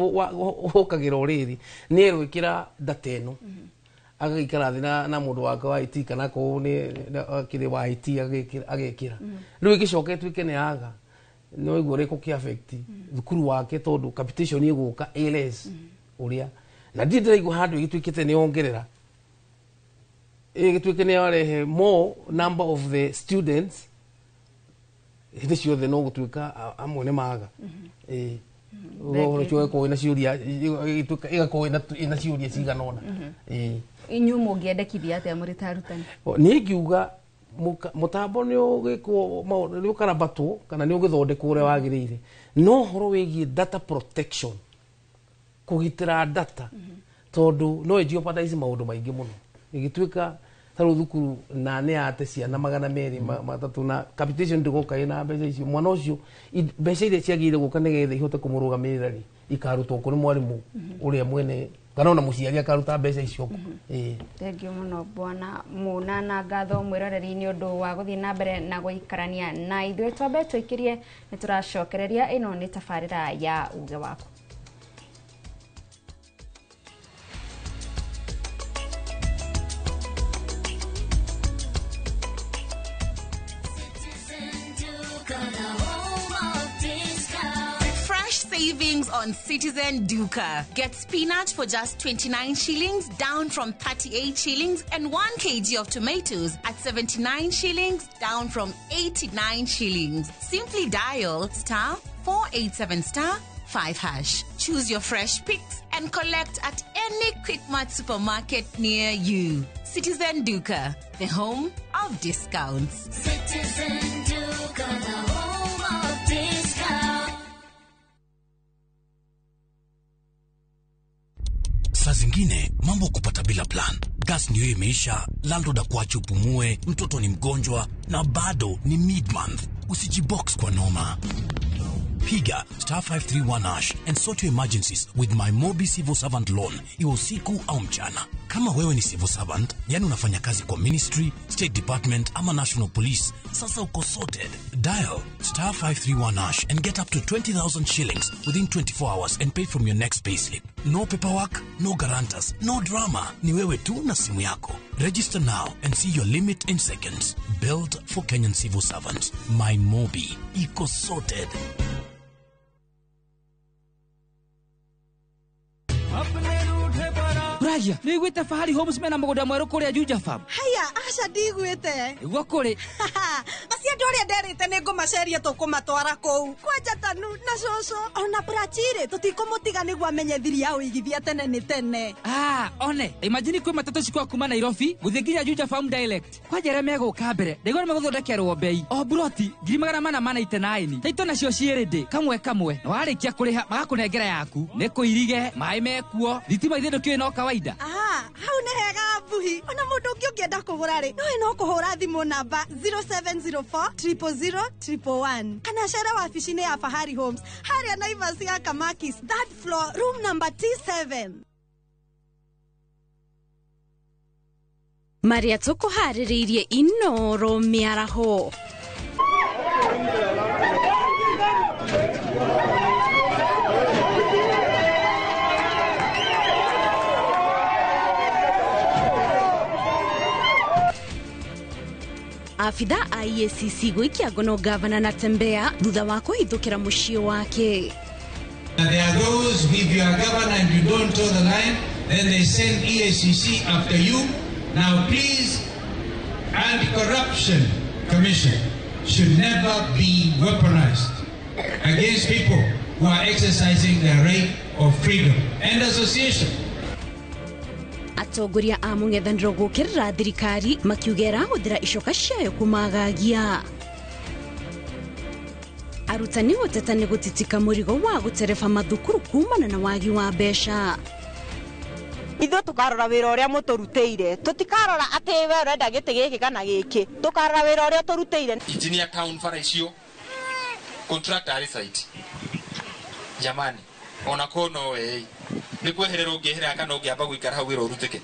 ũkagĩra o rĩrĩ nĩ egwĩkĩra data ĩno, agagĩikara thĩ na mũndũ wake wa IT kana akorwo nĩ akĩrĩ wa IT agekĩra rĩu ĩgĩcoka ĩtuĩke nĩ yaga, no iguo ũrĩa ĩgũkĩ affect thukuru wake tondũ capitation ĩgũka ĩ less ũrĩa na ndirĩ ndĩraigua handũ ĩgĩtuĩkĩte nĩ yongerera, ĩgĩtuĩke nĩ yarehe more number of the students hĩndĩ ciothe, no gũtuĩka amwe nĩ maga. Ĩĩ, ũhoro ũcio ũgakorwo wĩna ciũria, ĩgakorwo ĩna ciũria cigana ũna. Ĩĩ. Inyuĩ mũngĩendekithia atĩa mũrĩ ta arutani? Niĩ ngiuga mũtambo nĩ ũgĩkwo nĩ ũkarabatwo kana nĩ ũgĩthondekwo ũrĩa wagĩrĩire, no ũhoro wĩgiĩ data protection, kũgitĩra data, tondũ no ĩ jeopardize maũndũ maingĩ mũno ĩgĩtuĩka ta rĩu thukuru na nĩ yate ciana 230 na capitation ndĩgoka ĩna mbeca icio, mwana ũcio mbeca iria ciagĩrĩire gũka nĩgetha ihote kũmũrũgamĩrĩra rĩ, ikarutwo kũrĩ mwarimũ ũrĩa mwene kana ona mũciari akaruta mbeca icio kũ. Ĩĩ. Thengiũ mũno bwana Muna, na ngatho mwĩroreri nĩ ũndũ wa gũthiĩ na mbere na gũikarania na ithuĩ. Twambe tũikĩrie, nĩ tũracokereria. Ĩno nĩ tabarĩra ya uge waku. Fresh savings on Citizen Duka. Get spinach for just 29 shillings, down from 38 shillings, and 1 kg of tomatoes at 79 shillings, down from 89 shillings. Simply dial star 487 star 5 hash. Choose your fresh picks and collect at any Quickmart supermarket near you. Citizen Duka, the home of discounts. Citizen Duka, the home of discount. Saa zingine mambo kupata bila plan. Gas ndio imeisha, landlord akuache upumue, mtoto ni mgonjwa na bado ni mid-month. Usijibox kwa noma. Piga star 531 hash and sort your emergencies with my Mobi Civil Servant Loan, iwe usiku au mchana. Kama wewe ni civil servant, yani unafanya kazi kwa ministry, state department ama national police, sasa uko sorted. Dial star 531 hash and get up to 20,000 shillings within 24 hours and pay from your next payslip. No paperwork, no guarantors, no drama. Ni wewe tu na simu yako. Register now and see your limit in seconds. Built for Kenyan civil servants. MyMobi. Iko sorted. Ragia, nä iguä Fahari Homes mena må gå nda mwerå kå rä a Juja Farm. Haya, aca ndigwĩte. Nĩguo kũrĩ. Macio andũ arĩa nderĩte nĩ ngũmaceria tũkũmatwara kũu. Kwanja Tanu na cũcũ ona Prachirĩ tũtikũmũtiga nĩguo amenye thiri ya ũigithia tene nĩ tene. Ah, one, imagine kwĩ matatũ cikwa kuma Nairobi gũthiĩ nginya Juja Farm direct. Kwanja arĩa megũka mbere, ndaigua nĩ megũthondekerwo bei. O buroti 499. Taito nacio ciĩ ready kamwe kamwe. Na warĩkia kũrĩha magakũnengera yaku. Nĩ kũirige, maĩ mekuo, thitima ithe ndũkĩũĩ no kawaida. Ah, hau nĩ hega Mbuhi. Ona mũndũ ũngĩ ũngĩenda kũgũra rĩ, nowe no kũhũra thimũ namba 0704 000 111 kana cere wabici-inĩ ya Fahari Homes harĩa Naivas ya Kamakis, third floor, room number T7. Marĩa tũkũharĩrĩirie Inoro mĩaraho. Afitha a EACC gwĩkia ngono gavana Natembeya thutha wa kũhithũkĩra mũciĩ wake. There are those, if you are governor and you don't toe the line, then they send EACC after you. Now please, Anti-Corruption Commission should never be weaponized against people who are exercising their right of freedom and association. Atongoria a mũng'ethanĩro gũkĩrĩra thirikari makiuga ĩrahũthĩra icoka ciayo kũmagagia. Arutani gũteta nĩ gũtitika mũrigo wa gũtereba mathukuru kumana na wagi wa mbeca. Ithuĩ tũkarora wĩra ũrĩa mũtũrutĩire, tũtikarora atĩ we ũrenda gĩtĩ gĩkĩ kana gĩkĩ, tũkarora wĩra ũrĩa tũrutĩire. Engineer town bara icio contractor arĩ site. Jamani, ona ko no we nĩ kweherera ũngĩeherera kana ũngĩamba gũikara hau wĩra ũrutĩke.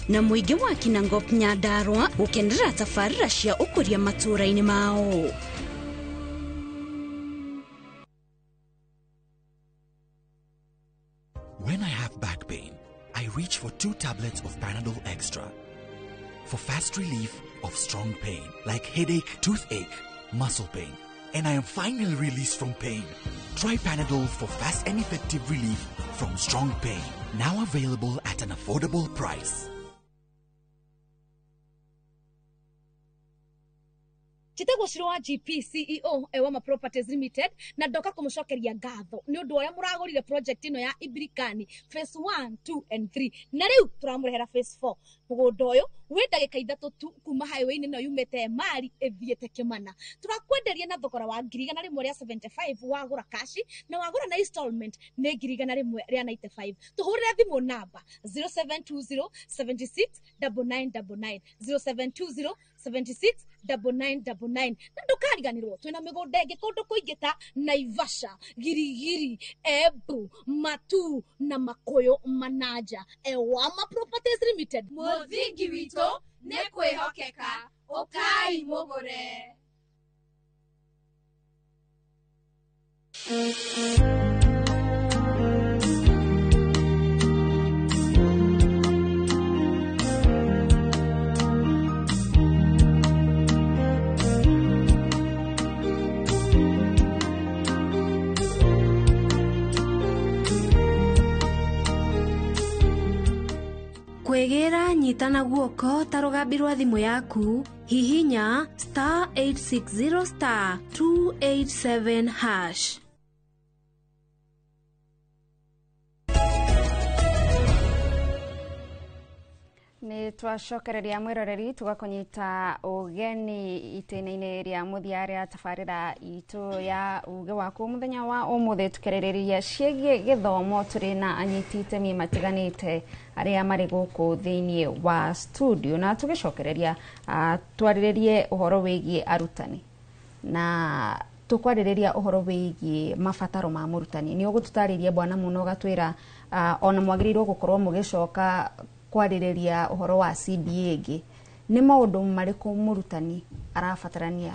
Na mũingĩ wa Kinangop Nyandarua gũkenerera tabarĩra cia ũkũria matũũra-inĩ mao. When I have back pain, I reach for 2 tablets of Panadol Extra for fast relief of strong pain like headache, toothache, muscle pain, and I am finally released from pain. Try Panadol for fast and effective relief from strong pain. Now available at an affordable price. Njĩtagwo Shiro wa GP CEO Ewama Properties Limited na ndoka kũmũcokeria ngatho nĩ ũndũ ũrĩa mũragũrire project ĩno ya Ibirikani phase 1, 2 and 3 na rĩu tũramũrehera phase 4. Mũgũnda ũyũ wĩ ndagĩka 3 tu kuma highway-inĩ ĩno yumĩte Emali ĩthiĩte Kĩmana. Tũrakwenderia na thogora wa 175,000 wagũra kashi na wagũra na installment nĩ 195,000. Tũhũrĩre thimũ namba 0720 76 9999 0720 76 9999 na ndũkariganĩrwo twĩna mĩgũnda ĩngĩ kũndũ kũingĩ ta Naivasha, Girigiri, Embu, Matu na Makuyu Manaja. Ewama Properties Limited, mũthingi witũ nĩ kwĩhokeka, ũkai mũgũre. Kwĩgĩra nyitana guoko ta rũgambi rwa thimũ yaku, hihinya star 860 star 287 hash. Nĩ twacokereria mwĩroreri tũgakũnyita ũgeni itĩna-inĩ rĩa mũthia rĩa tabarĩra itũ ya uge waku mũthenya wa ũmũthĩ, tũkĩarĩrĩria ciĩgiĩ gĩthomo. Tũrĩ na anyiti itemi matiganĩte arĩa marĩ gũkũ thĩinĩ wa studio, na tũgĩcokereria twarĩrĩrie ũhoro wĩgiĩ arutani na Tũkwarĩrĩria ũhoro wĩgiĩ mabataro ma mũrutani. Nĩ ũgũtũtarĩria bwana mũno ũgatwĩra ona mwagĩrĩirwo gũkorwo mũgĩcoka kwarĩrĩria ũhoro wa CBA ĩngĩ. Nĩ maũndũ marĩkũ mũrutani arabatarania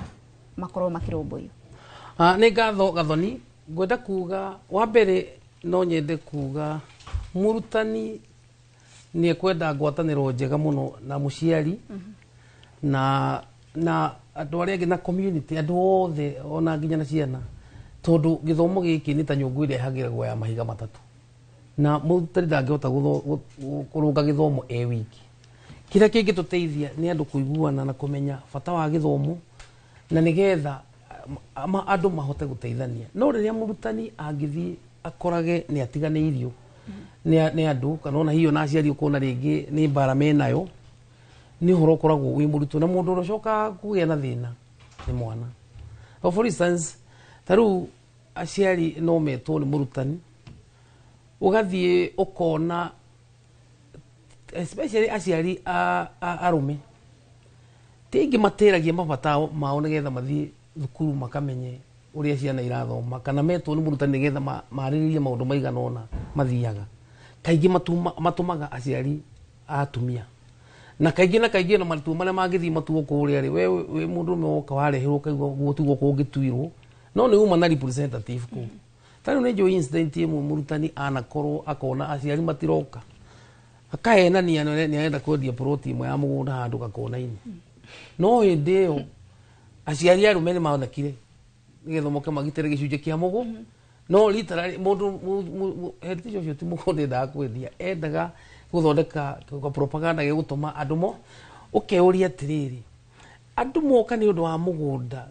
makorwo makĩrũmbũiyo? Nĩ ngatho Gathoni. Ngwenda kuga wa mbere no nyende kuga mũrutani nĩ ekwenda ngwatanĩro njega mũno na mũciari na andũ arĩa angĩ na community, andũ othe ona nginya na ciana, tondũ gĩthomo gĩkĩ nĩ ta nyũngũ ĩrĩa ĩhagĩragwo ya mahiga matatũ, na mũrutani ndangĩhota kũrũnga gĩthomo e wiki. Kĩrĩa kĩngĩtũteithia nĩ andũ kũiguana na kũmenya bata wa gĩthomo, na nĩgetha andũ mahote gũteithania. No rĩrĩa mũrutani angĩthiĩ akorage nĩ atiganĩirio nĩ andũ, kana ona hihi ona aciari ũkona rĩngĩ nĩ mbara menayo, nĩ ũhoro ũkoragwo wĩ mũritũ, na mũndũ ũrĩa ũcokaga kũgĩa na thĩna nĩ mwana. For instance, ta rĩu aciari no metwo nĩ mũrutani, ũgathiĩ ũkona especially aciari arũme ti aingĩ matĩragia mabata mao nĩgetha mathiĩ thukuru makamenye ũrĩa ciana irathoma, kana metwo nĩ mũrutani nĩgetha marĩrĩrie maũndũ maigana ũna mathiaga. Kaingĩ matũmaga aciari a atumia, na kaingĩ na matua marĩa mangĩthiĩ matuo kũrĩa rĩ, we wĩ mũndũrũme woka wareherwo ũkaigua guo tiguo kũngĩtuirwo, no nĩ uma na representative kũu. Ta rĩu nĩ njũĩ incident ĩmwe mũrutani anakorwo akona aciari matiroka, akahenania nĩ arenda kwendia ploti ĩmwe ya mũgũnda handũ gakona-inĩ, no hĩndĩ ĩyo aciari arũme nĩ monekire nĩgetha moke magitĩre gĩcunjĩ kĩa mũgũ, no literally mũndũ head teacher ũcio ti mũgũnda endaga kwendia, endaga gũthondeka propaganda gĩgũtũma andũ mo. Ũkeyũria atĩrĩrĩ, andũ moka nĩ ũndũ wa mũgũnda,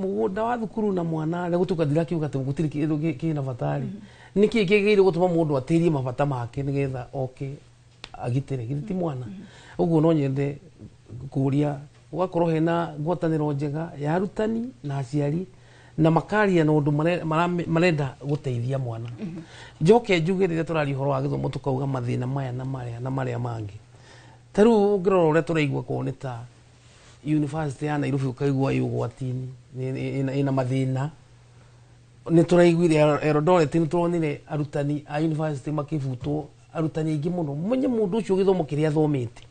mũgũnda wa thukuru na mwana rĩ, gũtuĩka ndirakiuga atĩ gũtirĩ kĩndũ kĩna bata rĩ, nĩkĩĩ kĩagĩrĩire gũtũma mũndũ atĩrie mabata make nĩgetha oke agitĩre githĩ ti mwana? Ũguo no nyende kũria gũgakorwo hena ngwatanĩro njega ya arutani na aciari, na makaria na ũndũ marenda gũteithia mwana. Njoke njuge rĩrĩa tũraria ũhoro wa gĩthomo tũkauga mathĩna maya na marĩa na marĩa mangĩ. Ta rĩu ũngĩrora ũrĩa tũraigua korwo nĩ ta university ya Nairobi ũkaigua ĩ ũgwati-inĩ, ĩna mathĩna. Nĩ tũraiguire Eldoret, nĩ tũronire arutani a university makĩbutwo, arutani aingĩ mũno. Menye mũndũ ũcio gĩthomo kĩrĩa athomete,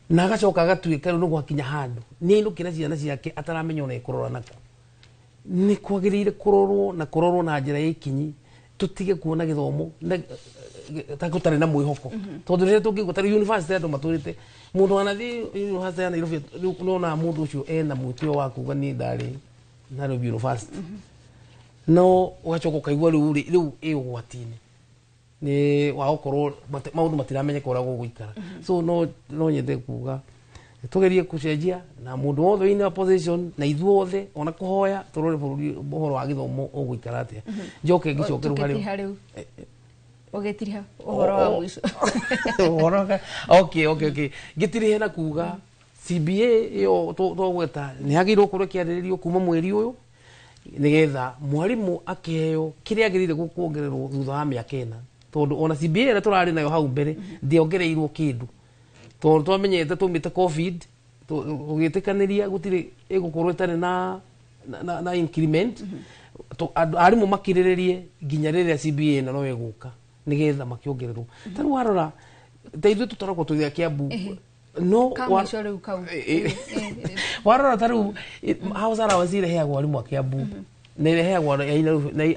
na agacoka agatuĩka rĩu nĩ gwakinya handũ nĩ ainũkĩra ciana ciake ataramenya ona ekũrora nakũ. Nĩ kwagĩrĩire kũrorwo na kũrorwo na njĩra ya ikinyi, tũtige kuona gĩthomo ta gũtarĩ na mwĩhoko. Tondũ rĩrĩa tũngĩigua ta rĩu university andũ matũrĩte, mũndũ wanathiĩ university ya Nairobi rĩu nĩwonaga mũndũ ũcio ena mwĩtĩo wa kuga niĩ ndarĩ Nairobi University, no ũgacoka ũkaigua rĩu rĩu ĩ ũgwati-inĩ nĩ wa gũkorwo maũndũ matiramenyeka ũrĩa gũgũikara. So no nyende kuga tugerie kucenjia na mũndũ wothe wĩna position na ithuothe ona kũhoya tũrore bũrũri ũhoro wa gĩthomo ũgũikara atĩa. Njoke ngĩcoke rĩu harĩ ũgĩtiriha ũhoro wa mũico. Ũhoro okay ngĩtirihe na kuga CBA ĩyo twagweta nĩ yagĩrĩirwo gũkorwo ĩkĩarĩrĩrio kuma mweri ũyũ nĩgetha mwarimũ akĩheo kĩrĩa agĩrĩire kuongererwo thutha wa mĩaka ĩna, tondũ ona CBA ĩrĩa tũrarĩ nayo hau mbere ndĩongereirwo kĩndũ, tondũ twamenyete tũmĩte COVID tũgĩtĩkanĩria gũtirĩ ĩgũkorwo ĩtarĩ na increment. Arimũ makirĩrĩrie nginya rĩrĩa CBA ĩno no ĩgũka nĩgetha makĩongererwo. Ta rĩu warora ta ithuĩ tũtoragwo tũgĩa Kiambu, no warora ta rĩu house allowance ĩrĩa ĩheagwo arimũ a Kiambu na ĩrĩa ĩheagwo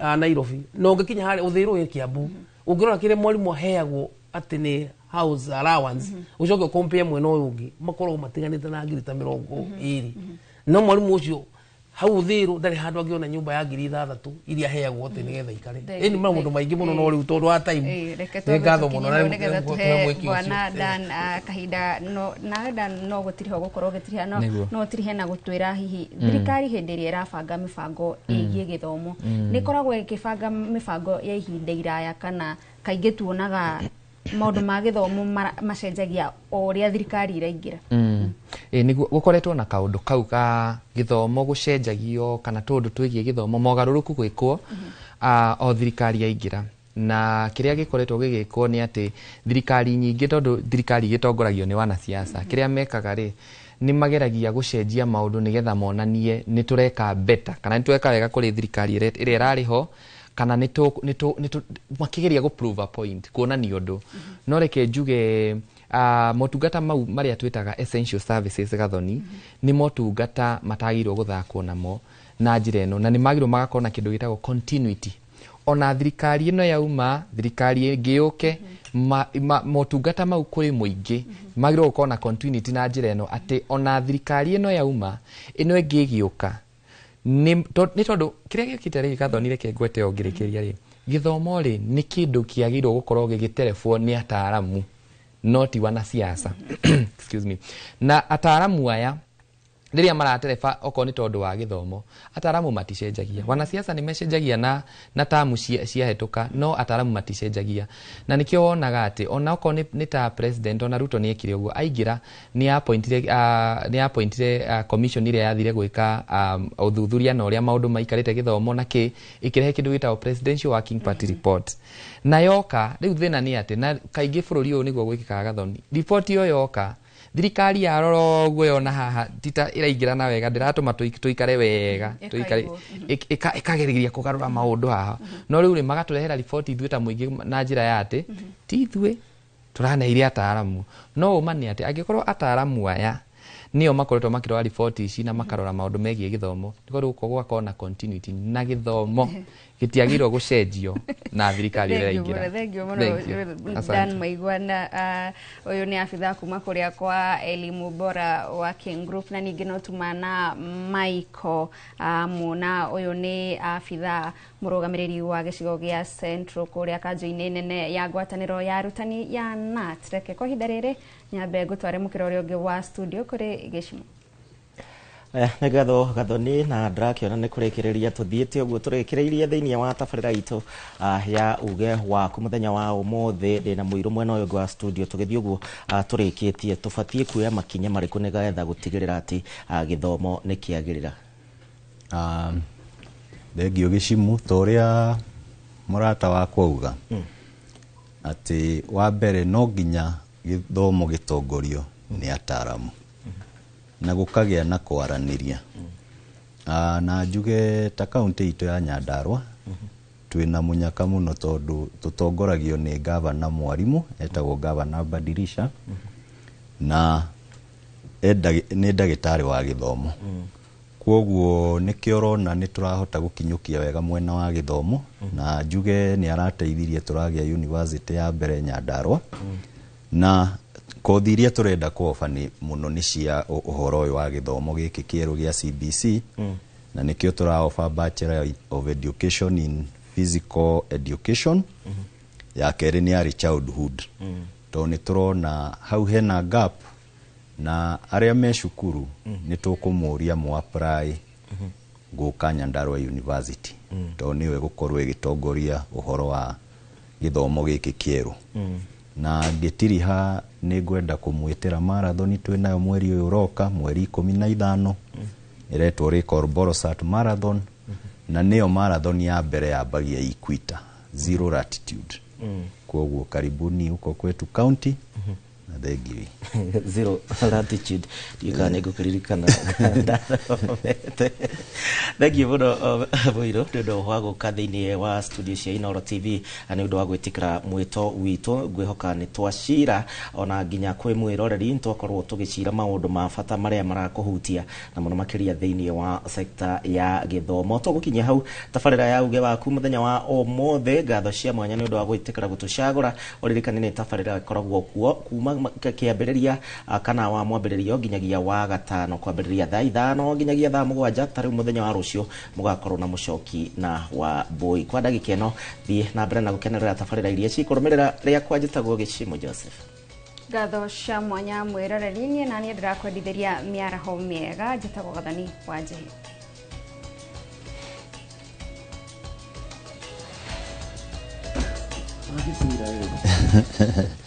a Nairobi, na ũngĩkinya harĩa ũthĩrwo ĩ Kiambu, ũngĩrora kĩrĩa mwarimũ aheagwo atĩ nĩ house allowance, ũcoke ũkompare mwena ũyũ ũngĩ, makoragwo matiganĩte na ngiri ta 20. No mwarimũ ũcio hau ũthĩrwo ndarĩ handũ angĩona nyũmba ya 6,000 iria aheagwo atĩ nĩgetha ikare. Ĩni maũndũ maingĩ mũno no rĩu tondũ wa time. Nĩ ngatho mũno na nĩgetha tũhe bwana Dan kahinda no nawe Dan no gũtiriha ũgũkorwo ũgĩtiriha no ũtirihe na gũtwĩra hihi thirikari hĩndĩ ĩrĩa ĩrabanga mĩbango ĩgiĩ gĩthomo nĩ ĩkoragwo ĩkĩbanga mĩbango ya ihinda iraya, kana kaingĩ tuonaga maũndũ ma gĩthomo macenjagia o ũrĩa thirikari ĩraingĩra? Nĩguo gũkoretwo na kaũndũ kau ka gĩthomo gũcenjagio kana tũndũ twĩgiĩ gĩthomo mogarũrũku gwĩkwo o thirikari yaingĩra. Na kĩrĩa gĩkoretwo gĩgĩkwo nĩ atĩ thirikari nyingĩ, tondũ thirikari igĩtongoragio nĩ wanasiasa, kĩrĩa mekaga rĩ, nĩ mageragia gũcenjia maũndũ nĩgetha monanie nĩ tũreka better kana nĩ tũreka wega kũrĩ thirikari ĩrĩa ĩrarĩ ho, kana nĩ makĩgeria gũ prove a point, kuonania ũndũ. No reke njuge, motungata mau marĩa twĩtaga essential services, Gathoni, nĩ motungata matagĩrĩirwo gũthakwo namo na njĩra ĩno, na nĩ magĩrĩirwo magakorwo na kĩndũ gĩtagwo continuity. Ona thirikari ĩno yauma, thirikari ĩngĩ yũke, motungata mau kũrĩ mũingĩ magĩrĩirwo gũkorwo na continuity na njĩra ĩno atĩ ona thirikari ĩno yauma, ĩno ĩngĩ ĩgĩũka, nĩ tondũ kĩrĩa gĩũkĩte rĩ, Gathoni, reke ngwete o ngĩrĩkĩria rĩ, gĩthomo rĩ nĩ kĩndũ kĩagĩrĩirwo gũkorwo gĩgĩterebwo nĩ ataaramu, no ti wanasiasa. Excuse me. Na ataaramu aya rĩrĩa maratereba, okorwo nĩ tondũ wa gĩthomo, ataaramu maticenjagia. Wanasiasa nĩ mecenjagia na tamu ciahĩtũka, no ataaramu maticenjagia. Na nĩkĩo wonaga atĩ ona okorwo nĩ ta president, ona Ruto nĩ ekire ũguo, aingĩra nĩ appointire commission ĩrĩa yathire gwĩka ũthuthuria na ũrĩa maũndũ maikarĩte gĩthomo na kĩ, ĩkĩrehe kĩndũ gĩtagwo Presidential Working Party Report. Na yoka rĩu, thĩna nĩ atĩ na kaingĩ bũrũri ũyũ nĩguo gwĩkĩkaga, Gathoni, riboti ĩyo yoka, thirikari yarora ũguo yona haha tita ĩraingĩrana wega, ndĩratũma tũikare wega, tũikare Ĩkaigwo. ĩkageria kũgarũra maũndũ haha. No rĩu rĩ, magatũrehera riboti ithuĩ ta mũingĩ na njĩra ya atĩ ti ithuĩ tũraneire ataaramu. No ũma nĩ atĩ angĩkorwo ataaramu aya nĩo makoretwo makĩrora riboti ici na makarora maũndũ megiĩ gĩthomo, nĩko rĩu gũgakorwo na continuity, na gĩthomo gĩtiagĩrĩirwo gũcenjio na thirikari ĩrĩa Thank you ĩraingĩra. mũno, thank you mũno. Thank you. Dan Asante. Maigwana, ũyũ nĩ abithaa kuma kũrĩa kwa Elimu Bora Working Group, na ningĩ no tuma na Michael Muna, ũyũ nĩ abithaa mũrũgamĩrĩri wa gĩcigo gĩa Central kũrĩa kanjũ-inĩ nene ya ngwatanĩro ya arutani ya KNUT. Reke kwa ihinda rĩrĩ nyambe ngũtware mũkĩra ũrĩa ũngĩ wa studio kũrĩ Gĩcimo. Nĩ ngatho, Gathoni, na ndĩrakĩona nĩ kũrĩkĩrĩria tũthiĩte ũguo tũrĩkĩrĩirie thĩinĩ wa tabarĩra itũ ya uge waku mũthenya wa ũmũthĩ. Ndĩna mũirũ mwena ũyũ ũngĩ wa studio. Tũgĩthiĩ ũguo tũrĩkĩtie, tũbatiĩ kuoya makinya marĩkũ nĩgetha gũtigĩrĩra atĩ gĩthomo nĩ kĩagĩrĩra? Thengio Gĩcimu. Ta ũrĩa mũrata wakwa auga, atĩ wa mbere no nginya gĩthomo gĩtongorio nĩ ataaramu na gũkagĩa na kwaranĩria. Na njuge ta kaunti itũ ya Nyandarua twĩna mũnyaka mũno, tondũ tũtongoragio nĩ gavana mwarimũ etagwo Gavana Badirisha, na nĩ ndagĩtarĩ wa gĩthomo. Kwoguo nĩkĩo ũrona nĩ tũrahota gũkinyũkia wega mwena wa gĩthomo. Na njuge nĩ arateithirie tũragĩa university ya mbere Nyandarua, na kothi iria tũrenda kwoba nĩ mũno nĩ cia ũhoro ũyũ wa gĩthomo gĩkĩ kĩerũ gĩa CBC. Na nĩkĩo tũraoba Bachelor of Education in Physical Education, ya kerĩ nĩ early childhood, tondũ nĩ tũrona hau hena gap, na arĩa me cukuru nĩ tũkũmũria mũ apply gũka Nyandarua University, tondũ nĩyo ĩgũkorwo ĩgĩtongoria ũhoro wa gĩthomo gĩkĩ kĩerũ. Na ngĩtiriha, nĩ ngwenda kũmwĩtĩra marathon twĩnayo mweri ũyũ ũroka, mweri 15, ĩretwo Recall Borosat Marathon, na nĩyo marathon ya mbere yambagia Equator zero latitude. Kwoguo karibuni huko kwetu county, na thengiũ. Zero latitude, ndiũĩ kana nĩ ngũkĩririkana ndathomete. Thengiũ mũno, Mũirũ, nĩ ũndũ wa gũka thĩinĩ wa studio cia Inooro TV na nĩ ũndũ wa gwĩtĩkĩra mwĩto witũ. Ngwĩhoka nĩ twacira ona nginya kwĩ mwĩroreri nĩ twakorwo tũgĩcira maũndũ ma bata marĩa marakũhutia na mũno makĩria thĩinĩ wa sekta ya gĩthomo. Tũgũkinyia hau tabarĩra ya uge waku mũthenya wa ũmũthĩ. Ngatho cia mwanya nĩ ũndũ wa gwĩtĩkĩra gũtũcagũra. Ũririkane nĩ tabarĩra ĩkoragwo kuo kuma kĩambĩrĩria kana wa mwambĩrĩrio nginyagia wa gatano, kwambĩrĩria thaa 5 nginyagia thaa 7. Ta rĩu mũthenya wa rũciũ mũgakorwo na mũcoki na wa mbũi. Kwa ndagĩka ĩno, thiĩ na mbere na gũkenerera tabarĩra iria cikũrũmĩrĩra. Rĩakwa njĩtagwo Gĩcimo Joseph. Ngatho cia mwanya mwĩroreri, niĩ na niĩ ndĩrakwendithĩria mĩaraho mĩega. Njĩtagwo Gathoni wa Njĩhĩ. Agĩcira.